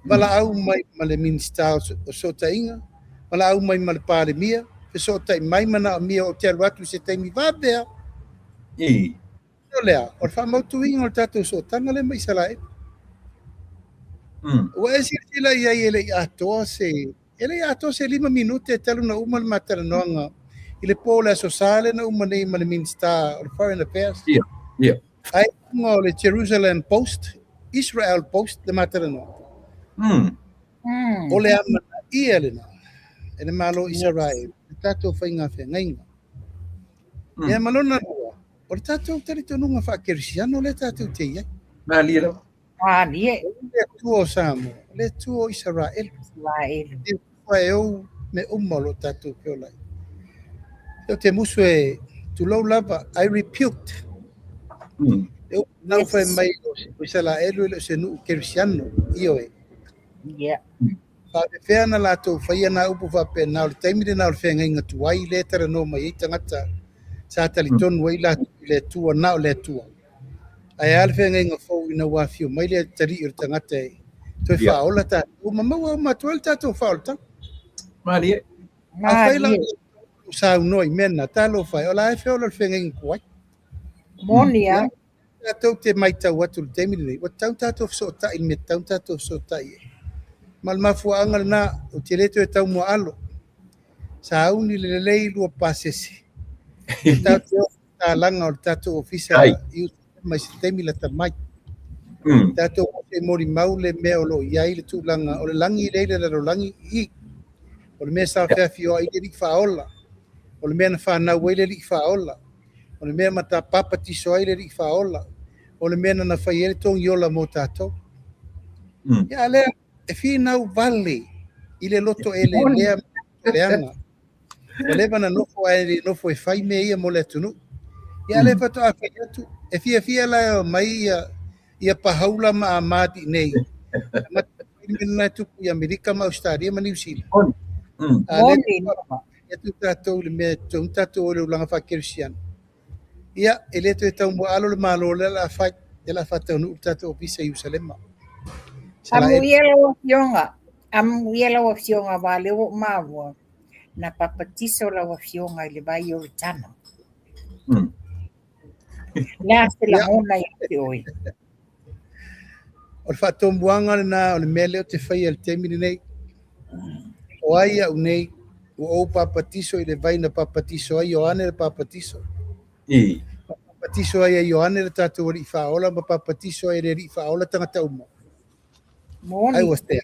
valaau mai ma le Minisita o Fesootaiga, valaau mai ma le Palemia, fesootai mai manaomia ou te alu atu i se taimi vave lava. O le a? O le faamautuina o le tatou sootaga lea ma Isaraelu. Ua e silasila i ai e le i atoa se e le i atoa se 5 minute talu na uma le ma talanoaga i le po o le Aso Sa lea na uma nei ma le Minisita o le Foreign Affairs. Ia, ia. Ai luga o le Jerusalem Post, Israel Post le ma talanoaga. O le amanaia lena e le Malo o Isaraelu le tatou faiga feagaiga. Ia ma lona lua, o le tatou talitonuga faakerisiano lea tatou te i ai. Malie lava. Malie. O le Atua o Samoa, o le Atua o Isaraelu. Isaraelu. E Atua e ou mea uma o lo o tatou feola ai. Ou te musu e tulou lava, I rebuked. E upu nau fai mai o Isaraelu e le o se nuu kerisiano, ioe. Yeah. Faapefea na latou faia nā upu faapena, o le taimi lena o le feagaiga tuai lea e talanoa mai ai tagata sa talitonu ai latou i le Atua na o le Atua. Ae a le feagaiga fou ina ua afio mai le Atalii o le tagata e toe faaola tatou ma maua uma atu ai le tatou faaolataga. Malie. Afai la o saunoa i mea na, talofa e, o la e feola le feagaiga tuai. Moni a. Tatou te matau atu i le taimi lenei, ua tatau ona tatou fesootai i le mea e tatau ona tatou fesootai i ai. Ma o le mafuaaga lena, ou te le toe taumuaalo. Sauni le lelei lua pasese. E tatou te o i le tatalaga o le tatou ofisa i uta mai se taimi lata mai. Tatou te molimau le mea o lo o i ai le tulaga o le lagi lea i le lalolagi i i. O le mea sa feafioai le Alii Faaola. O le mea na fanau ai le Alii Faaola. O le mea na papatiso ai le Alii Faaola. O le mea na fai ai le togiola mo tatou. Ia a lea e finau vale i le loto eleelea ma le loto leaga. Ua leva na nofo ae le nofo e fai mea ia mo le atunuu. Ia a lea faatoa fai atu, e fiafia la e omai ia ia Pahaula ma Ahmad i nei. Amata mai le mea lena e tupu i Amerika ma Ausetalia ma Niu Sila. A lea faatoa atu tatou i le mea e tatau ona tatou o i le olaga faakerisiano. Ia, e le toe taumuaalo le Malo lea o le a fai, lea o le a faataunuu le tatou ofisa i Ierusalema. Amuia lau Afioga, amuia lau Afioga, aua o lea ua ou maua, na papatiso lau Afioga i le vai Ioritana. O le a se lagona ia te oe? O le faatomuaga lena o le mea lea ou te faia i le taimi lenei. O ai au nei, ua ou papatiso i le vai na papatiso ai Ioane le papatiso. Ma papatiso ai e Ioane le tatou Alii Faaola ma papatiso ai e le Alii Faaola tagata uma. Moni. I was there.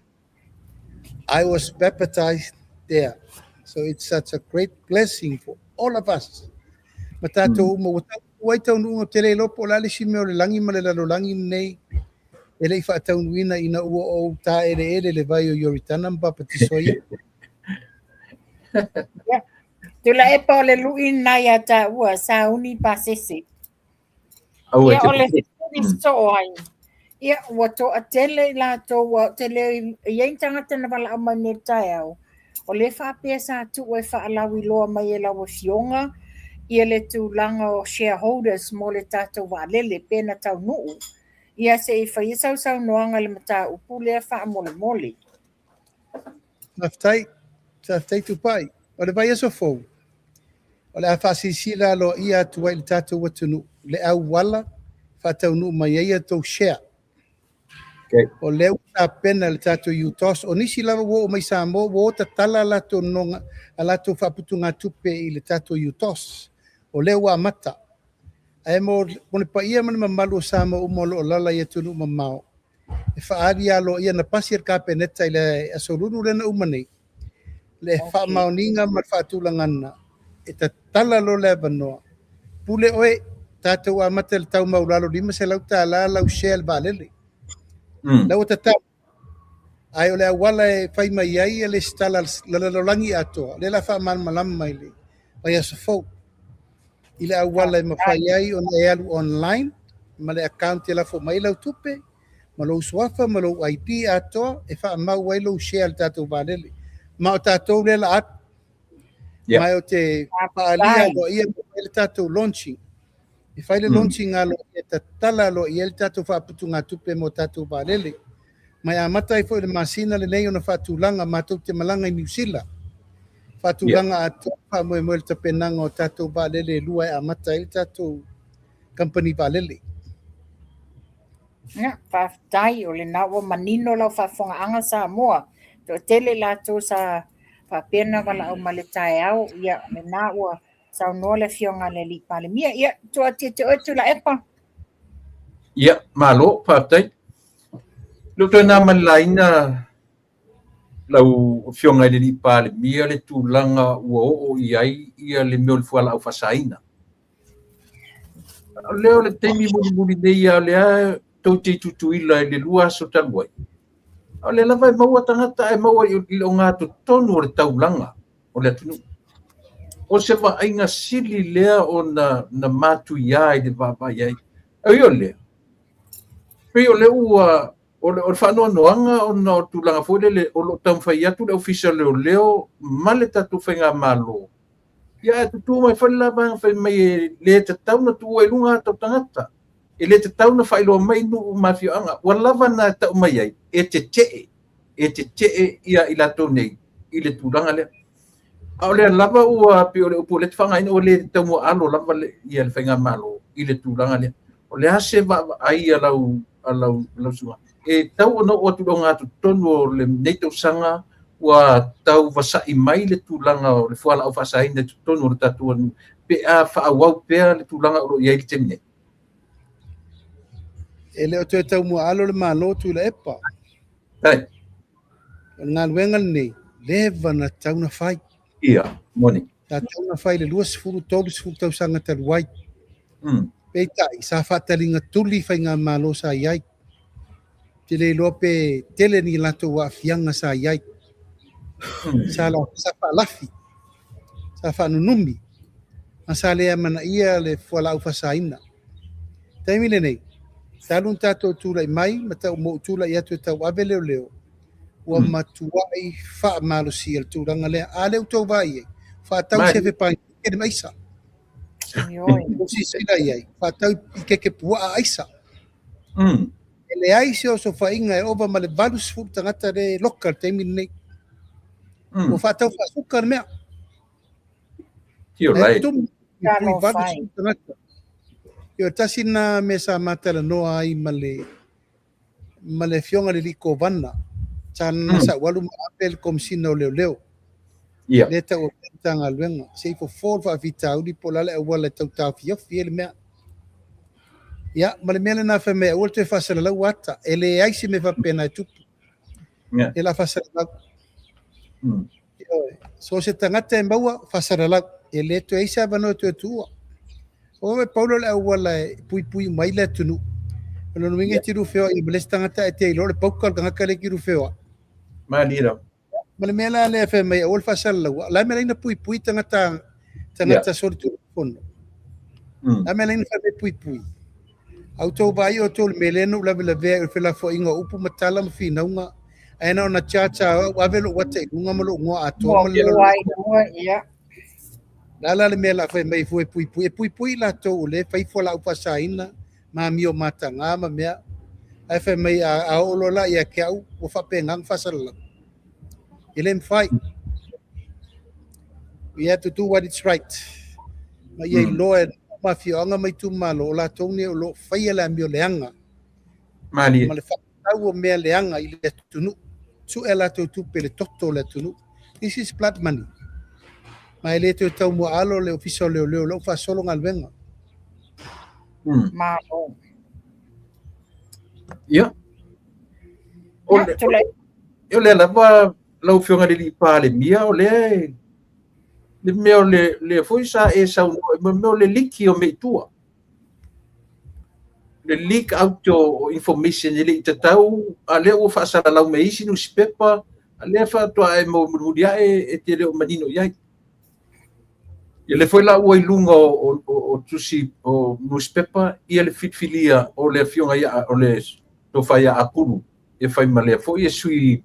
I was baptized there. So it's such a great blessing for all of us. Ma tatou uma, ua taunuu ai taunuuga, ou te le iloa po o le a le isi mea o le lagi ma le lalolagi lenei e le i faataunuuina ina ua ou taeleele i le vai o Ioritana ma papatiso ai au. Ia. Tuilaepa o le lui lena ia taua, sauni pasese. Aua Ia te o le popo. fesili soo ai. Ia ua toatele i latou ua te le i ai ni tagata na valaau mai nei i le taeao, o lea faapea sa tuu e faalauiloa mai e lau Afioga ia le tulaga o shareholders mo le tatou vaalele pe na taunuu. Ia se i faia sau saunoaga i le mataupu lea faamolemole. Faafetai, faafetai Tupai. O le vaiaso fou, o le a faasilasila aloaia atu ai i le tatou atunuu le auala e faataunuu mai ai a outou share. Okay. O lea ua tapena e le tatou UTOS, o nisi lava ua oo mai Samoa ua o tatala a latou nonoga, a latou faaputugatupe i le tatou UTOS. O lea ua amata. Ae mo le paia ma le mamalu o Samoa uma o lo o alaala i atunuu mamao, E faaali aloaia na pasi e le Kapeneta i le Aso Lulu lea na uma nei, le faamaoniga ma le faatulagaga e tatala loa le avanoa. Pule oe, tatou amata i le tau maualalo $500 lau share i le vaalele. La ua tatala. Ae o le auala e fai mai ai le lesitala a le lalolagi atoa, lea o le a faamalamalama i le vaiaso fou i le auala e mafai ai ona e alu online ma le account e lafo mai ai lau tupe ma lou suafa ma lou ID atoa e faamau ai lou share i le tatou vaalele. Ma o tatou lea la atu. Ma o te faaalia aloaia ma fai le tatou launching. E fai le launching aloaia e tatala aloaia ai le tatou faaputugatupe mo tatou vaalele. Ma e amata ai foi i le masina lenei ona faatulaga matou te malaga i Niu Sila. Faatulaga atoa faamoemoe i le tapenaga o tatou vaalele e lua e amata ai le tatou kamupani vaalele. Ia, faafetai, o lena ua manino lau faafofogaaga Samoa. Toatele i latou sa faapea ona valaau mai i le taeao, ia lena ua saunoa le Afioga i le Alii Palemia. Ia, tuu atu ia te oe Tuilaepa. Ia, malo, faafetai. Lou toe na ma le laina lau Afioga i le Alii Palemia le tulaga ua oo i ai ia le mea o le fualaau faasaina. O lea o le taimi mulimuli nei a o lea tou te i Tutuila i le 2 aso talu ai. O lea lava e maua tagata ae maua i le ogatotonu o le taulaga o le atunuu. O se vaaiga sili lea ona na matuia i le vaavaai ai. E ui o lea, pei o lea ua o le faanoanoaga ona o le tulaga foi lele o lo o taumafai atu le Ofisa o Leoleo ma le tatou faigamalo. Ia ae tutū mai foi le la vaega fai mai e le tatau ona tuua i luga ata o tagata. E le tatau ona faailoa mai nuu ma afioaga. Ua lava na tau mai ai e tetee, e tetee ia i latou nei i le tulaga lea. A o lea lava ua pei o le upu o lea e te faaaogaina ua le taumuaalo lava le, ia le faigamalo i le tulaga lea. O le a se vaavaai a lau, a lau, lau susuga? E tau ona oo atu i le ogatotonu o lenei tausaga ua tau vasa'i mai le tulaga o le fualaau faasaina i totonu o le tatou atunuu pe a faaauau pea le tulaga o lo o i ai le taimi nei. E le o toe taumuaalo le Malo Tuilaepa. Ai. O le galuega lenei, leva na tatau ona fai. Ia, moni. Sa tatau ona fai i le 20, 30 tausaga talu ai. Peitai, sa faataliga tuli faigamalo sa i ai. Ou te le iloa pe tele ni latou aafiaga sa i ai. Sa, la, sa faalafi, sa faanunumi, ma sa le amanaia le fualaau faasaina. Taimi lenei, talu ona tatou tulai mai ma tau ma ou tulai atu e tauave leoleo, ua matuai faamalosia le tulaga lea. A lea ua outou vaai i ai, faatau sefe panikeke ma aisa. Ua silasila i ai, faatau i keke puaa aisa. E leai se osofaiga e ova ma le 80 tagata lea e loka i le taimi lenei. Ua faatau faasuka le mea. Tio lai. E tumu i pui 80 tagata. Ioe, tasi lena mea sa ma talanoa ai ma le ma le afioga i le alii Kovana, sa saualu ma ave le Komesina o Leoleo. Lea e tau avea le Matagaluega, se i fofo le faafitauli po o le a le auala e tau taofiofi ai le mea. Ia, ma le mea lena fai mai aua le toe faasalalau ata, e leai se mea faapena e tupu. E la faasalalau. Ioe, so o se tagata e maua, faasalalau. E le toe i ai se avanoa e toe tuua. O e pau lea o le auala e puipui uma ai le atunuu. O lona uiga e te lua feoai ma le isi tagata ae te iloa o le pauka o le tagata lea e te lua feoai. Malie lava. Ma le mea la lea e fai mai aua le faasalalaua, o le a le mea e ala ai ona puipui tagata tagata solitulafono? O le a le mea e ala ai ona fai mai puipui? A outou vaai outou i le mea lea na ou lavelavea ai o le felafoaiga o upu ma tala ma finauga, ae na ona charge lava au ave lou ata i luga ma lou igoa atoa ma le lalolagi. O le a la le mea o le a fai mai fua e puipui? E puipui i latou o lea e fai fualaau faasaina ma amio mataga ma mea. Ae fai mai a oo loa la ia te au, ua faapena ona faasalalau. E le mafai. We have to do what is right. Ma ia iloa e nuu ma afioaga ma itumalo, o latou nei o lo o faia le amio leaga. Malie. Ma le faatau o mea leaga i le atunuu. Sue a latou tupe i le toto o le atunuu. This is blood money. Ma e le toe taumuaalo le Ofisa o Leoleo o lea ua faasolo galuega. Malo. Ia. O le, o lea lava lau Afioga i le Alii Palemia, o lea e, le mea o le, lea foi sa e saunoa, mo mea o le liki o mea i tua. Le leak out o information e le i tatau, a lea ua faasalalau mai isi nusipepa, a lea faatoa e maua mulimuli ae e te le o manino i ai. Ia lea foi la ua i luga o tusi o nusipepa ia le filifilia o le afioga ia o le tofa ia Apulu e fai ma lea foi e sui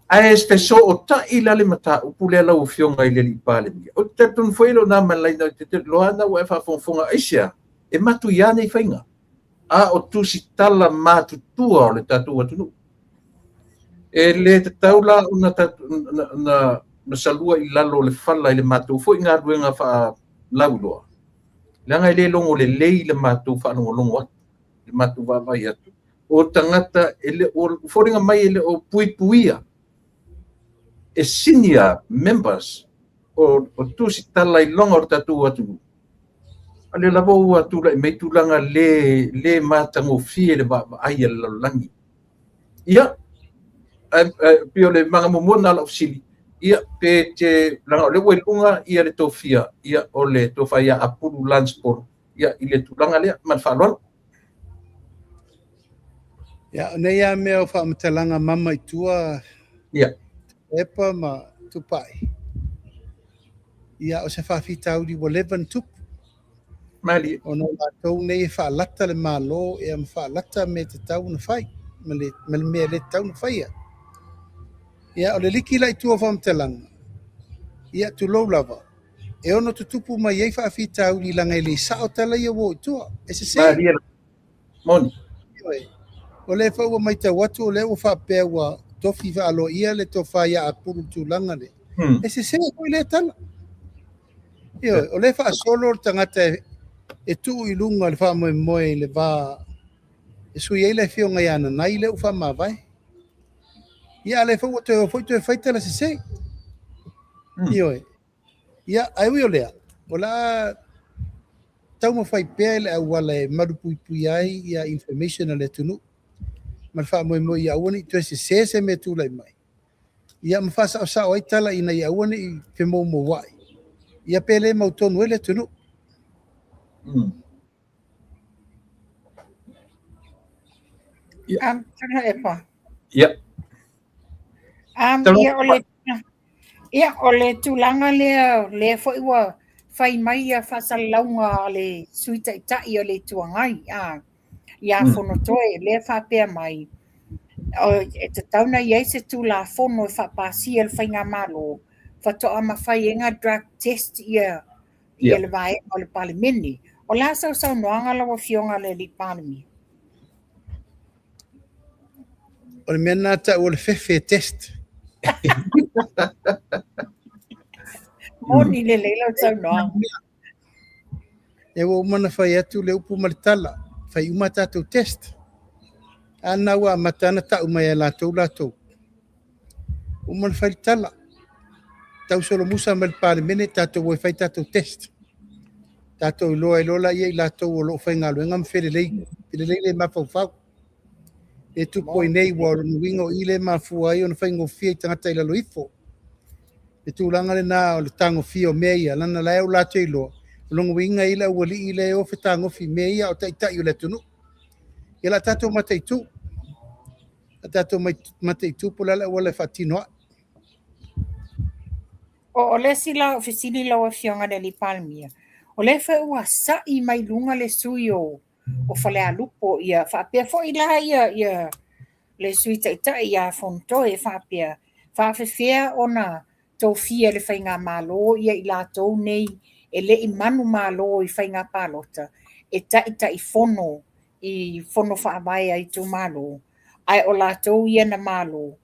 ae fesootai la le mataupu lea lau Afioga i le Alii Palemia. Ou te talitonu foi e le o na ma le laina, te loa na ua e faafogafoga aisea e matuia nei faiga, a o tusitala matutua o le tatou atunuu. E le tatau la ona na salua i lalo o le fala i le matou foi galuega faalauiloa, leaga e le logo lelei le matou faalogologo atu, le matou vaavaai atu. O tagata e le o foliga mai e le o puipuia e senior members o tusitala i luga o le tatou atunuu. A lea lava ua tulai mai tulaga le matagofie le vaavaai a le lalolagi. Ia, pei o le maga muamua lena o lau fesili, ia, pe te, leaga o lea ua i luga ia le tofia, ia, o le tofa ia Apulu Lance Paul, ia, i le tulaga lea, ma le faaaloalo. Ia, o nei lava mea o faamatalaga mama i tua, Ia. Epa ma Tupai. Ia, o se faafitauli ua leva ona tupu. Malie. Ona o latou nei e faalata le Malo ea ma faalata mea e tatau ona fai, ma le mea e le tatau ona faia. Ia, o le liki la i tua o faamatalaga, ia, tulou lava, e ono tutupu mai ai faafitauli leaga e le sao tala ia ua o i tua. E sese. Malie. Moni. O lea foi ua matau atu o lea ua faapea ua tofi faaloia le tofa ia Apulu i le tulaga lea. E sese foi lea tala. Ioe, o lea e faasolo le tagata e tuu i luga le faamoemoe i le va e sui ai le afioga ia Nanai lea ua faamavae. Ia, a o lea foi ua toe o foi toe fai tala sese. Ioe. Ia, ae ui o lea, o le a taumafai pea le auala e malupuipuia ai ia information a le atunuu ma le faamoemoe ia aua ne i toe sese se mea e tulai mai. Ia ma faasaosao ai tala ina ia aua ne i femoumouai. Ia pe le mautonu ai le atunuu. Ia. Epa. Ia. Ia, o le, ia, o le tulaga lea, lea foi ua fai mai ia faasalalauga a le Sui Taitai o le Itu Agai, ia Fonotoe, lea faapea mai, e tatau ona i ai se Tulafono e faapasia e le Faigamalo, faatoa mafai ai ona drug test ia ia le vaega o le Palemene. O le a sau saunoaga lau Afioga i le Alii Palemia? O le mea lena tau o le fefe test. Moni lelei lau saunoaga. E ua uma ona fai atu le upu ma le tala, fai uma tatou test. A lena ua amata ona tau mai e latou latou. Uma ona fai le tala. Tau solomusa mai le Palemene, tatou o e fai tatou test. Tatou iloa ai loa laia i latou o lo o faigaluega ma felelei, felelei le mafaufau. E tupu ai nei, ua o lona uiga o i le mafua ai ona faigofie i tagata i lalo ifo. Le tulaga lena o le tagofia o mea ia, lana la e o latou iloa, o lona uiga e i le aualii le o fetagofi i mea ia o taitai o le atunuu. Ia la tatou mataitu. La tatou mataitu po o le a le auala e faatino ai. O le isi la o fesili lau Afioga i le Alii Palemia, o lea foi ua sa'i mai luga le sui o Falealupo, ia faapea foi la ia le Sui Taitai ia Fonotoe faapea, faafefea ona tofia e le Faigamalo ia i latou nei e le i manumalo i faiga palota e taitaifono i fono faavae a itumalo, ae o latou ia na malo.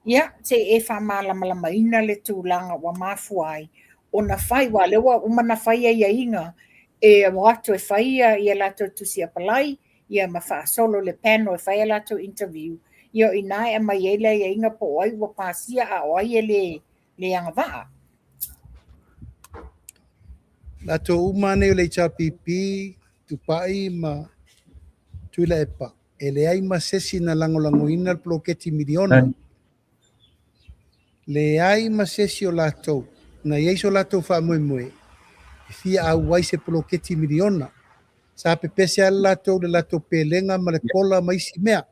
Ia, se i e faamalamalamaina le tulaga ua mafua ai ona fai, aua o lea ua uma ona fai aiaiga e o atu e fai ia latou tusi apalai, ia ma faasolo le panel e fai a latou interview, ia o i ina e aumai ai le aiaiga po o ai ua pasia a o ai e le agavaa. Latou uma nei o le HRPP, Tupai ma Tuilaepa. E leai ma se isi na lagolagoina le poloketi miliona. Leai ma se isi o latou na i ai so latou faamoemoe e fia auai se poloketi miliona. Sa pepese lava le latou i le latou pelega ma le kola ma isi mea.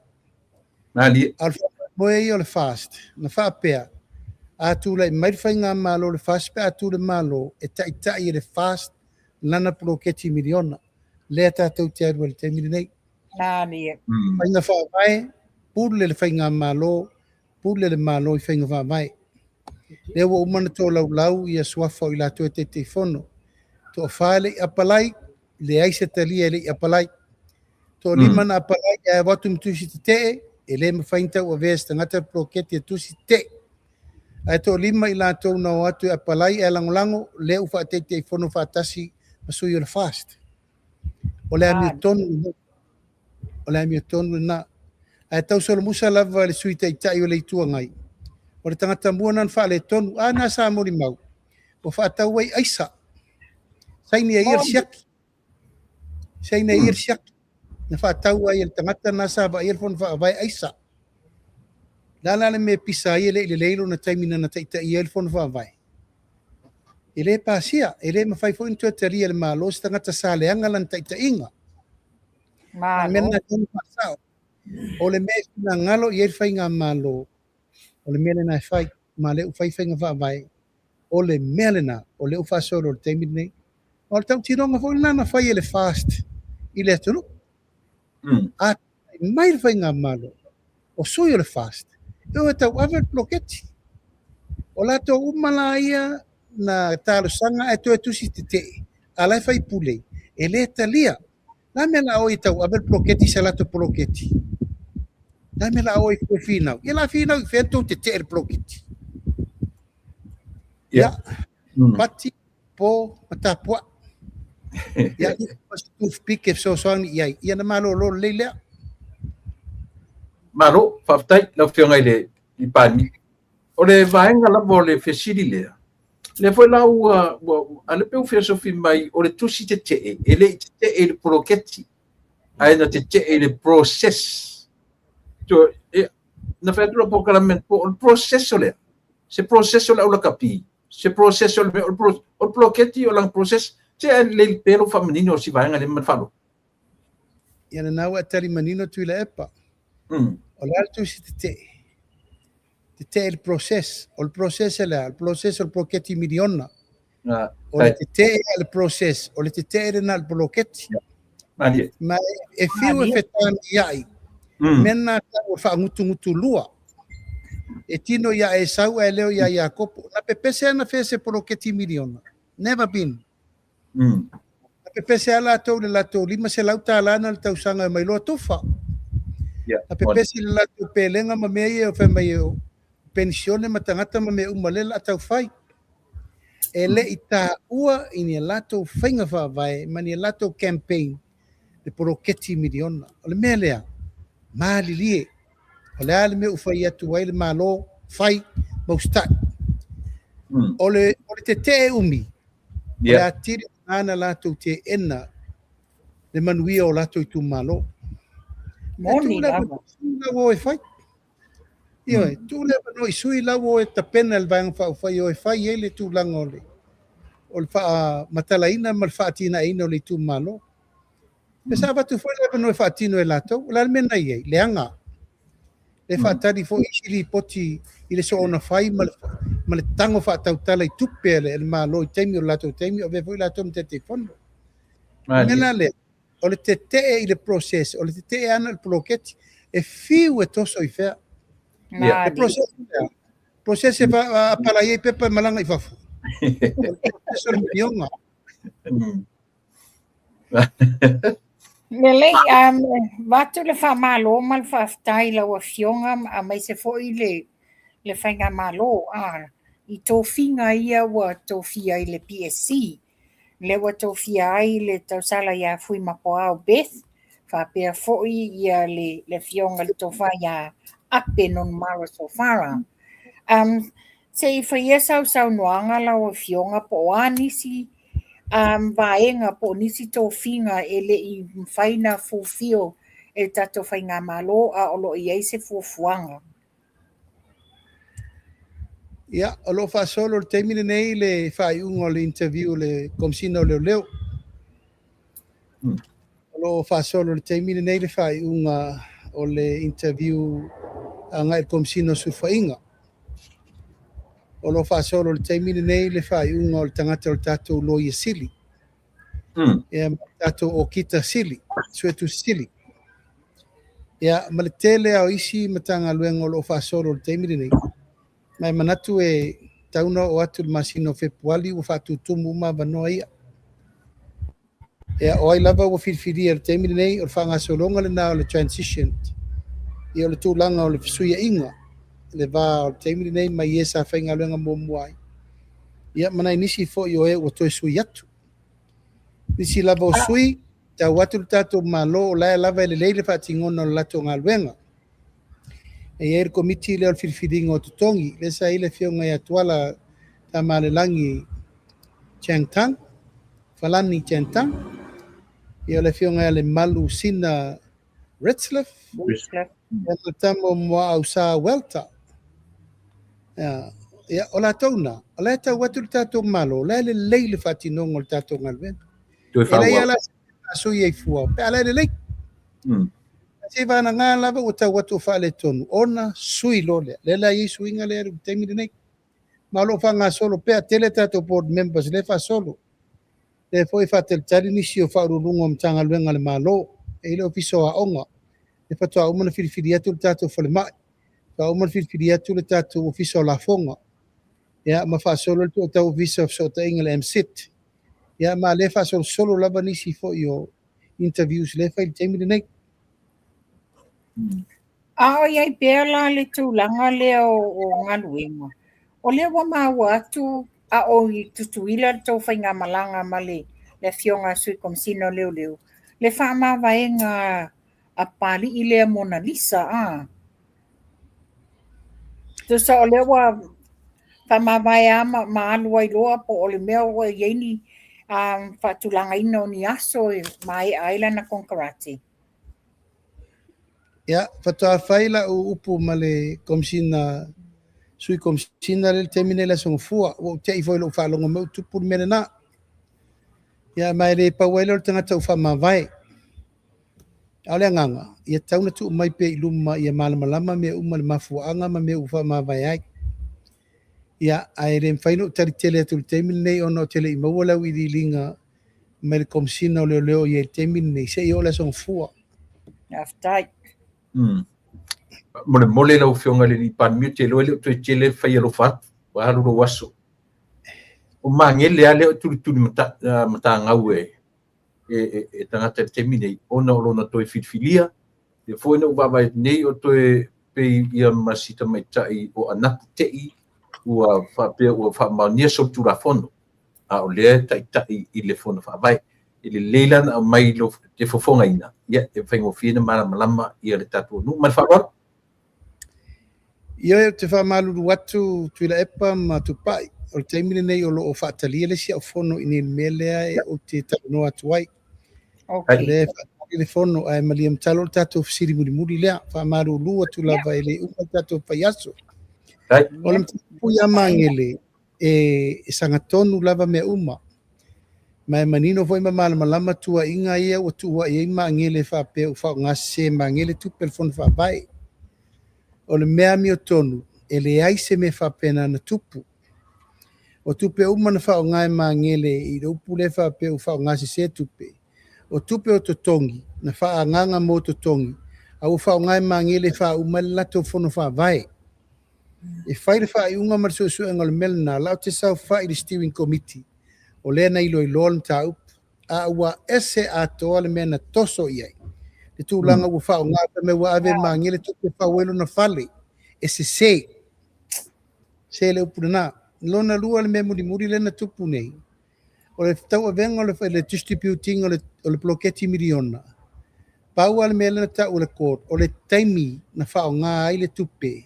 Malie. A o le faamoemoe ia o le FAST, na faapea, a tulai mai le faigamalo o le FAST pe a tu le Malo e taitai e le FAST lana poloketi miliona. Lea tatou te alu ai i le taimi lenei. Malie. Faiga faavae, pule le faigamalo, pule le Malo i faiga faavae. Lea ua uma ona tolaulau ia suafa o i latou e Taitaifono. Toafa e le i apalai, leai se talia e le i apalai. Toalima na apalai ae o atu ma tusi tetee, e le mafai ona tauavea e se tagata le poloketi e tusi tetee. Ae toalima i latou na o atu e apalai ae lagolago, lea ua faataitaifono faatasi ma sui o le FAST. O le amiotonu lena. O le amiotonu lena. Ae tau solomusa lava i le Sui Taitai o le Itu Agai, o le tagata mua lena na faaletonu. A na sa molimau, ua faatau ai aisa. Saini ai ia le siaki. Saini ai ia le siaki. Na faatau ai e le tagata lena sa vaaia le Fono Faavae aisa. O le a la le mea e pisa ai e le i lelei lona taimi na na taitaia ai le Fono Faavae? E le pasia, e le mafai foi ona toe talia e le Malo se tagata sa leaga lana taitaiga. O le mea lena e tatau ona faasao. O le mea e finagalo i ai le faigamalo, o le mea lena e fai, ma o lea ua fai faiga faavae, o le mea lena o lea ua faasolo i le taimi lenei. O le tautinoga foi lena na fai e le FAST i le atunuu. A tulai mai le faigamalo, o sui o le FAST, e o e tauave le poloketi. O latou uma la ia na talosaga ae toe tusi tetee, a la e faipule, e le talia. La mea la o e tauave le poloketi i sa latou poloketi? La mea la o e toe finau? Ia la finau i fea tou tetee le poloketi? Ia, pati, po, ma tapuai. Ia, ma se toothpick e fesoasoani i ai. Ia na malolo lelei lea. Malo, faafetai lau Afioga i le Palemia. O le vaega lava o le fesili lea, lea foi la ua, ua a lea pei ua fesofi mai o le tusi tetee, e le i tetee i le poloketi, ae na tetee i le process. So, e, na fai atu la polokalame po o le process o lea, se process o le aulakapi, se process o le mea, o le, pro, o le poloketi o lana process, se ae lelei pea lou faamanino o si vaega lea ma le faaaloalo. Ia lena ua e tali manino Tuilaepa. O le a le tusi tetee? Tetee i le process. O le process e le a? O le process o le poloketi miliona. O le tetee a le process, o le tetee lena i le poloketi. Ma e fiu e fetaniai, mea na tau o le faagutugutulua. E tino iā Esau ae leo iā Iakopo. Na pepese anafea se poloketi miliona? Never been. Na pepese lava latou i le latou $500 na le tausaga e omai loa tufa. Na pepese i le latou pelega ma mea ia fai mai o penisione ma tagata ma mea uma lea o le a tau fai. E le i taua i ni a latou faiga faavae ma ni a latou campaign le poloketi miliona. O le mea lea, malilie, o le a le mea ua fai atu ai le Malo, fai ma usitai. O le, o le tetee umi, o le atili o na latou teena le manuia o latou itumalo. Moni lava. Lau o e fai. Ioe, tuu le avanoa i sui la ua o e tapena le Vaega Faaupufai e o e fai ai le tulaga o le o le faamatalaina ma le faatinaeina o le itumalo. Pe sa avatu foi le avanoa e faatino e latou, o le a le mea na i ai? Leaga. Le faatali foi isi lipoti i le soona fai ma le, ma le tago faatautala i tupe a le Malo i taimi o le latou taimi, o avea foi latou ma Taitaifono. O le mea la lea, o le tetee i le process, o le tetee ana i le poloketi, e fiu e toso i fea. Le process lea, process e apalai ai pepa e malaga i fafo. O le process o le miliona. Lelei, avatu le faamalo ma le faafetai i lau Afioga aemaise foi le le faigamalo i tofiga ia ua tofia i le PSC. Lea ua tofia ai le tausala ia Fuimakoau Beth, faapea foi ia le, le afioga i le tofa ia Ape Nonumara Sofara. Um, se i faia sau saunoaga lau afioga po o a nisi um, vaega po o nisi tofiga e le i mafai na fulfill e le tatou Faigamalo, a o lo o i ai se fuafuaga? Ia, o lo o faasolo i le taimi lenei le faaiuga o le interview a le Komesina o Leoleo. O lo o faasolo i le taimi lenei le faaiuga o le interview agai i le Komesina o Sulufaiga. O lo o faasolo i le taimi lenei le faaiuga o le tagata o le tatou Loia Sili. Ia, ma le tatou Okita Sili, Suetusi Sili. Ia, ma le tele lava o isi Matagaluega o lo o faasolo i le taimi lenei. Ma e manatu e tatau ona oo atu i le masina o Fepuali ua faatutumu uma avanoa ia. Ia, o ai lava ua filifilia i le taimi lenei, o le faagasologa lena o le transition, ia o le tulaga o le fesuiaiga, le va o le taimi lenei mai e sa faigaluega muamua ai, ia ma nai nisi foi o e ua toe sui atu. Nisi lava o sui, tau atu le tatou Malo o la e lava e lelei le faatinoga o le latou galuega. E i ai le komiti lea o le filifiliga o totogi, lea sa i ai le afioga ia Tuala Tamalelagi Chang Tang, Falani Chang Tang, ia o le afioga ia Lemalu Sina Retzlaff, ia ma le tama o Muaau Sa Welter. Ia, ia, o latou na, o la e tau atu le tatou Malo, o la e lelei le faatinoga o le tatou galuega. E leai lava la se mea e sui ai fua, pe a la e lelei. Seiavagana lava ua tau atu o faaletonu, ona sui loa lea. Lea la e i ai suiga lea i le taimi lenei. Ma o lo o faagasolo pea, tele tatou board members lea e faasolo. Lea foi e faatalitali nisi o faauluuluga o Matagaluega a le Malo. E i ai le Ofisa o Aoga, lea faatoa uma ona filifili atu le tatou falemai, faatoa uma ona filifili atu le tatou Ofisa o Lafoga. Ia, ma faasolo le tatou Ofisa o Fesootaiga le MSIT. Ia, ma lea e faasolosolo lava nisi foi o interviews lea e fai i le taimi lenei. A o i ai pea la le tulaga lea o galuega, o lea ua maua atu a o i Tutuila le tou faigamalaga ma le Afioga a Sui Komesina o Leoleo, le faamavaega a Papalii lea Monalisa, a? Tusa o lea ua faamavae lava ma, ma alu ai loa po o le mea ua i ai ni faatulagaina o ni aso e maea ai lana konekarate. Ia, faatoa fai lau upu ma le Komesina, Sui Komesina lea i le taimi nei i le Aso Gafua. Ua ou te'i foi i lou faalogo mai ua tupu le mea lena. Ia, ma e le pau ai lea o le tagata ua faamavae. A o le agaga, ia tatau ona tuu mai pea i luma ia malamalama mea uma i le mafuaaga ma mea ua faamavae ai. Ia, ae le mafai ona ou tali tele atu i le taimi lenei ona ou te le i maua le auiliiliga mai le Komesina o Leoleo o i ai i le taimi lenei, seia oo i le Aso Gafua. Faafetai. Molemole lau Afioga i le Palemia, ou te iloa e le o toe tele le fai alofa atu, ua alu lou aso. O Magele lava lea o tulituli matagau e e tagata i le taimi nei, ona o lona toe filifilia, lea foi na ou vaavaai atu nei o toe pei ia ma si tamaitai o Anapu Tei ua faapea ua faamaonia solitulafono, a o lea e taitai i le Fono Faavae. E lelei la ona aumai i te fofogaina, ia e faigofie ona malamalama ia le tatou nuu. Ma le faaaloalo. Ioe, ou te faamalulu atu Tuilaepa ma Tupai, o le taimi lenei o lo o faatalia le isi au fono i inei i le mea lea e ou te talanoa atu ai. Okay. O lea e faatali le fono, ae malie matalo o le tatou fesili mulimuli lea. Faamalulu atu lava e le uma le tatou faiaso. O le mataupu ia Magele, e sagatonu lava mea uma. Ma e manino foi ma malamalama tuuaiga ia ua tuuai ai Magele faapea ua faaaoga sese e Magele tupe a le Fono Faavae. O le mea amiotonu, e leai se mea faapena na tupu. O tupe uma na faaaoga e Magele i le upu lea faapea ua faaaoga sese tupe, o tupe o totogi na faaagaaga mo totogi, a ua faaaoga e Magele e faauma ai le latou Fono Faavae. E fai le faaiuga ma le suesuega o le mea lena, la ou te saofai i le steering committee, o lea na iloiloa le mataupu, a ua ese atoa le mea na toso i ai. Le tulaga ua faaaoga, fai mai ua ave e Magele tupe e fau ai lona fale, e sese. Se le upu lena. Lona lua le mea mulimuli lea na tupu nei, o le tauavega o le distribute ina o le poloketi miliona, pau lava le mea lea na tau e le court, o le taimi na faaaoga ai le tupe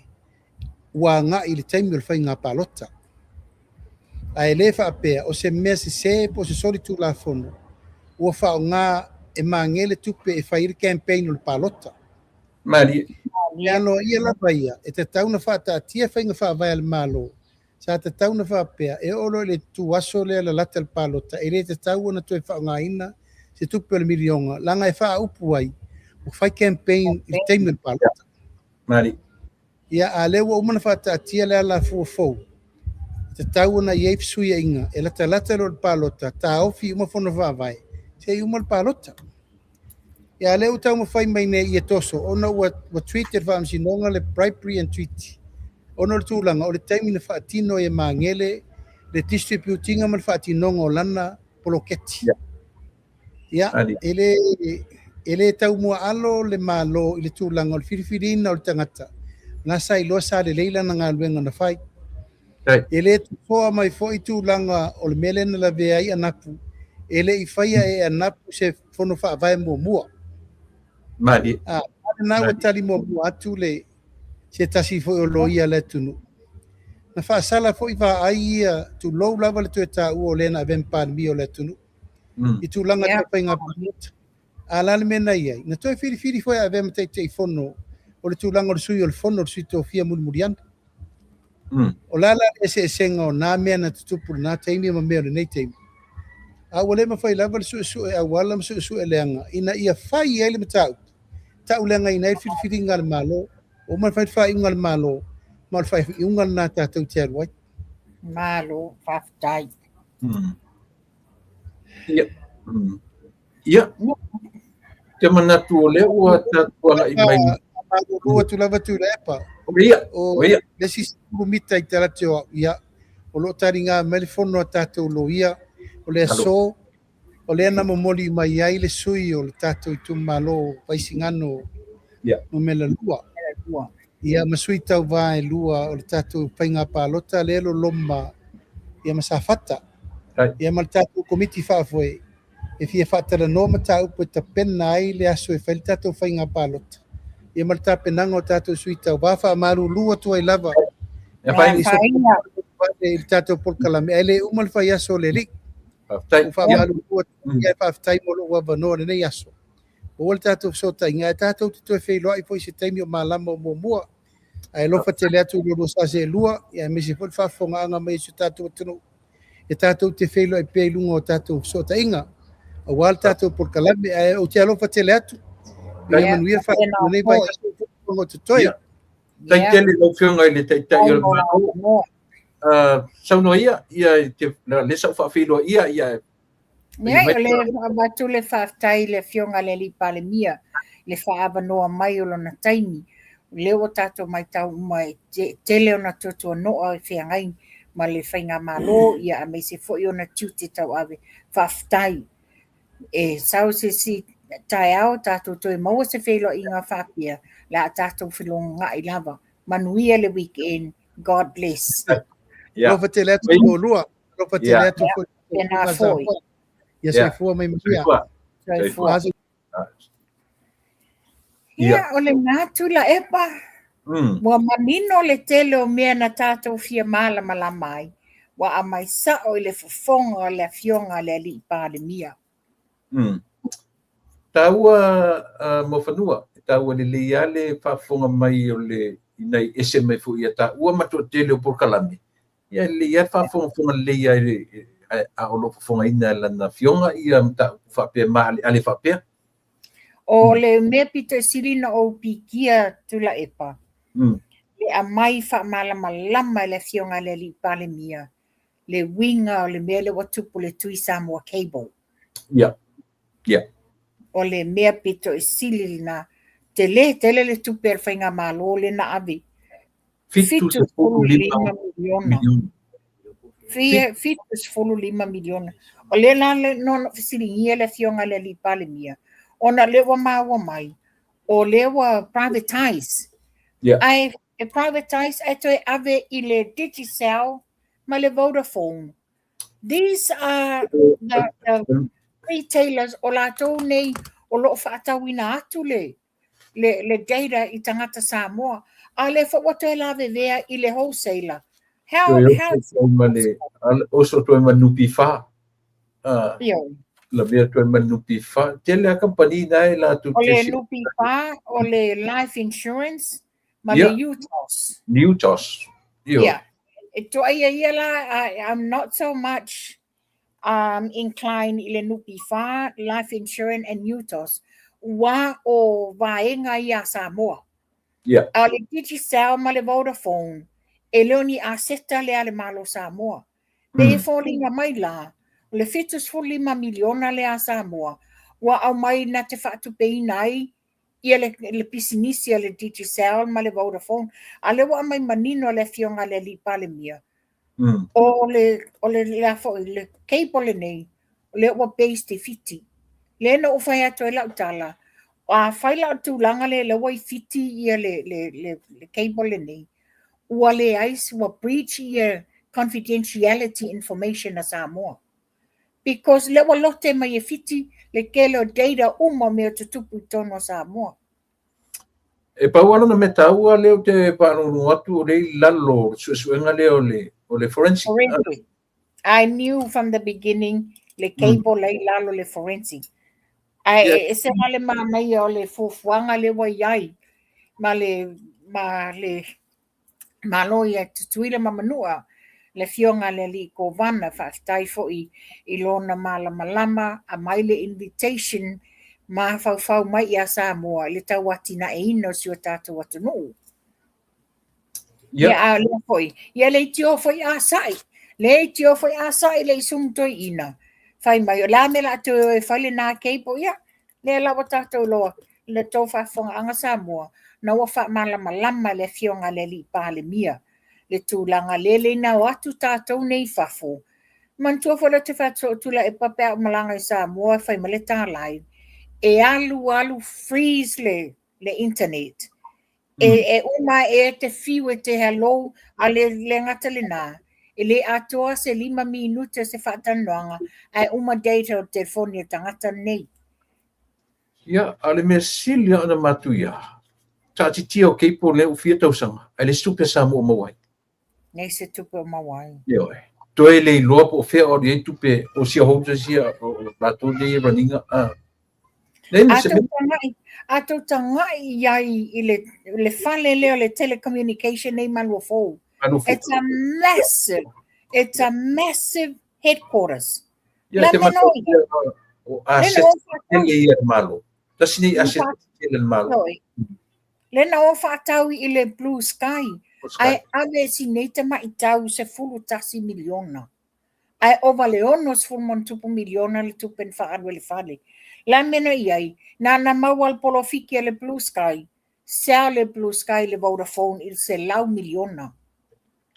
ua agai i le taimi o le faiga palota. Ae le faapea o se mea sese po o se solitulafono ua faaaoga e Magele tupe e fai ai le campaign o le palota. Malie. E aloaia lava ia, e tatau ona faataatia faiga faavae a le Malo, sa tatau ona faapea, e oo loa i le tuaso lea lalata le palota, e le tatau ona toe faaaogaina se tupe o le miliona, leaga e faaupu ai, ua fai campaign i le taimi o le palota. Malie. Ia, a lea ua uma ona faataatia le alafua fou, e tatau ona i ai fesuiaiga, e latalata loa i le palota, taofi uma fono faavae, se i uma le palota. Ia, a lea ua taumafai mai nei ia toso, ona ua, ua treat e le faamasinoga le bribery and treaty, ona o le tulaga o le taimi na faatino ai e Magele le distribute ina ma le faatinoga o lana poloketi. Ia, e le, e le taumuaalo le Malo i le tulaga o le filifiliina o le tagata, na sa iloa sa lelei lana galuega na fai. E le tosoa mai foi tulaga o le mea lea na lavea ai Anapu, e le i faia e Anapu se fono faavae muamua. Malie. A, a lena ua tali muamua atu le se tasi foi o loia a le atunuu. Na faasala foi vaai ia, tulou lava le toe taua o le na avea ma Palemia o le atunuu. I tulaga tau faiga palota. A o le a le mea na i ai? Na toe filifili foi e avea ma Taitaifono o le tulaga o le sui o le fono o le sui tofia mulimuli ane. O le a la le eseesega o na mea na tutupu i lena taimi ma mea o lenei taimi? A ua le mafai lava le suesue auala ma suesue leaga ina ia fai ai le mataupu, tauleagaina ai le filifiliga a le Malo, ua uma ona fai le faaiuga a le Malo, ma o le faaiuga lena tatou te alu ai. Malo, faafetai. Ia. Ia. Te manatu o lea ua tatou agai mai. Faamalulu atu lava Tuilaepa. Ia. O Ia. le isi 10 mita i talate o au, ia, o lo o taliga mai le fono a tatou loia, o le aso, o lea na momoli mai ai le sui o le tatou itumalo Vaisigano numera 2. Ia, ma sui tauva e lua o le tatou faiga palota lea e loloma ia ma Safata. Ia ma le tatou komiti faafoe e fia faatalanoa mataupu e tapena ai le aso e fai le tatou faiga palota. Ia ma le tapenaga o tatou sui tauva faamalulu atu ai lava i le tatou polokalame ae le uma le fai aso o le alii. Ua faamalulu atu ai, faafetai mo lou avanoa i lenei aso. Maua le tatou fesootaiga ae tatou te toe feiloai foi i se taimi o malama o muamua. Ae alofa tele atu i lo oulua sa seelua, ia aemaise foi le faafofogaaga mai a si o tatou atunuu. E tatou te feiloai pea i luga o tatou fesootaiga aua le tatou polokalame. Ae ou te alofa tele atu. Ia manuia le faaiuga o lenei vaiaso i fofoga o totoe. Faafetai tele i lau Afioga i le Taitai o le Malo. Saunoa ia, ia te, lea sa ou faafeiloai ia, Leai, o le avatu le faafetai i le Afioga i le Alii Palemia i le faaavanoa mai o lona taimi. O lea ua tatou matau uma e tele ona tuatuanoa e feagai ma le faigamalo, ia aemaise foi ona tiute tauave. Faafetai. E sau se isi taeao tatou toe maua se feiloaiga faapea, o le a tatou felogogai lava. Manuia le weekend. God bless. Yeah. Alofa tele atu i oulua. Alofa tele atu foi. Tēnā foi. Ia soifua mai manuia. Soifua. Ia, o lena Tuilaepa. Ua manino le tele o mea na tatou fia malamalama ai. Ua aumai sao i le fofoga o le Afioga a le Alii Palemia. Taua uh, Muafanua, e taua lelei lava le faafofoga mai o le ina i ese mai foi ia taua ma toatele o polokalame. Ia e lelei lava le faafogafoga lelei lava a o lo o fofogaina e lana afioga ia mataupu faapea maaleale faapea. O le mea pito i sili ona ou pikia Tuilaepa, le aumai faamalamalama e le Afioga i le Alii Palemia le uiga o le mea lea ua tupu i le Tui Samoa Cable. Ia. Ia. O le mea pito i sili lena, tele tele le tupe a le faigamalo lea na ave. 75 miliona. 75 miliona. O lea la na fesiligia le Afioga i le Alii Palemia, ona o lea ua maua mai, o lea ua privatize. Yeah. Ae e privatize ae toe ave i le Digicel ma le Vodafone. These are the retailers o latou nei o lo o faatauina atu le le, le data i tagata Samoa. A lea foi ua toe lavevea i le wholesaler. How, Toe how oso toe ma le, oso toe ma NPF. Ioe. Lavea atu ai ma le NPF. Tele lava kamupani na e latou O le NPF, o le Life Insurance ma le UTOS. UTOS. Ioe. Ia. E toaia ia la, I'm not so much um, inclined i le NPF, Life Insurance and UTOS, ua o vaega ia a Samoa. Yeah. A o le Digicel ma le Vodafone, e le o ni aseta lea a le Malo Samoa. Pei e foliga mai la, o le 75 miliona lea a Samoa ua aumai na te faatupeina ai ia le, le pisinisi a le Digicel ma le Vodafone. A lea ua aumai manino e le Afioga a le Alii Palemia, o le, o le, le a foi, le cable lenei, o lea ua based i Fiti. Lea na ou fai atu ai lau tala, afai la o le tulaga lea lea ua i Fiti ia le, le, le, le cable lenei, ua leai, ua breach ia confidentiality information a Samoa. Because lea ua lote mai e Fiti le tele o data uma o mea tutupu i totonu o Samoa. E pau lava lona mea taua lea ou te faalogologo atu o lea i lalo o le suesuega lea o le, o le forensic. Forensic. I knew from the beginning le cable la i lalo le forensic. Ae e ese la le manaia o le fuafuaga lea ua i ai ma le, ma le Malo ia Tutuila ma Manua, le Afioga a le Alii Kovana, faafetai foi i lona malamalama, aumai le invitation, mafaufau mai ia Samoa i le tauatinaeina o si o tatou atunuu. Ia, a o lea foi, ia leitioa foi a sa'i, leitioa foi a sa'i le i sumu toeaina, fai mai, o le a mea o le a toe o e fai lena cable, ia, lea la ua tatou iloa i le tou faafofogaaga Samoa, na ua faamalamalama e le Afioga a le Alii Palemia le tulaga lea le ina o atu tatou nei i fafo. Manatua foi lea ou te fai atu soo Tuilaepa pe a ou malaga i Samoa e fai mai le ta live, e alu alu freeze le le internet. E, e uma e te fiu e te hello, a le, le gata lena, e le atoa se 5 minute o se faatalanoaga, ae uma data o le telefoni o le tagata lenei. Ia, a o le mea sili lava ona matuia, taatitia o cable lea ua fia tausaga, ae leai se tupe a Samoa o maua ai. Leai se tupe o maua ai. Ioe. Toe le iloa po o fea o alu i ai tupe o shareholders ia, o latou nei e run ina. Leai ma se mea. A tou tagai i ai i le, le fale lea o le telecommunication nei Maluafou. Maluafou. It's a massive, it's a massive headquarters. Ia, te matau o asset tele ia le Malo. Tasi nei asset tele le Malo. Le na o whaatau i le Blue Sky. Ae ave si nei tamaitau 11 miliona. Ae ova le 60 ma miliona le tupe na faaalu e le fale. La mea na i ai, na na maua le polofiki a le Blue Sky, sell le Blue Sky le Vodafone i le 100 miliona.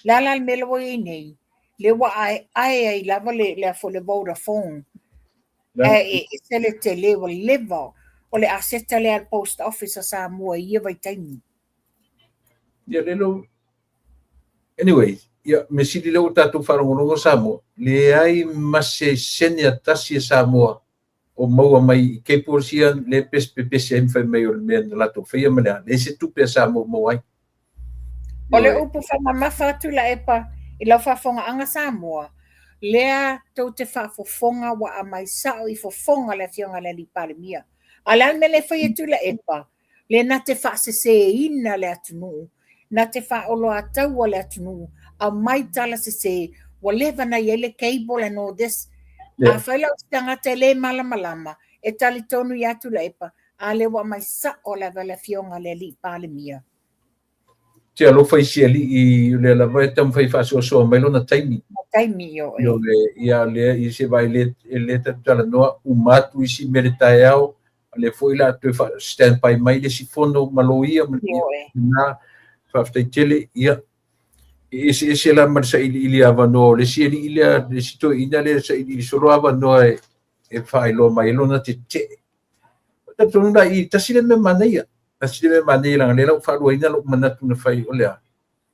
Le a la le mea la ua i ai nei? Le ua aeae ai lava le, le, le Vodafone. Ae e ese le tele ua leva o le aseta lea a le Post Office a Samoa i ia vaitaimi. Ia le lo Anyway, ia mea sili lea ua tatou faalogologo Samoa, leai ma se sene a tasi a Samoa o maua mai i cables ia lea pepesi pepesi ai ma fai mai o le mea na latou faia ma le a, leai se tupe a Samoa o maua ai. O le upu faamamafa atu Tuilaepa i lau faafofogaaga Samoa, lea tou te faafofoga ua aumai sao i fofoga le Afioga i le Alii Palemia. A o le a le mea lea e fai e Tuilaepa? Lea na te faaseseina le atunuu, na te faaoloataua le atunuu, aumai tala sese, ua leva na i ai le cable and all this. Yeah. Afai la o se tagata e le malamalama, e talitonu ia Tuilaepa, a lea ua aumai sao lava le Afioga i le Alii Palemia. Te alofa i si alii o lea lava e taumafai e faasoasoa mai lona taimi. Lona taimi, ioe. Ioe, ia lea i se vai le, e le tatou talanoa uma atu isi mea le taeao, a lea foi la toe fa stand by mai le isi fono ma loia ma Ioe. na faafetai tele, ia e eseese la ma le sailiili avanoa o le isi alii lea, le isi toeaina lea e sailiili solo avanoa e, e faailoa mai ai lona tetee. Talitonu la i tasi le mea manaia, tasi le mea manaia leaga lea la ua faaluaina lou manatu na fai o le a?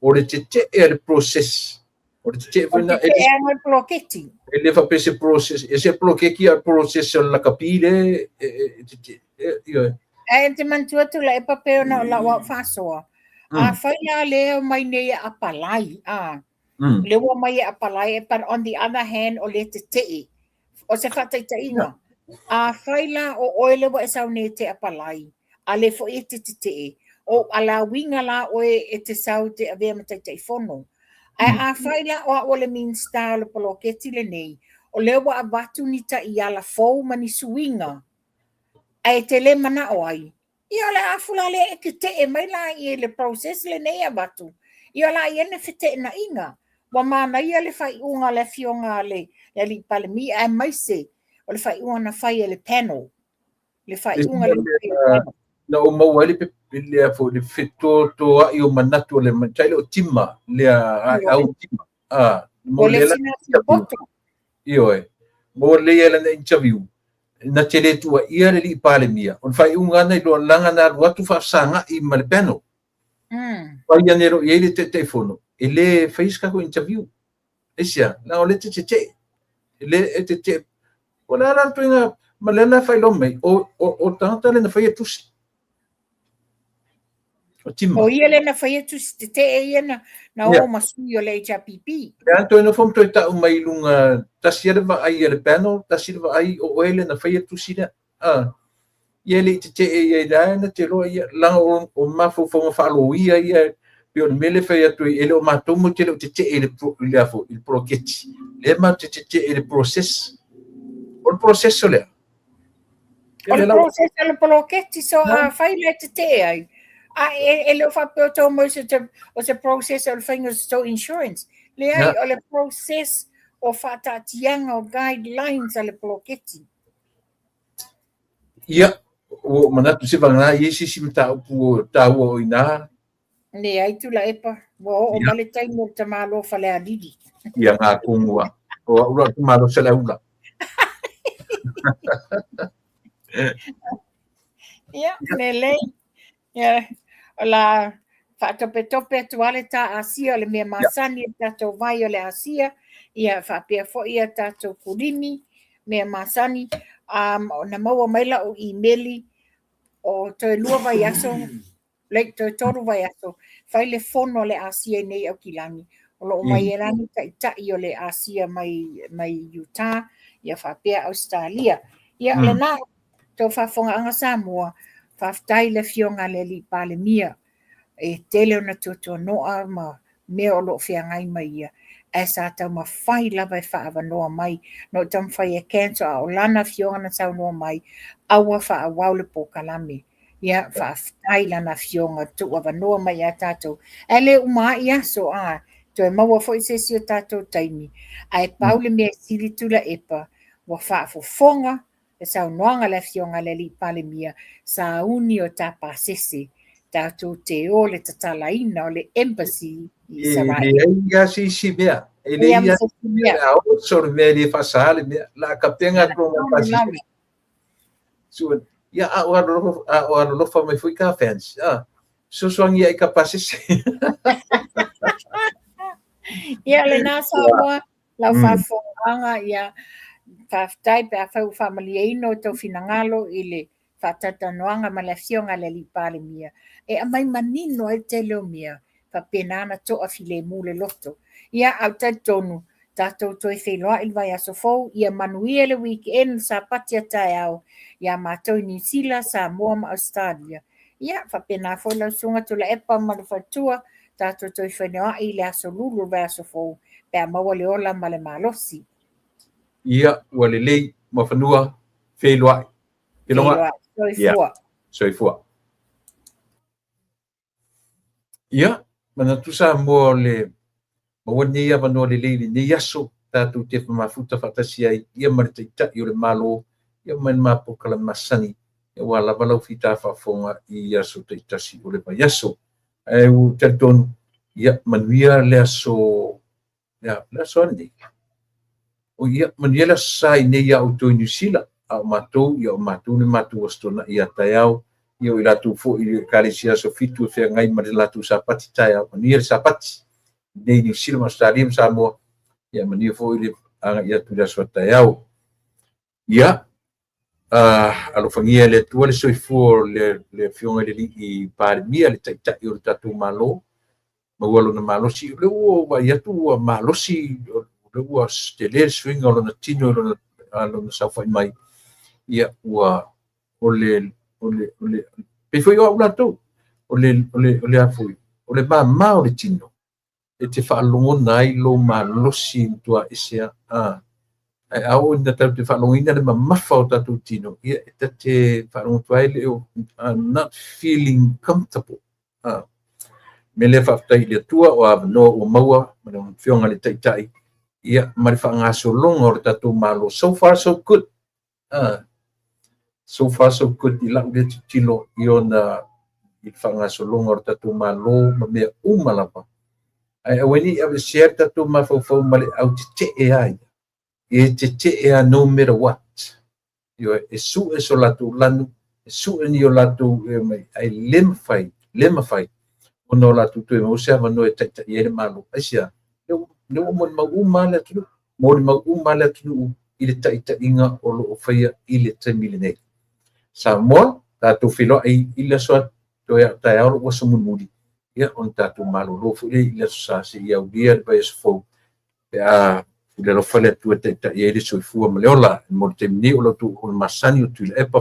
O le tetee a le process. O le tetee foi na. O le tetee a le poloketi. E le faapea se process, e se poloketi a process o le lakapi le e tetee. Ioe. Ae te manatua Tuilaepa pei ona o lau au faasoa. Afai la lea omai nei e apalai, a. Lea ua omai e apalai, but on the other hand o lea tetee. O se faataitaiga. Afai la o oe lea ua e sau nei e te apalai, a lea foi e te tetee, o alauiga la oe e te sau e te avea ma Taitaifono. Ae afai la o au o le Minisita o le poloketi lenei, o lea ua avatu ni taiala fou ma ni suiga ae e te le manao ai, Ia o le afu la lea e tetee mai la i le process lenei e avatu, ia o le a i ai le feteenaiga. Ua manaia le faaiuga a le afioga a le Alii Palemia aemaise o le faaiuga na fai e le panel. Le faaiuga le panel. Na ou maua ai le lea foi le fetotoai o manatu o le tai o tima lea au tima. Ah, mo le sina poto. Ioe. Mo le ia lana interview. Na te le tuuaia le alii Palemia, o le faaiuga na iloa laga na alu atu faafesaga'i ma le panel. Fai ane loa i ai le Taitaifono, e le faia se tatou interview. Aisea? Leaga o lea e te tetee. E le e tetee. O le a la le ituaiga, ma lea la faailoa mai, o le tagata lea na faia tusi. O Tima. O ia lea na faia tusi tetee ia na o ma sui o le HRPP. Lea na toe nofo ma toe tau mai i luga, tasi le vaai a le panel, tasi le vaai o oe lea na faia tusi lea. Ah. Ia e le i tetee ia i la na te loa ia, laga o mafaufauga faaloia ia, pei o le mea lea e fai atu ai, e le o matou matou te le o tetee i le, le, i le poloketi, lea matou te tetee i le process. O le process o lea. O le process o le poloketi, so afai la e tetee ai, a e le o faapea o tou mai o se process o le faiga o se tou insurance. Leai, o le process o faataatiaga o guidelines a le poloketi. Ia, ua ou manatu se vagana i ai se isi mataupu o taua o i ina. Leai Tuilaepa, ua oo mai le taimi o le tamaloa Falealili. Ia ngā kongua. O au la tamaloa Saleaula. Ia, lelei. Ia, o la faatopetope atu lava le tā Asia o le mea masani o le tatou vai o le Asia, ia faapea foi a tatou kulimi, mea masani. Na maua mai lau imeli o toe 2 vaiaso le toe 3 vaiaso, fai le fono a le Asia i nei Aukilani. O lo o mai ai la ni taitai o le Asia mai Utah, ia faapea Ausetalia. Ia, o lena, tou faafofogaaga Samoa, faafetai i le Afioga a le Alii Palemia, e tele ona tuatuanoa ma mea o lo o feagai ma ia, ae sa taumafai lava e faaavanoa mai. Na ou taumafai e cancel, a o lana afioga na saunoa mai, aua faaauau le polokalame. Ia, faafetai lana afioga, tuuavanoa mai ia tatou. Ae le uma ai aso, a, toe maua foi se isi o tatou taimi. Ae pau le mea e sili Tuilaepa, ua faafofoga le saunoaga a le afioga a le Alii Palemia, sauni o ta pasese, tatou te o le tatalaina o le embassy i Isaraelu. E leai lava se isi mea. E leai lava se isi mea. A oso le mea e le faasaā le mea. La kapenga atu o pasese. So, ia, a o alolofa mai foi ka fans. Ah, fesoasoani ia i ka pasese. Ia, lena Samoa, lau faafofogaaga, ia, faafetai pe afai ua faamalieina o tou finagalo i le faatalatalanoaga ma le afioga a le Alii Palemia, e aumai manino ai le tele o mea, faapena ona toafilemu le loto. Ia, ae ou te talitonu, tatou toe feiloai i le vaiaso fou, ia manuia le weekend, le Sapati a taeao, ia matou i Niu Sila, Samoa ma Ausetalia. Ia, faapena foi lau Susuga Tuilaepa ma le faletua, tatou toe feiloai i le aso Lulu o le vaiaso fou, pe a maua le ola ma le malosi. Ia, ua lelei, Muafanua, feiloai. Feiloai. Soifua. Soifua. Ia, manatu Samoa o le maua lenei avanoa lelei i lenei aso, tatou te mafuta faatasi ai ia ma le Taitai o le Malo, ia ma le mapolokala masani, aua lava lau fita faafofoga i aso taitasi o le vaiaso. Ae ua talitonu, ia manuia le aso Ia, le aso a lenei. O ia, manuia le aso Sa i nei iā outou i Niu Sila, a o matou, ia o matou le matou Aso Toonai ia taeao, ia o i latou foi i le Ekalesia Aso Fitu e feagai ma le latou Sapati taeao, manuia le Sapati i nei i Niu Sila ma Ausetalia ma Samoa, ia manuia foi le agai atu i le aso a taeao. Ia, alofagia e le Atua le soifua o le Afioga i le Alii Palemia, le Taitai o le tatou Malo, maua lona malosi. O lea ua ou vaai atu ua malosi, o lea ua tele le suiga o lona tino i lona saofai mai. Ia, ua, o le, o le, o le, pei foi o au latou, o le, o le, o le a foi, o le māmā o le tino, e te faalogona ai lou malosi e matua ese lava. A, ae a oo ina tatou te faalogoina le mamafa o tatou tino, ia e ta te faalogo atu ai le I'm not feeling comfortable. A, mea lea faafetai i le Atua o avanoa ua maua ma le Afioga i le Taitai, ia ma le faagasologa o le tatou Malo. So far so good. A, so far so good i lau lea tilotilo i ona i le faagasologa o le tatou Malo ma mea uma lava. Ae aua ne i aveesea le tatou mafaufau ma le autetee a ia. E tetee lava no matter what. Ioe, e sue so latou lanu, e sue ni o latou e mai, ae le mafai, le mafai ona o latou toe maua se avanoa e taitai ai le Malo. Aisea? Lea ua molimau uma lava le atunuu, molimau uma lava le atunuu i le taitaiga o lo o faia i le taimi lenei. Samoa, tatou feiloai i le aso toe a o taeao lou aso mulimuli, ia ona tatou malolo foi lea i le aso Sa seia aulia le vaiaso fou pe a pule alofa le Atua e taitai ai le soifua ma le ola. Mo le taimi nei o la outou auauna masani o Tuilaepa.